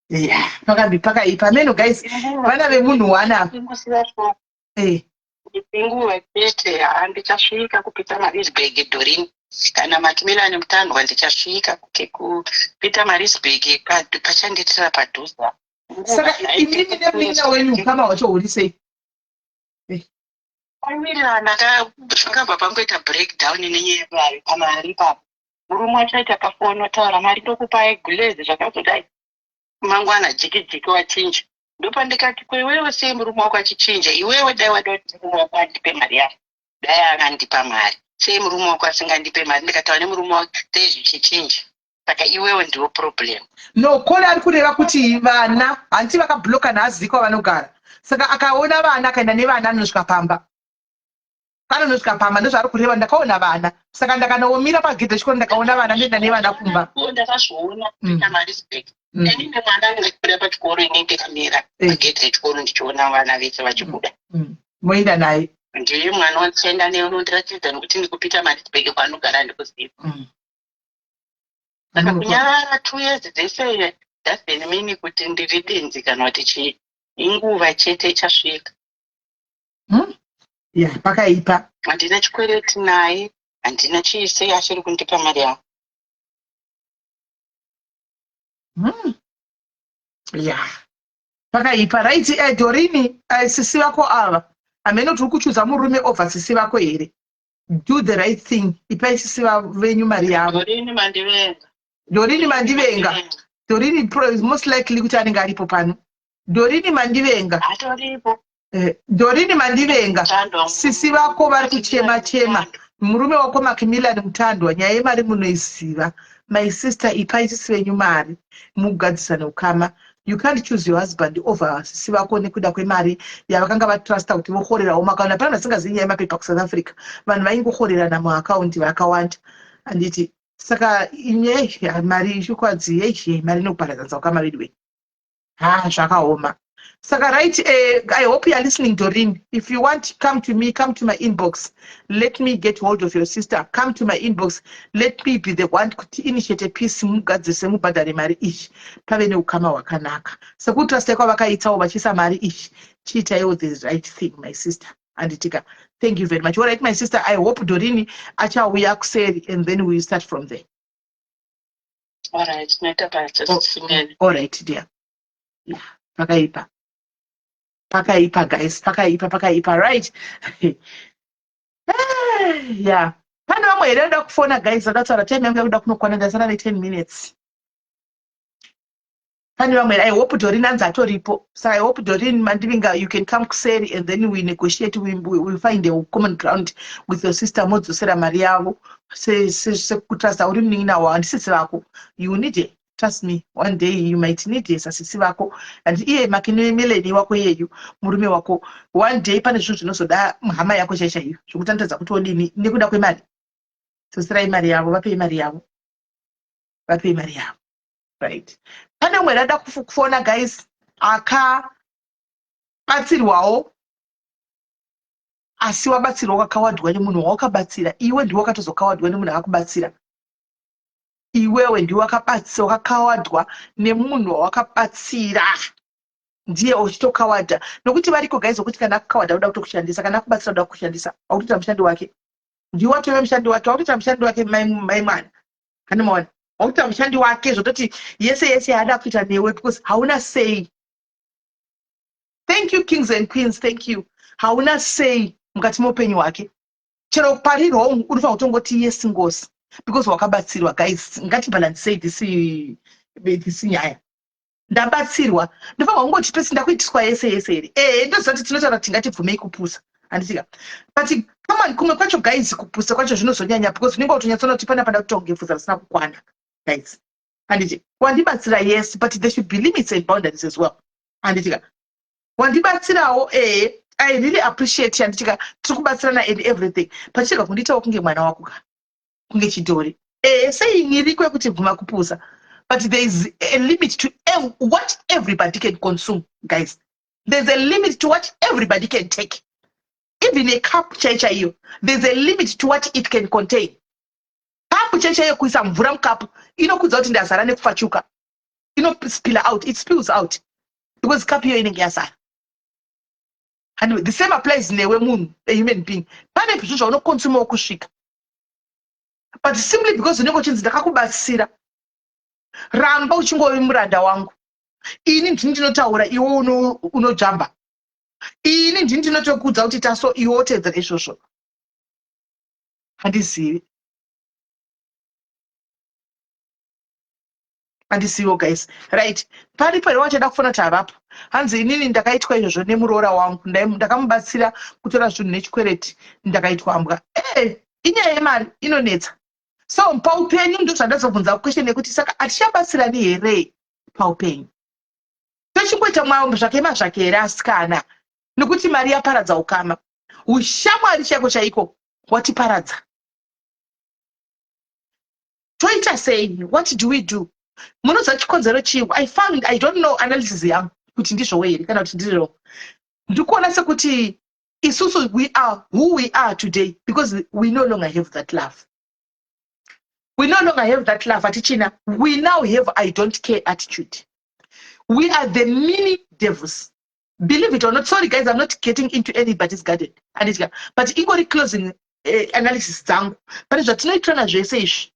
Ya, pakambi pakaipa meno guys, vana vemunhu wana. Inguva chete, handichasvika kuPietermaritzburg, Dorini. Kana Macmillan Mutandwa, ndichasvika kuPietermaritzburg, pachandiitira padhuze. Saka imimi nemunin'ina wenyu ukama hwacho huri sei? Pawirirana, zvakabva pangoita breakdown nenyaya yemari, pamari ipapo. Murume wacho aita pafoni, otaura mari ndokupai gulezi, zvakazodai, mangwana jiki jiki wachinja. Ndopandikati, kweiwewe sei murume wako achichinja? Iwewe dai wada kuti murume wako andipe mari yako, dai akandipa mari. Sei murume wako asingandipe mari? Ndikataura nemurume wake, sei zvichichinja? Saka iwewe ndiwo problem. No, caller ari kureva kuti vana handiti vakabloka, nhaazivi kwavanogara. Saka akaona vana, akaenda nevana, anonosvika pamba, anonosvika pamba. Ndozvaari kureva, ndakaona vana, saka ndakanaomira pagedhe rechikoro, ndakaona vana, ndoenda nevana kumba. Ndakazviona Pietermaritzburg. Ini nemwana anenge achibuda pachikoro, ini ndikamira pagedhe rechikoro ndichiona vana vese vachibuda. Moenda naye. Ndiye mwana wandichaenda naye, unondiratidza, nokuti ndikuPietermaritzburg, kwaanogara ndikuziva. Saka kunyarara 2 years dzese doesn't mean kuti ndiri benzi kana kuti chii. Inguva chete, ichasvika. Ya, pakaipa. Handina chikwereti naye, handina chii. Sei achiri kundipa mari yangu? Ya. Pakaipa, right? Dorini, sisi vako ava, hamene kuti uri kuchuza murume over sisi vako here. Do the right thing, ipai sisi venyu mari yavo. Dorini Mandivenga. Dorini Mandivenga. Dorini is most likely kuti anenge aripo pano. Dorini Mandivenga. Atoripo. Dorini Mandivenga. Mutandwa. Sisi vako vari kuchema chema, murume wako Macmillan Mutandwa. Nyaya yemari munoiziva. My sister, ipai sisi venyu mari, mugadzisane ukama. You can't choose your husband over sisi vako nekuda kwemari yavakanga vatrusta kuti vohorerawo makaunda. Pana vasingazivi nyaya yemapepa kuSouth Africa, vanhu vaingohorerana muakaunti vakawanda, handiti? Saka nyaya mari, chokwadzi yechi mari inoparadzanisa ukama vedu. Ha, zvakaoma. Saka right, I hope you are listening, Doreen. If you want, come to me, come to my inbox, let me get hold of your sister. Come to my inbox, let me be the one kuti initiate a peace, mugadzise, mubhadhare mari iyi, pave neukama hwakanaka sekutrustai kwavakaitawo vachiisa mari iyi. Chiitaiwo the right thing, my sister, anditika? Thank you very much. All right, my sister, I hope Dorini achauya kuseri and then we start from there. Alright, maita basa. Oh, Simene. All right, dear. Yeah, pakaipa, pakaipa guys, pakaipa, pakaipa. Right, yeah. Pane vamwe here vanoda kufona, guys? Vakataura time yangu yakuda kunokwana, ndasara ne10 minutes. Pane vamwe here? I hope Dorin anzi atoripo. So I hope, Dorin Mandivinga, you can come kuseri and then we negotiate, we find a common ground with your sister, modzosera mari yavo sekutrusta uri munin'ina wavo, handisisi vako. You need it, trust me, one day you might need it sasisi vako. And iye Macmillan wako iyeyu, murume wako, one day pane zvinhu zvinozoda hama yako chaichaiyo zvokuti anotadza kuti odini nekuda kwemari. Dzoserai mari yavo, vapei mari yavo, vapei mari yavo. Right, pane umwe rada kufona, guys, akabatsirwawo, asi wabatsirwa wakakawadwa nemunhu wawakabatsira iwe. Ndiwe wakatozokawadwa nemunhu akakubatsira iwewe. Ndiwe wakakawadwa nemunhu wawakabatsira, ndiye uchitokawadha. Nokuti variko, guys, wekuti kana akukawadha uda kutokushandisa, kana akubatsira uda kukushandisa, wakutoita mushandi wake. Ndiwe watove mushandi wake, wakutoita mushandi wake. Mai mwana, handimaona, wakutoita mushandi wake, zvototi yese yese yaada kuita newe because hauna sei. Thank you, kings and queens, thank you. Hauna sei mukati meupenyu hwake. Chero pari wrong, unofanira kutongoti yes ngosi because wakabatsirwa. Guys, ngatibalancei this nyaya. Ndabatsirwa, ndofanira kungoti pesi ndakuitiswa yese yese here? Ehe, ndoziva kuti tinotaura kuti ngatibvumei kupusa, handitika? But come on, kumwe kwacho, guys, kupusa kwacho zvinozonyanya because unenge watonyatsoona kuti pana panda kutonge pfuza risina kukwana. Guys, handiti wandibatsira? Yes, but there should be limits and boundaries as well, handitika? Wandibatsirawo, ehe, I really appreciate, handitika? Tiri kubatsirana and everything, pachichega kundiitawo kunge mwana wako ka, kunge chidhori. Ehe, sei iriko yekuti bvuma kupusa, but there is a limit to what everybody can consume, guys. There's a limit to what everybody can take. Even a cup chai chaiyo, there's a limit to what it can contain. Kapu chai chaiyo, kuisa mvura mukapu inokudza kuti ndazara nekufachuka, inospill out, it spills out because kapu iyo inenge yazara. And the same applies newe munhu, a human being. Pane zvinhu zvaunoconsumawo kusvika, but simply because unenge uchinzi ndakakubatsira, ramba uchingove muranda wangu. Ini ndini ndinotaura, iwe unojamba. Ini ndini ndinotokudza kuti taso, iwe wotedzera izvozvo. Handizivi, handisiwo, guys. Right, paripo here wachada kufona kuti havapo? Hanzi inini ndakaitwa izvozvo nemuroora wangu. Ndakamubatsira kutora zvinhu nechikwereti, ndakaitwa mbwa. E, inyaya yemari inonetsa. So paupenyu ndo zvandazobvunza question yekuti saka hatichabatsirani here paupenyu? Tochingoita mwa zvake mazvake here, asikana? Nekuti mari yaparadza ukama, ushamwari chaiko chaiko watiparadza. Toita sei? What do we do? Munoziva chikonzero chii? I found, I don't know, analysis yangu kuti ndizvowo here kana kuti ndizvo. Ndikuona sekuti isusu we are who we are today because we no longer have that love. We no longer have that love, hatichina. We now have "I don't care" attitude. We are the mini devils, believe it or not. Sorry guys, I'm not getting into anybody's garden, anditya, but ingori closing analysis dzangu pane zvatinoitirana zvese izvi.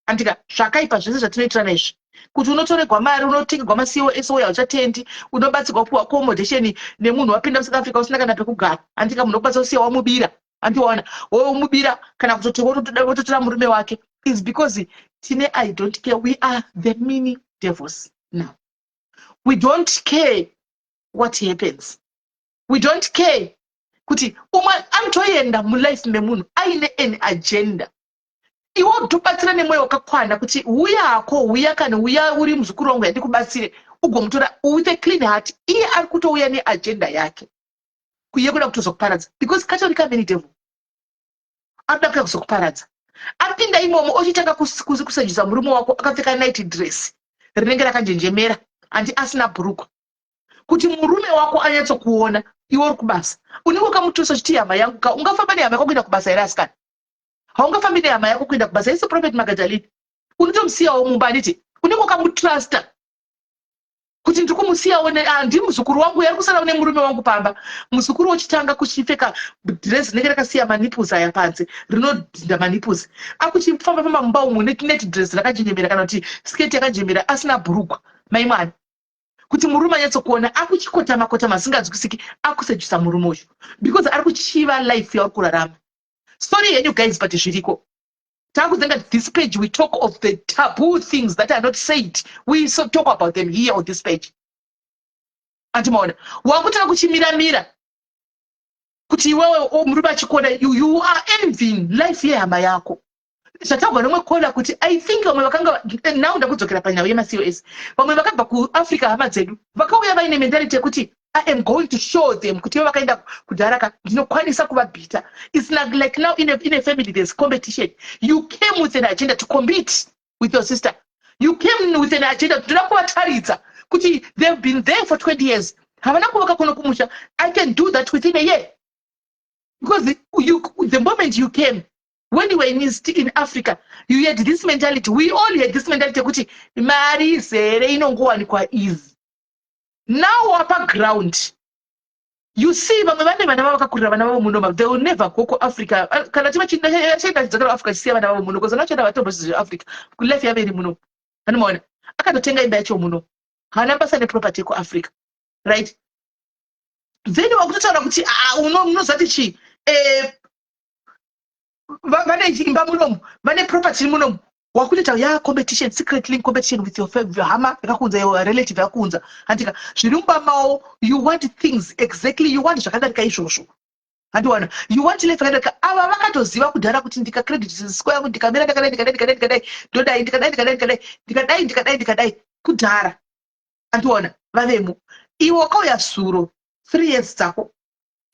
Andika zvakaipa zvese zvatinoitirana izvi, kuti unotoregwa mari, unotengerwa maCOS, ouya uchatendi, unobatsirwa kupuwa accommodation nemunhu wapinda muSouth Africa usina kana pekugara. Andika munhu okubatsira kusiya wamubira, andiona womubira kana kutoti wototora murume wake, is because tine, I don't care, we are the mini devils now. We don't care what happens, we don't care kuti umwe anotoenda mulife memunhu aine an agenda. Iwe utobatsira nemwoyo wakakwana kuti uyako, uya kana uya uri muzukuru wangu, yandikubatsire, ugomutora with a clean heart. Iye ari kutouya neagenda yake yekuda kutozokuparadza, because katori kamini devil anoda kuya kuzokuparadza. Apinda imomo, ochitanga kusejisa murume wako akapfeka night dress rinenge rakanjenjemera, handi asina bhurukwa, kuti murume wako anyatsokuona iwe uri kubasa. Unenge wakamutusa uchiti hama yangu ka. Ungafamba nehama yako kuenda kubasa here, asikana? Haungafambi nehama yako kuenda kubasa. Isi Prophet Magadalini unotomusiyawo mumba, handiti? Unenge wakamutrusta kuti ndiri kumusiyawo, ndimuzukuru wangu, yari kusarawo nemurume wangu pamba. Muzukuru wochitanga kuchipfeka dhirezi rinenge rakasiya manipples aya panze, rinodhinda manipples, akuchifamba famba mumba umu nenight dress rakanjenjemera kana kuti sketi yakanjemera, asina bhurugwa, mai mwana, kuti murume anyatsokuona akuchikotama kotama asinganzwisiki, akusejusa murume uyu because ari kuchiva life yauri kurarama. Sorry henyu guys, but zviriko. Takuzenga this page, we talk of the taboo things that are not said. We so talk about them here on this page. Andimaona wakutanga kuchimiramira kuti iwewe murume achikuona, you are envying life yehama yako. Zvataurwa nomwe caller kuti I think vamwe vakanga, now ndakudzokera panyaya yemaCOS, vamwe vakabva kuAfrica, hama dzedu, vakauya vaine mentality yekuti I am going to show them kuti ivo vakaenda kudharaka, ndinokwanisa kuvabhita. It's like now in a family there's competition. You came with an agenda to compete with your sister. You came with an agenda, ndoda kuvataridza kuti they've been there for 20 years, havana kuvaka kuno kumusha. I can do that within a year, because the moment you came, when you were in Africa, you had this mentality. We all had this mentality yekuti mari izere, inongowanikwa easy. Now wapa ground, you see vamwe vane vana vavo vakakurira vana vavo muno. They will never go kuAfrica. Kana chienda chidzokera kuAfrica, chisiya vana vavo muno, because vana vachaenda vatombozvi zveAfrica, kulife yavo iri muno. Anomaona akatotenga imba yacho muno, haana basa neproperty yekuAfrica, right? Then wakutotaura kuti ah, unozati chii, vane imba munomu, vane property munomu, wakutoita ya competition, secretly competition with your hama yakakuunza, your relative yakakuunza, handika? Zviri mumba mavo, you want things exactly, you want zvakadarika izvozvo, handiwana? You want life yakadarika. Ava vakatoziva kudhara kuti ndika credit score yangu, ndikamira ndakadai, ndikadai, ndikadai, ndikadai, ndodai, ndikadai, ndikadai, ndikadai, ndikadai, ndikadai, ndikadai kudhara, handiona? Vavemo. Iwe wakauya zuro, 3 years dzako,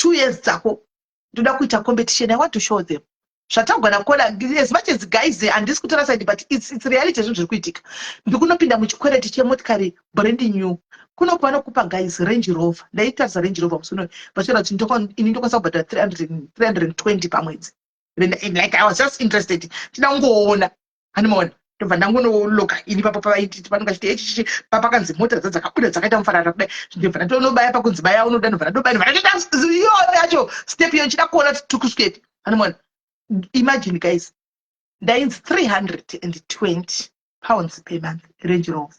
2 years dzako, ndoda kuita competition, I want to show them. Zvatagwa nacaller, as much as, guys, handisi kutora side, but it's reality, zvinhu zviri kuitika. Ndikunopinda muchikwereti chemotikari brand new. Kuno vanokupa, guys, Range Rover. Ndaitarisa Range Rover musi unoyu, vachiona kuti ini ndokwanisa kubhadhara 320 pamwedzi. Like, I was just interested, tida kungoona, handimaona? Ndobva ndangonoloka ini papo pavaititi panonga chiti echichichi, papakanzi mota dza dzakabuda dzakaita mufanana kudai. Ndobva ndatonobaya pakunzi baya unoda, ndobva ndadobaya, ndobva ndatoita iyoyo yacho step iyo, nchida kuona kuti tiri kusvikepi, handimaona? Imagine, guys, ndainzi £320 per month, Range Rover,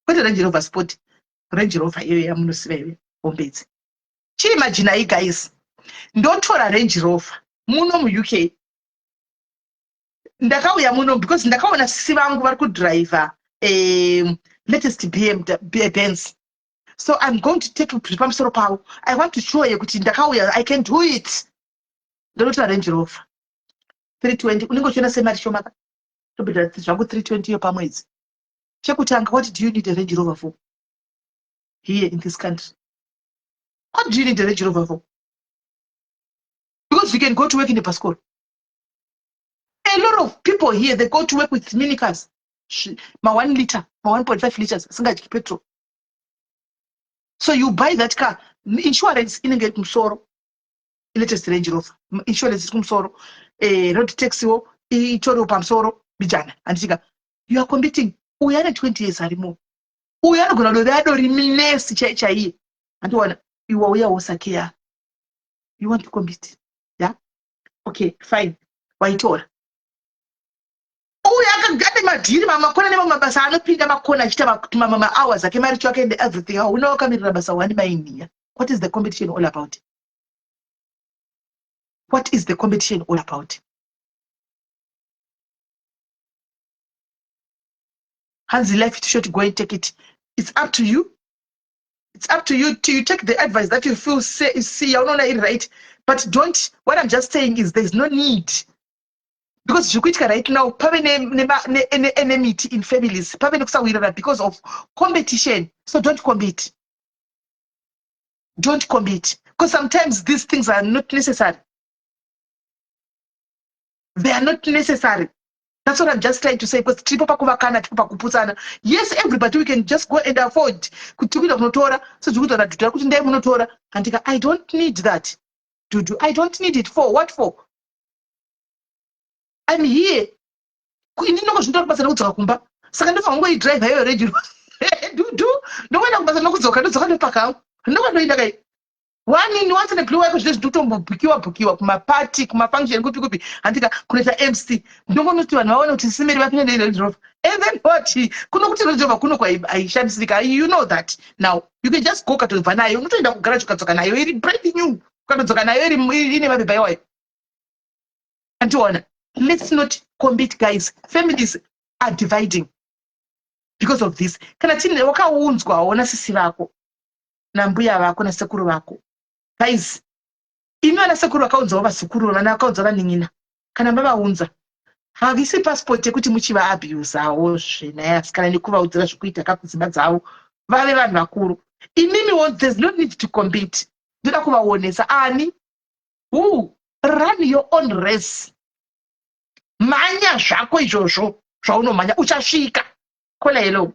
kwete Range Rover Sport, Range Rover iyoyo yamunosiva iyoyo hombedzi. Chiimaginai, guys, ndotora Range Rover muno muUK. Ndakauya muno because ndakaona sisi vangu vari kudhiraivha latest BM Benz, so I'm going to take zviri pamusoro pavo. I want to show you kuti ndakauya, I can do it. Ndonotora Range Rover, 320, unenge uchiona semari shomaka, tobhadhara zvangu 320 iyo pamwedzi. Chekutanga, what do you need a Range Rover for here in this country? What do you need a Range Rover for? Because you can go to work in a pascal. A lot of people here, they go to work with minicars, ma 1 liter, ma 1.5 liters, asingadyi petrol. So you buy that car, insurance inenge iri kumusoro, latest Range Rover, insurance iri kumusoro, road taxiwo itoriwo pamusoro bijana, handitika? You are competing. Uyu ane 20 years arimo, uyu anogona kudori adori minesi chai chaiye, handiona? Iwe uyawo sakeya, you want to compete. Yeah, okay, fine, waitora. Uyu Ane madhiri, mamakona nemamwe mabasa anopinda makona achiita mahours ake, mari chake and everything. Hauna wakamirira basa one mainiya. What is the competition all about? What is the competition all about? Hanzi life is short, go and take it. It's up to you. It's up to you to you take the advice that you feel say, see yaunoona iri right, but don't. What I'm just saying is there's no need, because zviri kuitika right now, pave ne-enmity in families, pave nekusawirirana because of competition. So don't compete, don't compete, because sometimes these things are not necessary. They are not necessary. That's what I'm just trying to say, because tiripo pakuvakana, tiripo pakuputsana. Yes, everybody, we can just go and afford kuti kuenda kunotora sezviri kuita nadhudha kuti ndai munotora. Handika, I don't need that, Dudu. I don't need it. For what for? I'm here. Ini ndongozvinotora kubasa nekudzoka kumba, saka ndofanira kungoidrive iyoyo Range Rover, Dudu. Ndongoenda kubasa nokudzoka, ndodzoka, ndopakawo, ndokwandoenda kai. One in once in a blue wako zvinezvi ndikutombobhukiwa bhukiwa kumapati, kumafunction, kupi kupi, handika, kunoita MC. Ndongonoti vanhu vaone kuti simeri vapinda neRange Rover, and then what? Kuno kuti Range Rover kuno haishandisirika. You know that now you can just go ukatobva nayo, unotoenda kugaraji ukadzoka nayo iri brand new, ukatodzoka nayo iri ine mapepa iwayo. Andiona, let's not compete, guys. Families are dividing because of this. Kana tine wakaunzwawo nasisi vako nambuya vako nasekuru vako, guys, imi vana sekuru vakaunzawo vazukuru, vana vakaunza vanin'ina, kana mavaunza, havisi passport yekuti muchivaabusawo zvenai asikana nekuvaudzira zvekuita kakudzimba dzavo vave vanhu vakuru. Imimiwo, there's no need to compete. Ndoda kuvaonesa ani who run your own race. Mhanya zvako izvozvo zvaunomhanya, uchasvika. Kola, hello.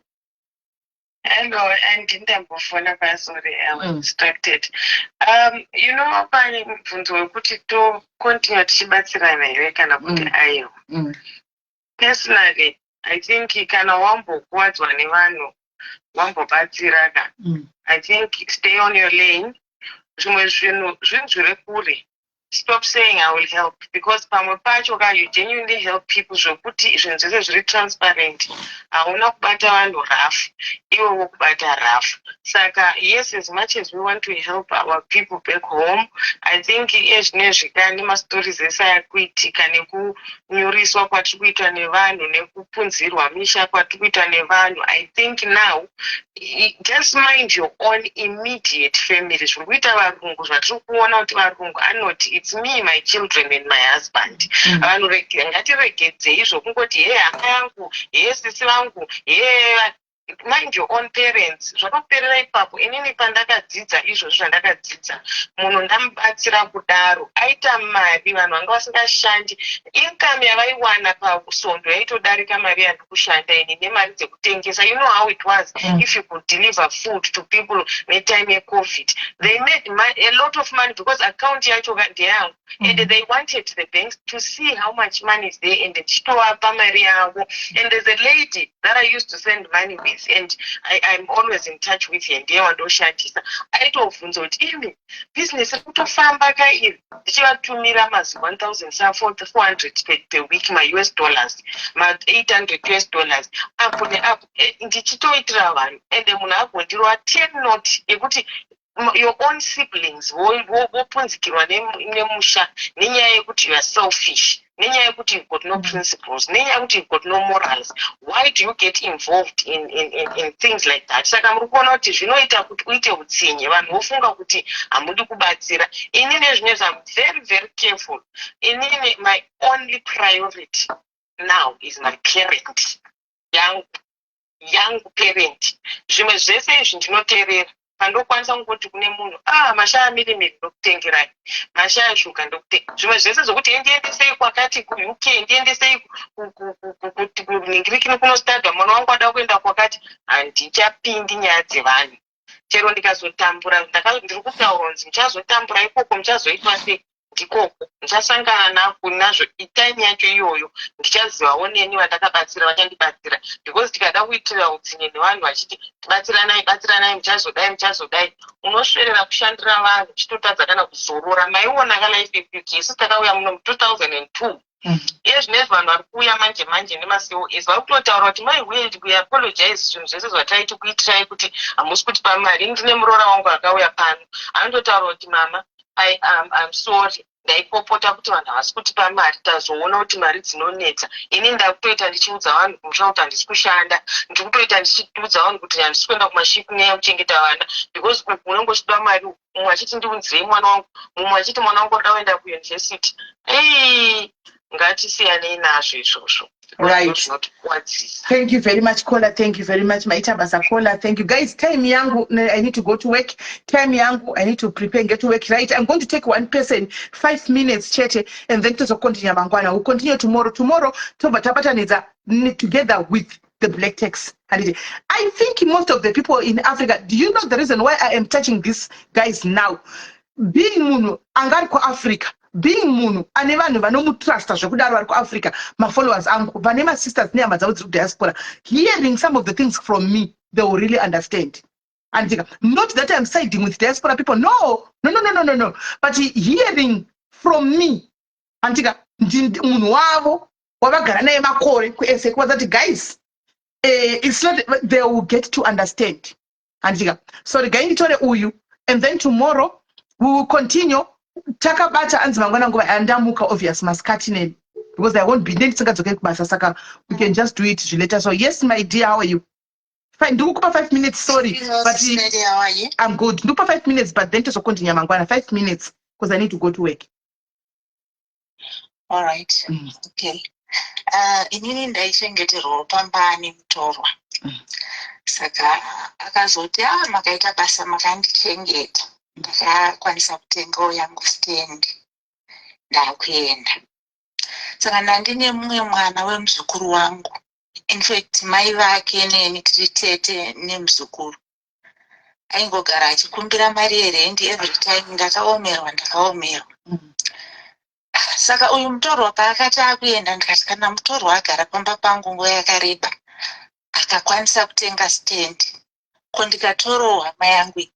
Hello, and ndambofona pa, sorry, I was distracted. Pane mubvunzo wekuti to continue tichibatsirana here kana kuti aiwa. Personally, I think kana wambokuwadzwa nevanhu, wambobatsira ka, I think stay on your lane. Zvimwe zvinhu zvinzwire kure. Stop saying I will help, because pamwe pacho ka you genuinely help people zvokuti zvinhu zvese zviri transparent. Hauna kubata vanhu rough, iwe wokubata rough. Saka yes, as much as we want to help our people back home, I think ezvinezvi ka nemastories ese akuitika, nekunyuriswa kwatiri kuitwa nevanhu, nekupunzirwa misha kwatiri kuitwa nevanhu, I think now just mind your own immediate family. Zviri kuita varungu, zvatiri kuona kuti varungu anoti it's me, my children and my husband. Vanhu ngatiregedzei zvokungoti he hama yangu, he sisi vangu, he. Mind your own parents, zvakaperera ipapo. Inini pandakadzidza izvozvo zvandakadzidza, munhu ndamubatsira kudaro aita mari, vanhu vanga vasingashandi, income yavaiwana pasondo yaitodarika mari yandikushanda ini nemari dzekutengesa. You know how it was. If you could deliver food to people netime yeCovid, they made a lot of money because account yacho ndeyangu and they wanted the banks to see how much money is there, and ndichitovapa mari yavo. And there's a lady that I used to send money with, and I'm always in touch with her. Ndiye wandoshandisa. Aitovhunza kuti imi bhizinesi iri kutofamba ka iri, ndichivatumira mazi 1400 per week, maUS dollars, ma800 US dollars, apo neapo, ndichitoitira vanhu. Ende munhu agondirwa 10 not yekuti your own siblings vopunzikirwa nemusha nenyaya yekuti you are selfish, nenyaya yekuti you've got no principles, nenyaya yekuti you've got no morals. Why do you get involved in things like that? Saka muri kuona kuti zvinoita kuti uite utsinye, vanhu vofunga kuti hamudi kubatsira. Inini zvinezvi am very very careful. Inini my only priority now is my parent yangu, yangu parent. Zvimwe zvese izvi ndinoteerera pandokwanisa kungoti kune munhu, ah, mashaya mirimiri, ndokutengerai, mashaya shuga, ndokutenga. Zvimwe zvese zvokuti ndiendesei kwakati kuUK, ndiendesei kuningirikini kunostadwa, mwana wangu ada kuenda kwakati, handichapindi nyaya dzevanhu. Chero ndikazotambura, ndiri kutaura kunzi muchazotambura ikoko, muchazoitwa sei. Ndikoko ndichasangana nako nazvo itime yacho iyoyo. Ndichazivawo neni vandakabatsira vachandibatsira, because tikada kuitira utsinye nevanhu vachiti batsiranai, batsiranai, muchazodai, muchazodai, unosverera kushandira vanhu uchitotadza kana kuzorora. Maiona ka life yekuti isu takauya muno mu2002. Iye zvinezvi vanhu vari kuuya manje manje nemaCOS vari kutotaura kuti, "Mai, we apologize, zvinhu zvese zvataiti kuitirai kuti hamusi kutipa mari." Ndine muroora wangu akauya pano, anototaura kuti, "Mama, I'm sorry, ndaipopota kuti vanhu havasi kutipa mari. Tazoona kuti mari dzinonetsa. Ini ndakutoita ndichiudza vanhu kumusha kuti handisi kushanda. Ndiri kutoita ndichiudza vanhu kuti handisi kuenda kumashift nenyaya yekuchengeta vana, because uku unenge uchida mari." Mumwe achiti, "Ndiunzirei mwana wangu." Mumwe achiti, "Mwana wangu arida kuenda kuyunivhesiti." Ei, ngatisiyanei nazvo izvozvo. Zvinotikuwadzisa. Thank you very much, caller. Thank you very much, maita basa, caller. Thank you, guys. Time yangu, I need to go to work. Time yangu, I need to prepare and get to work. Right, I'm going to take one person, 5 minutes chete, and then to continue mangwana. We'll continue tomorrow. Tomorrow tobva tabatanidza together with the black tax. Handiti, I think most of the people in Africa, do you know the reason why I am touching this, guys, now? Being munhu angari kuAfrica, being munhu ane vanhu vanomutrusta zvekudaro vari kuAfrica, mafollowers angu vane masisters nehama dzavo dziri kudiaspora, hearing some of the things from me, they will really understand. Andika, not that I'm siding with diaspora people, no, but hearing from me, andika, munhu wavo wavagara naye makore kuese, kuvazati, guys, it's not, they will get to understand. Andika, so regai nditore uyu, and then tomorrow we will continue takabata. Anzi mangwana nguva yandamuka, obvious masikati neni, because I won't be, ndendisingadzokeri kubasa, saka we can just do it zvilater. So yes, my dear, how are you? Fine. Ndikukupa 5 minutes, sorry, but How are you? I'm good. Ndikupa 5 minutes, but then tozocontinue mangwana. 5 minutes, because I need to go to work. All right. Okay. Inini ndaichengeterwawo pamba nemutorwa. Saka akazoti, "Ah, makaita basa makandichengeta. Ndakakwanisa kutengawo yangu stand. Ndakuenda." Saka ndandine mumwe mwana wemuzukuru wangu. In fact, mai vake neni tiri tete nemuzukuru. Aingogara achikumbira mari yerendi every time, "Ndakaomerwa, ndakaomerwa." Saka uyu mutorwa paakati akuenda, ndikati kana mutorwa agara pamba pangu nguva yakareba akakwanisa kutenga stand, ko ndikatorawo hama yangu iyi,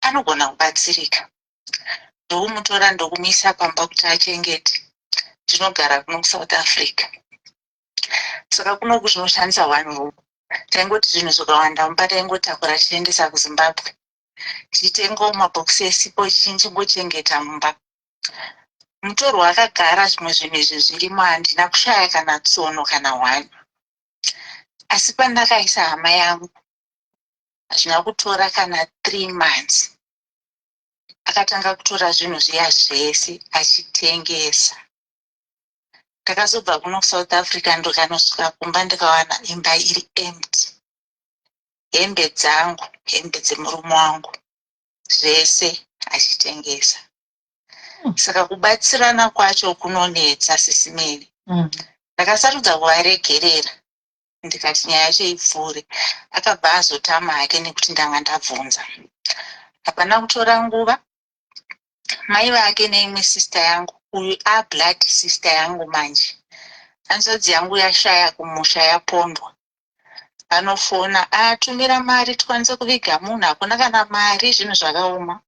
anogona kubatsirika. Ndokumutora, ndokumuisa pamba kuti achengete. Ndinogara kuno kuSouth Africa, saka kunoku zvinoshandisa one room. Taingoti zvinhu zvikawanda mumba taingotakura tichiendesa kuZimbabwe, tichitengawo mabhokisi esipo, tichingochengeta mumba. Mutorwa akagara, zvimwe zvinhu izvi zvirimo, handina kushaya kana tsono kana one. Asi pandakaisa hama yangu, hazvina kutora kana 3 months, akatanga kutora zvinhu zviya zvese achitengesa. Ndakazobva kuno kuSouth Africa, ndikanosvika kumba, ndikawana imba iri empty. Hembe dzangu, hembe dzemurume wangu, zvese achitengesa. Saka kubatsirana kwacho kunonetsa, Sisi Meli. Ndakasarudza kuvaregerera, ndikati nyaya yacho ipfuure. Akabva azotama hake nekuti ndanga ndabvunza. Hapana kutora nguva, mai vake neimwe sister yangu, uyu ablood sister yangu manje, hanzvadzi yangu yashaya kumusha, yapondwa. Vanofona, "Atumira mari tikwanise kuviga munhu, hakuna kana mari, zvinhu zvakaoma."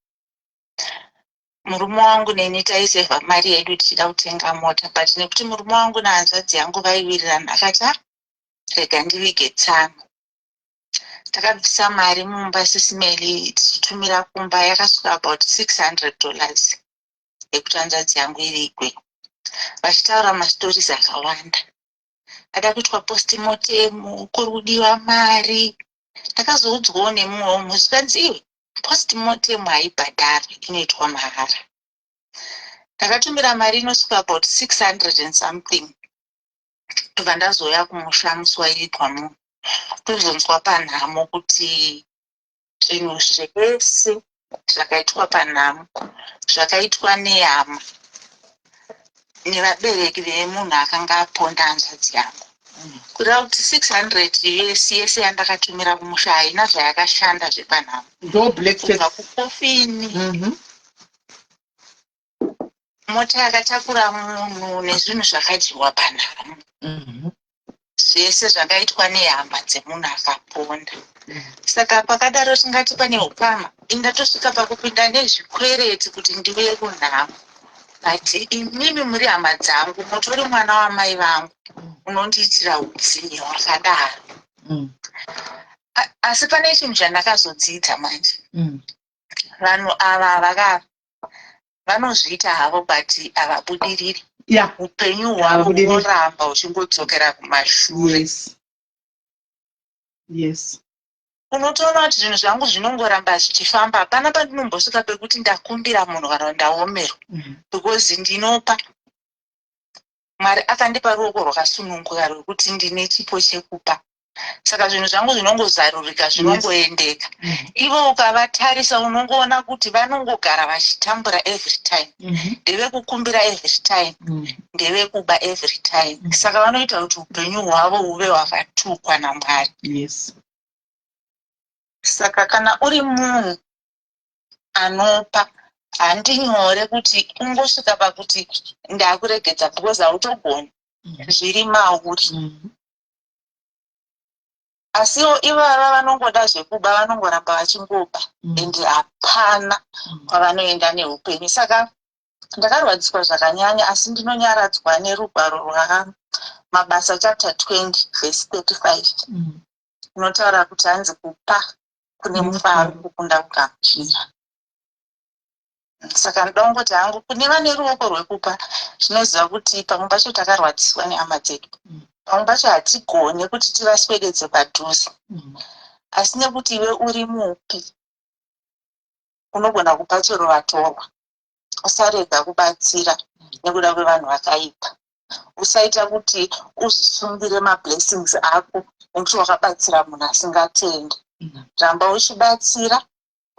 Murume wangu neni taisevha mari yedu tichida kutenga mota, but nekuti murume wangu nehanzvadzi yangu vaiwirirana, akati, "A, rega ndivige tsano." Takabvisa mari mumba, Sisi Meli, tichitumira kumba, yakasvika about $600 yekuti hanzvadzi yangu ivigwe. Vachitaura mastories akawanda, ada kuitwa postmortem, kuri kudiwa mari. Ndakazoudzwawo nemumwe womwe, zvikanzi, "Iwe, postmortem haibhadharwi, inoitwa mahara." Ndakatumira mari inosvika about 600 and something. Ndobva ndazouya kumusha musi waivigwa munhu, tozonzwa panhamo kuti zvinhu zvese zvakaitwa panhamo zvakaitwa nehama nevabereki vemunhu akanga aponda hanzvadzi yangu. Kureva kuti 600 US yese yandakatumira kumusha haina zvayakashanda zvepanhamo. Ndo black tax. Kubva kucoffin. Mota yakatakura munhu nezvinhu zvakadyiwa panhamo. Zvese zvakaitwa nehama dzemunhu akaponda. Saka pakadaro tingati pane ukama? Ini ndatosvika pakupinda nezvikwereti kuti ndiuye kunhamo. But imimi muri hama dzangu, mutori mwana wamai vangu, unondiitira utsinye hwakadaro. Asi pane chinhu chandakazodzidza manje. Vanhu ava vaka vanozviita havo but havabudiriri. Upenyu hwavo Havabudiriri. hunoramba huchingodzokera kumashure. Yes. Yes. Unotoona kuti zvinhu zvangu zvinongoramba zvichifamba. Hapana pandinombosvika pekuti ndakumbira munhu kana kuti ndaomerwa. Because ndinopa. Mwari akandipa ruoko rwakasununguka rwekuti ndine chipo chekupa. Saka zvinhu zvangu zvinongozarurika, zvinongoendeka. Ivo ukavatarisa unongoona kuti vanongogara vachitambura every time. Ndevekukumbira every time. Ndevekuba every time. Saka vanoita kuti upenyu hwavo huve hwakatukwa naMwari. Saka kana uri munhu anopa, handi nyore kuti ungosvika pakuti ndakuregedza because hautogoni. Zviri mauri. Asiwo ivava vanongoda zvekuba, vanongoramba vachingoba and hapana kwavanoenda neupenyu. Saka ndakarwadziswa zvakanyanya, asi ndinonyaradzwa nerugwaro rwaMabasa chapter 20 verse 35 rinotaura kuti hanzi kupa kune mufaro kukunda kugamuchira. Saka ndoda kungoti hangu kune vane ruoko rwekupa, tinoziva kuti pamwe pacho takarwadziswa nehama dzedu. Pamwe pacho hatigone kuti tivaswededze padhuze. Asi nekuti iwe uri mupi, unogona kupa chero vatorwa. Usarega kubatsira nekuda kwevanhu vakaipa. Usaita kuti uzvisungire mablessings ako nekuti wakabatsira munhu asingatendi. Ramba uchibatsira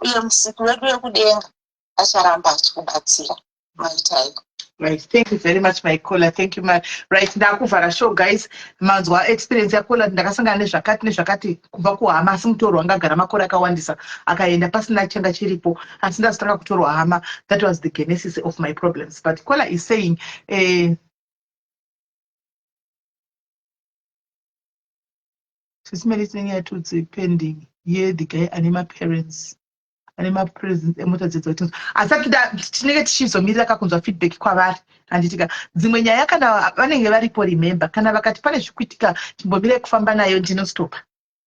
uye musiki wedu wekudenga acharamba achikubatsira. Maitai. Right, thank you very much, my caller. Thank you, my right. Ndakuvhara show, guys. Manzwa experience yakola, ndakasangana nezvakati nezvakati kubva kuhama, asi mutorwa anga agara makore akawandisa akaenda pasina changa chiripo, asi ndazotanga kutorwa hama. That was the genesis of my problems. But caller is saying, Sisimeli tinenge yatudzi pending ye the guy ane maparents ane mapresents emota dzedzo ati asati tinenge tichizomirira kakunzwa feedback kwavari, handitika? Dzimwe nyaya kana vanenge varipo, remember, kana vakati pane zvikuitika, chimbomirai kufamba nayo, ndinostopa,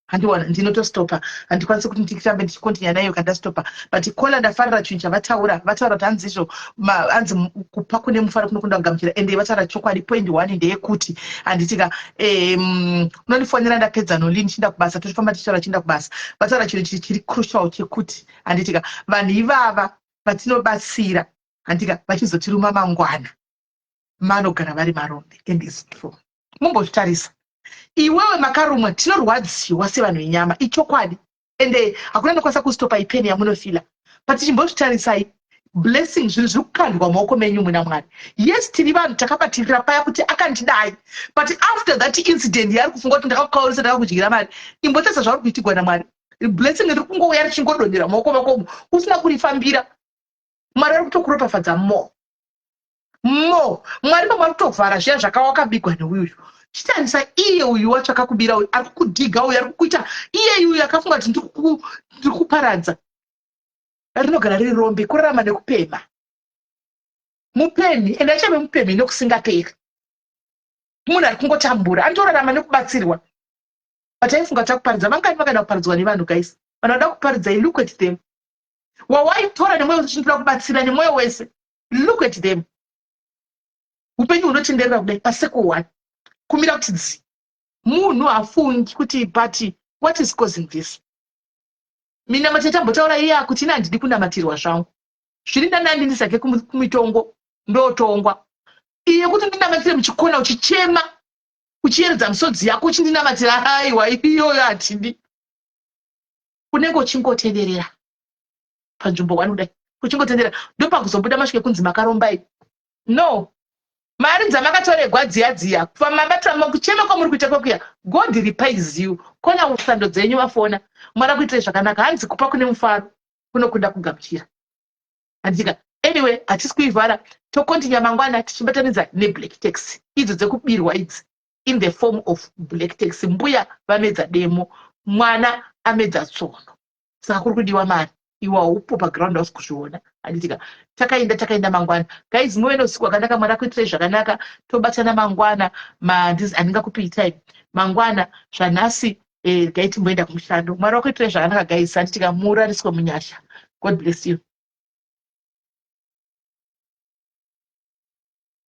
handiwana, ndinotostopa. Handikwanisi kuti ndirambe ndichikontinya nayo kana ndastopa. But caller, ndafarira chinhu chavataura. Vataura kuti hanzi izvo hanzi kupa kune mufaro kunokunda kugamuchira, ende vataura chokwadi. Point one ndeyekuti, handitika, unondifonera ndapedza noli ndichienda kubasa, tochifamba tichitaura chienda kubasa. Vataura chinhu chiri crucial chekuti, handitika, vanhu ivava vatinobatsira, handika, vachizotiruma mangwana manogara vari marombe, and is true. Mumbozvitarisa iwewe, makarumwa, tinorwadziwa sevanhu venyama, ichokwadi, ende hakuna ndokwanisa kustopa ipain yamunofila, but chimbozvitarisai, blessing, zvinhu zviri kukandwa maoko menyu muna Mwari. Yes, tiri vanhu takabatirira paya kuti akandidai, but after that incident yaari kufunga kuti ndakakukaurisa, ndakakudyira mari, imbotarisa zvauri kuitigwa naMwari. Blessing riri kungouya richingodonhera maoko makomo usina kurifambira. Mwari ari kutokuropafadza more more. Mwari pamwe ari kutovhara zviya zvakawakabigwa neuyuyu. Chitarisa iye uyu wacho akakubira, uyu ari kukudhiga, uyu ari kukuita, iyeyu uyu akafunga kuti ndiri kuparadza, rinogara riri rombe, kurarama nekupema mupemhi, ende achave mupemhi nekusingaperi. Munhu ari kungotambura, anotorarama nekubatsirwa, but aifunga kuti akuparidza. Vangani vakada kuparidzwa nevanhu, guys? Vanhu vada kuparidzai, look at them. Wawaitora nemwoyo wese uchindoda kubatsira nemwoyo wese, look at them. Upenyu hunotenderera kudai paseko one, kumira kuti dzi. Munhu hafungi kuti, but what is causing this? Minamato yatambotaura iya kuti ina handidi kunamatirwa zvangu, zviri nani andindisake kumitongo ndotongwa. Iye kuti ndinamatire muchikona, uchichema, uchiyeredza misodzi yako uchindinamatira, aiwa, iyoyo hatidi. Unenge uchingotenderera panzvimbo one kudai, uchingotenderera, ndopakuzobuda masvike kunzi makarombai. No, mari dzamakatoregwa dziya dziya pamabatira kuchema kwamuri kuita kwekuya, God repays you. Kona usando dzenyu vafona. Mwari akuitirai zvakanaka. Hanzi kupa kune mufaro kunokunda kugamuchira, handika? Anyway. Anyway, hatisi kuivhara, tokontinya mangwana tichibatanidza neblack tax idzo dzekubirwa idzi in the form of black tax. Mbuya vamedza demo, mwana amedza tsono, saka kuri kudiwa mari. Iwe haupo paground, hausi kuzviona, handitika? Takaenda, takaenda mangwana. Guys, muve neusiku hwakanaka. Mwari akuitirai zvakanaka. Tobatana mangwana. Handingakupii time mangwana, zvanhasi gai timboenda kumushando. Mwari wakuitirai zvakanaka, guys, handitika? Murariswe munyasha. God bless you.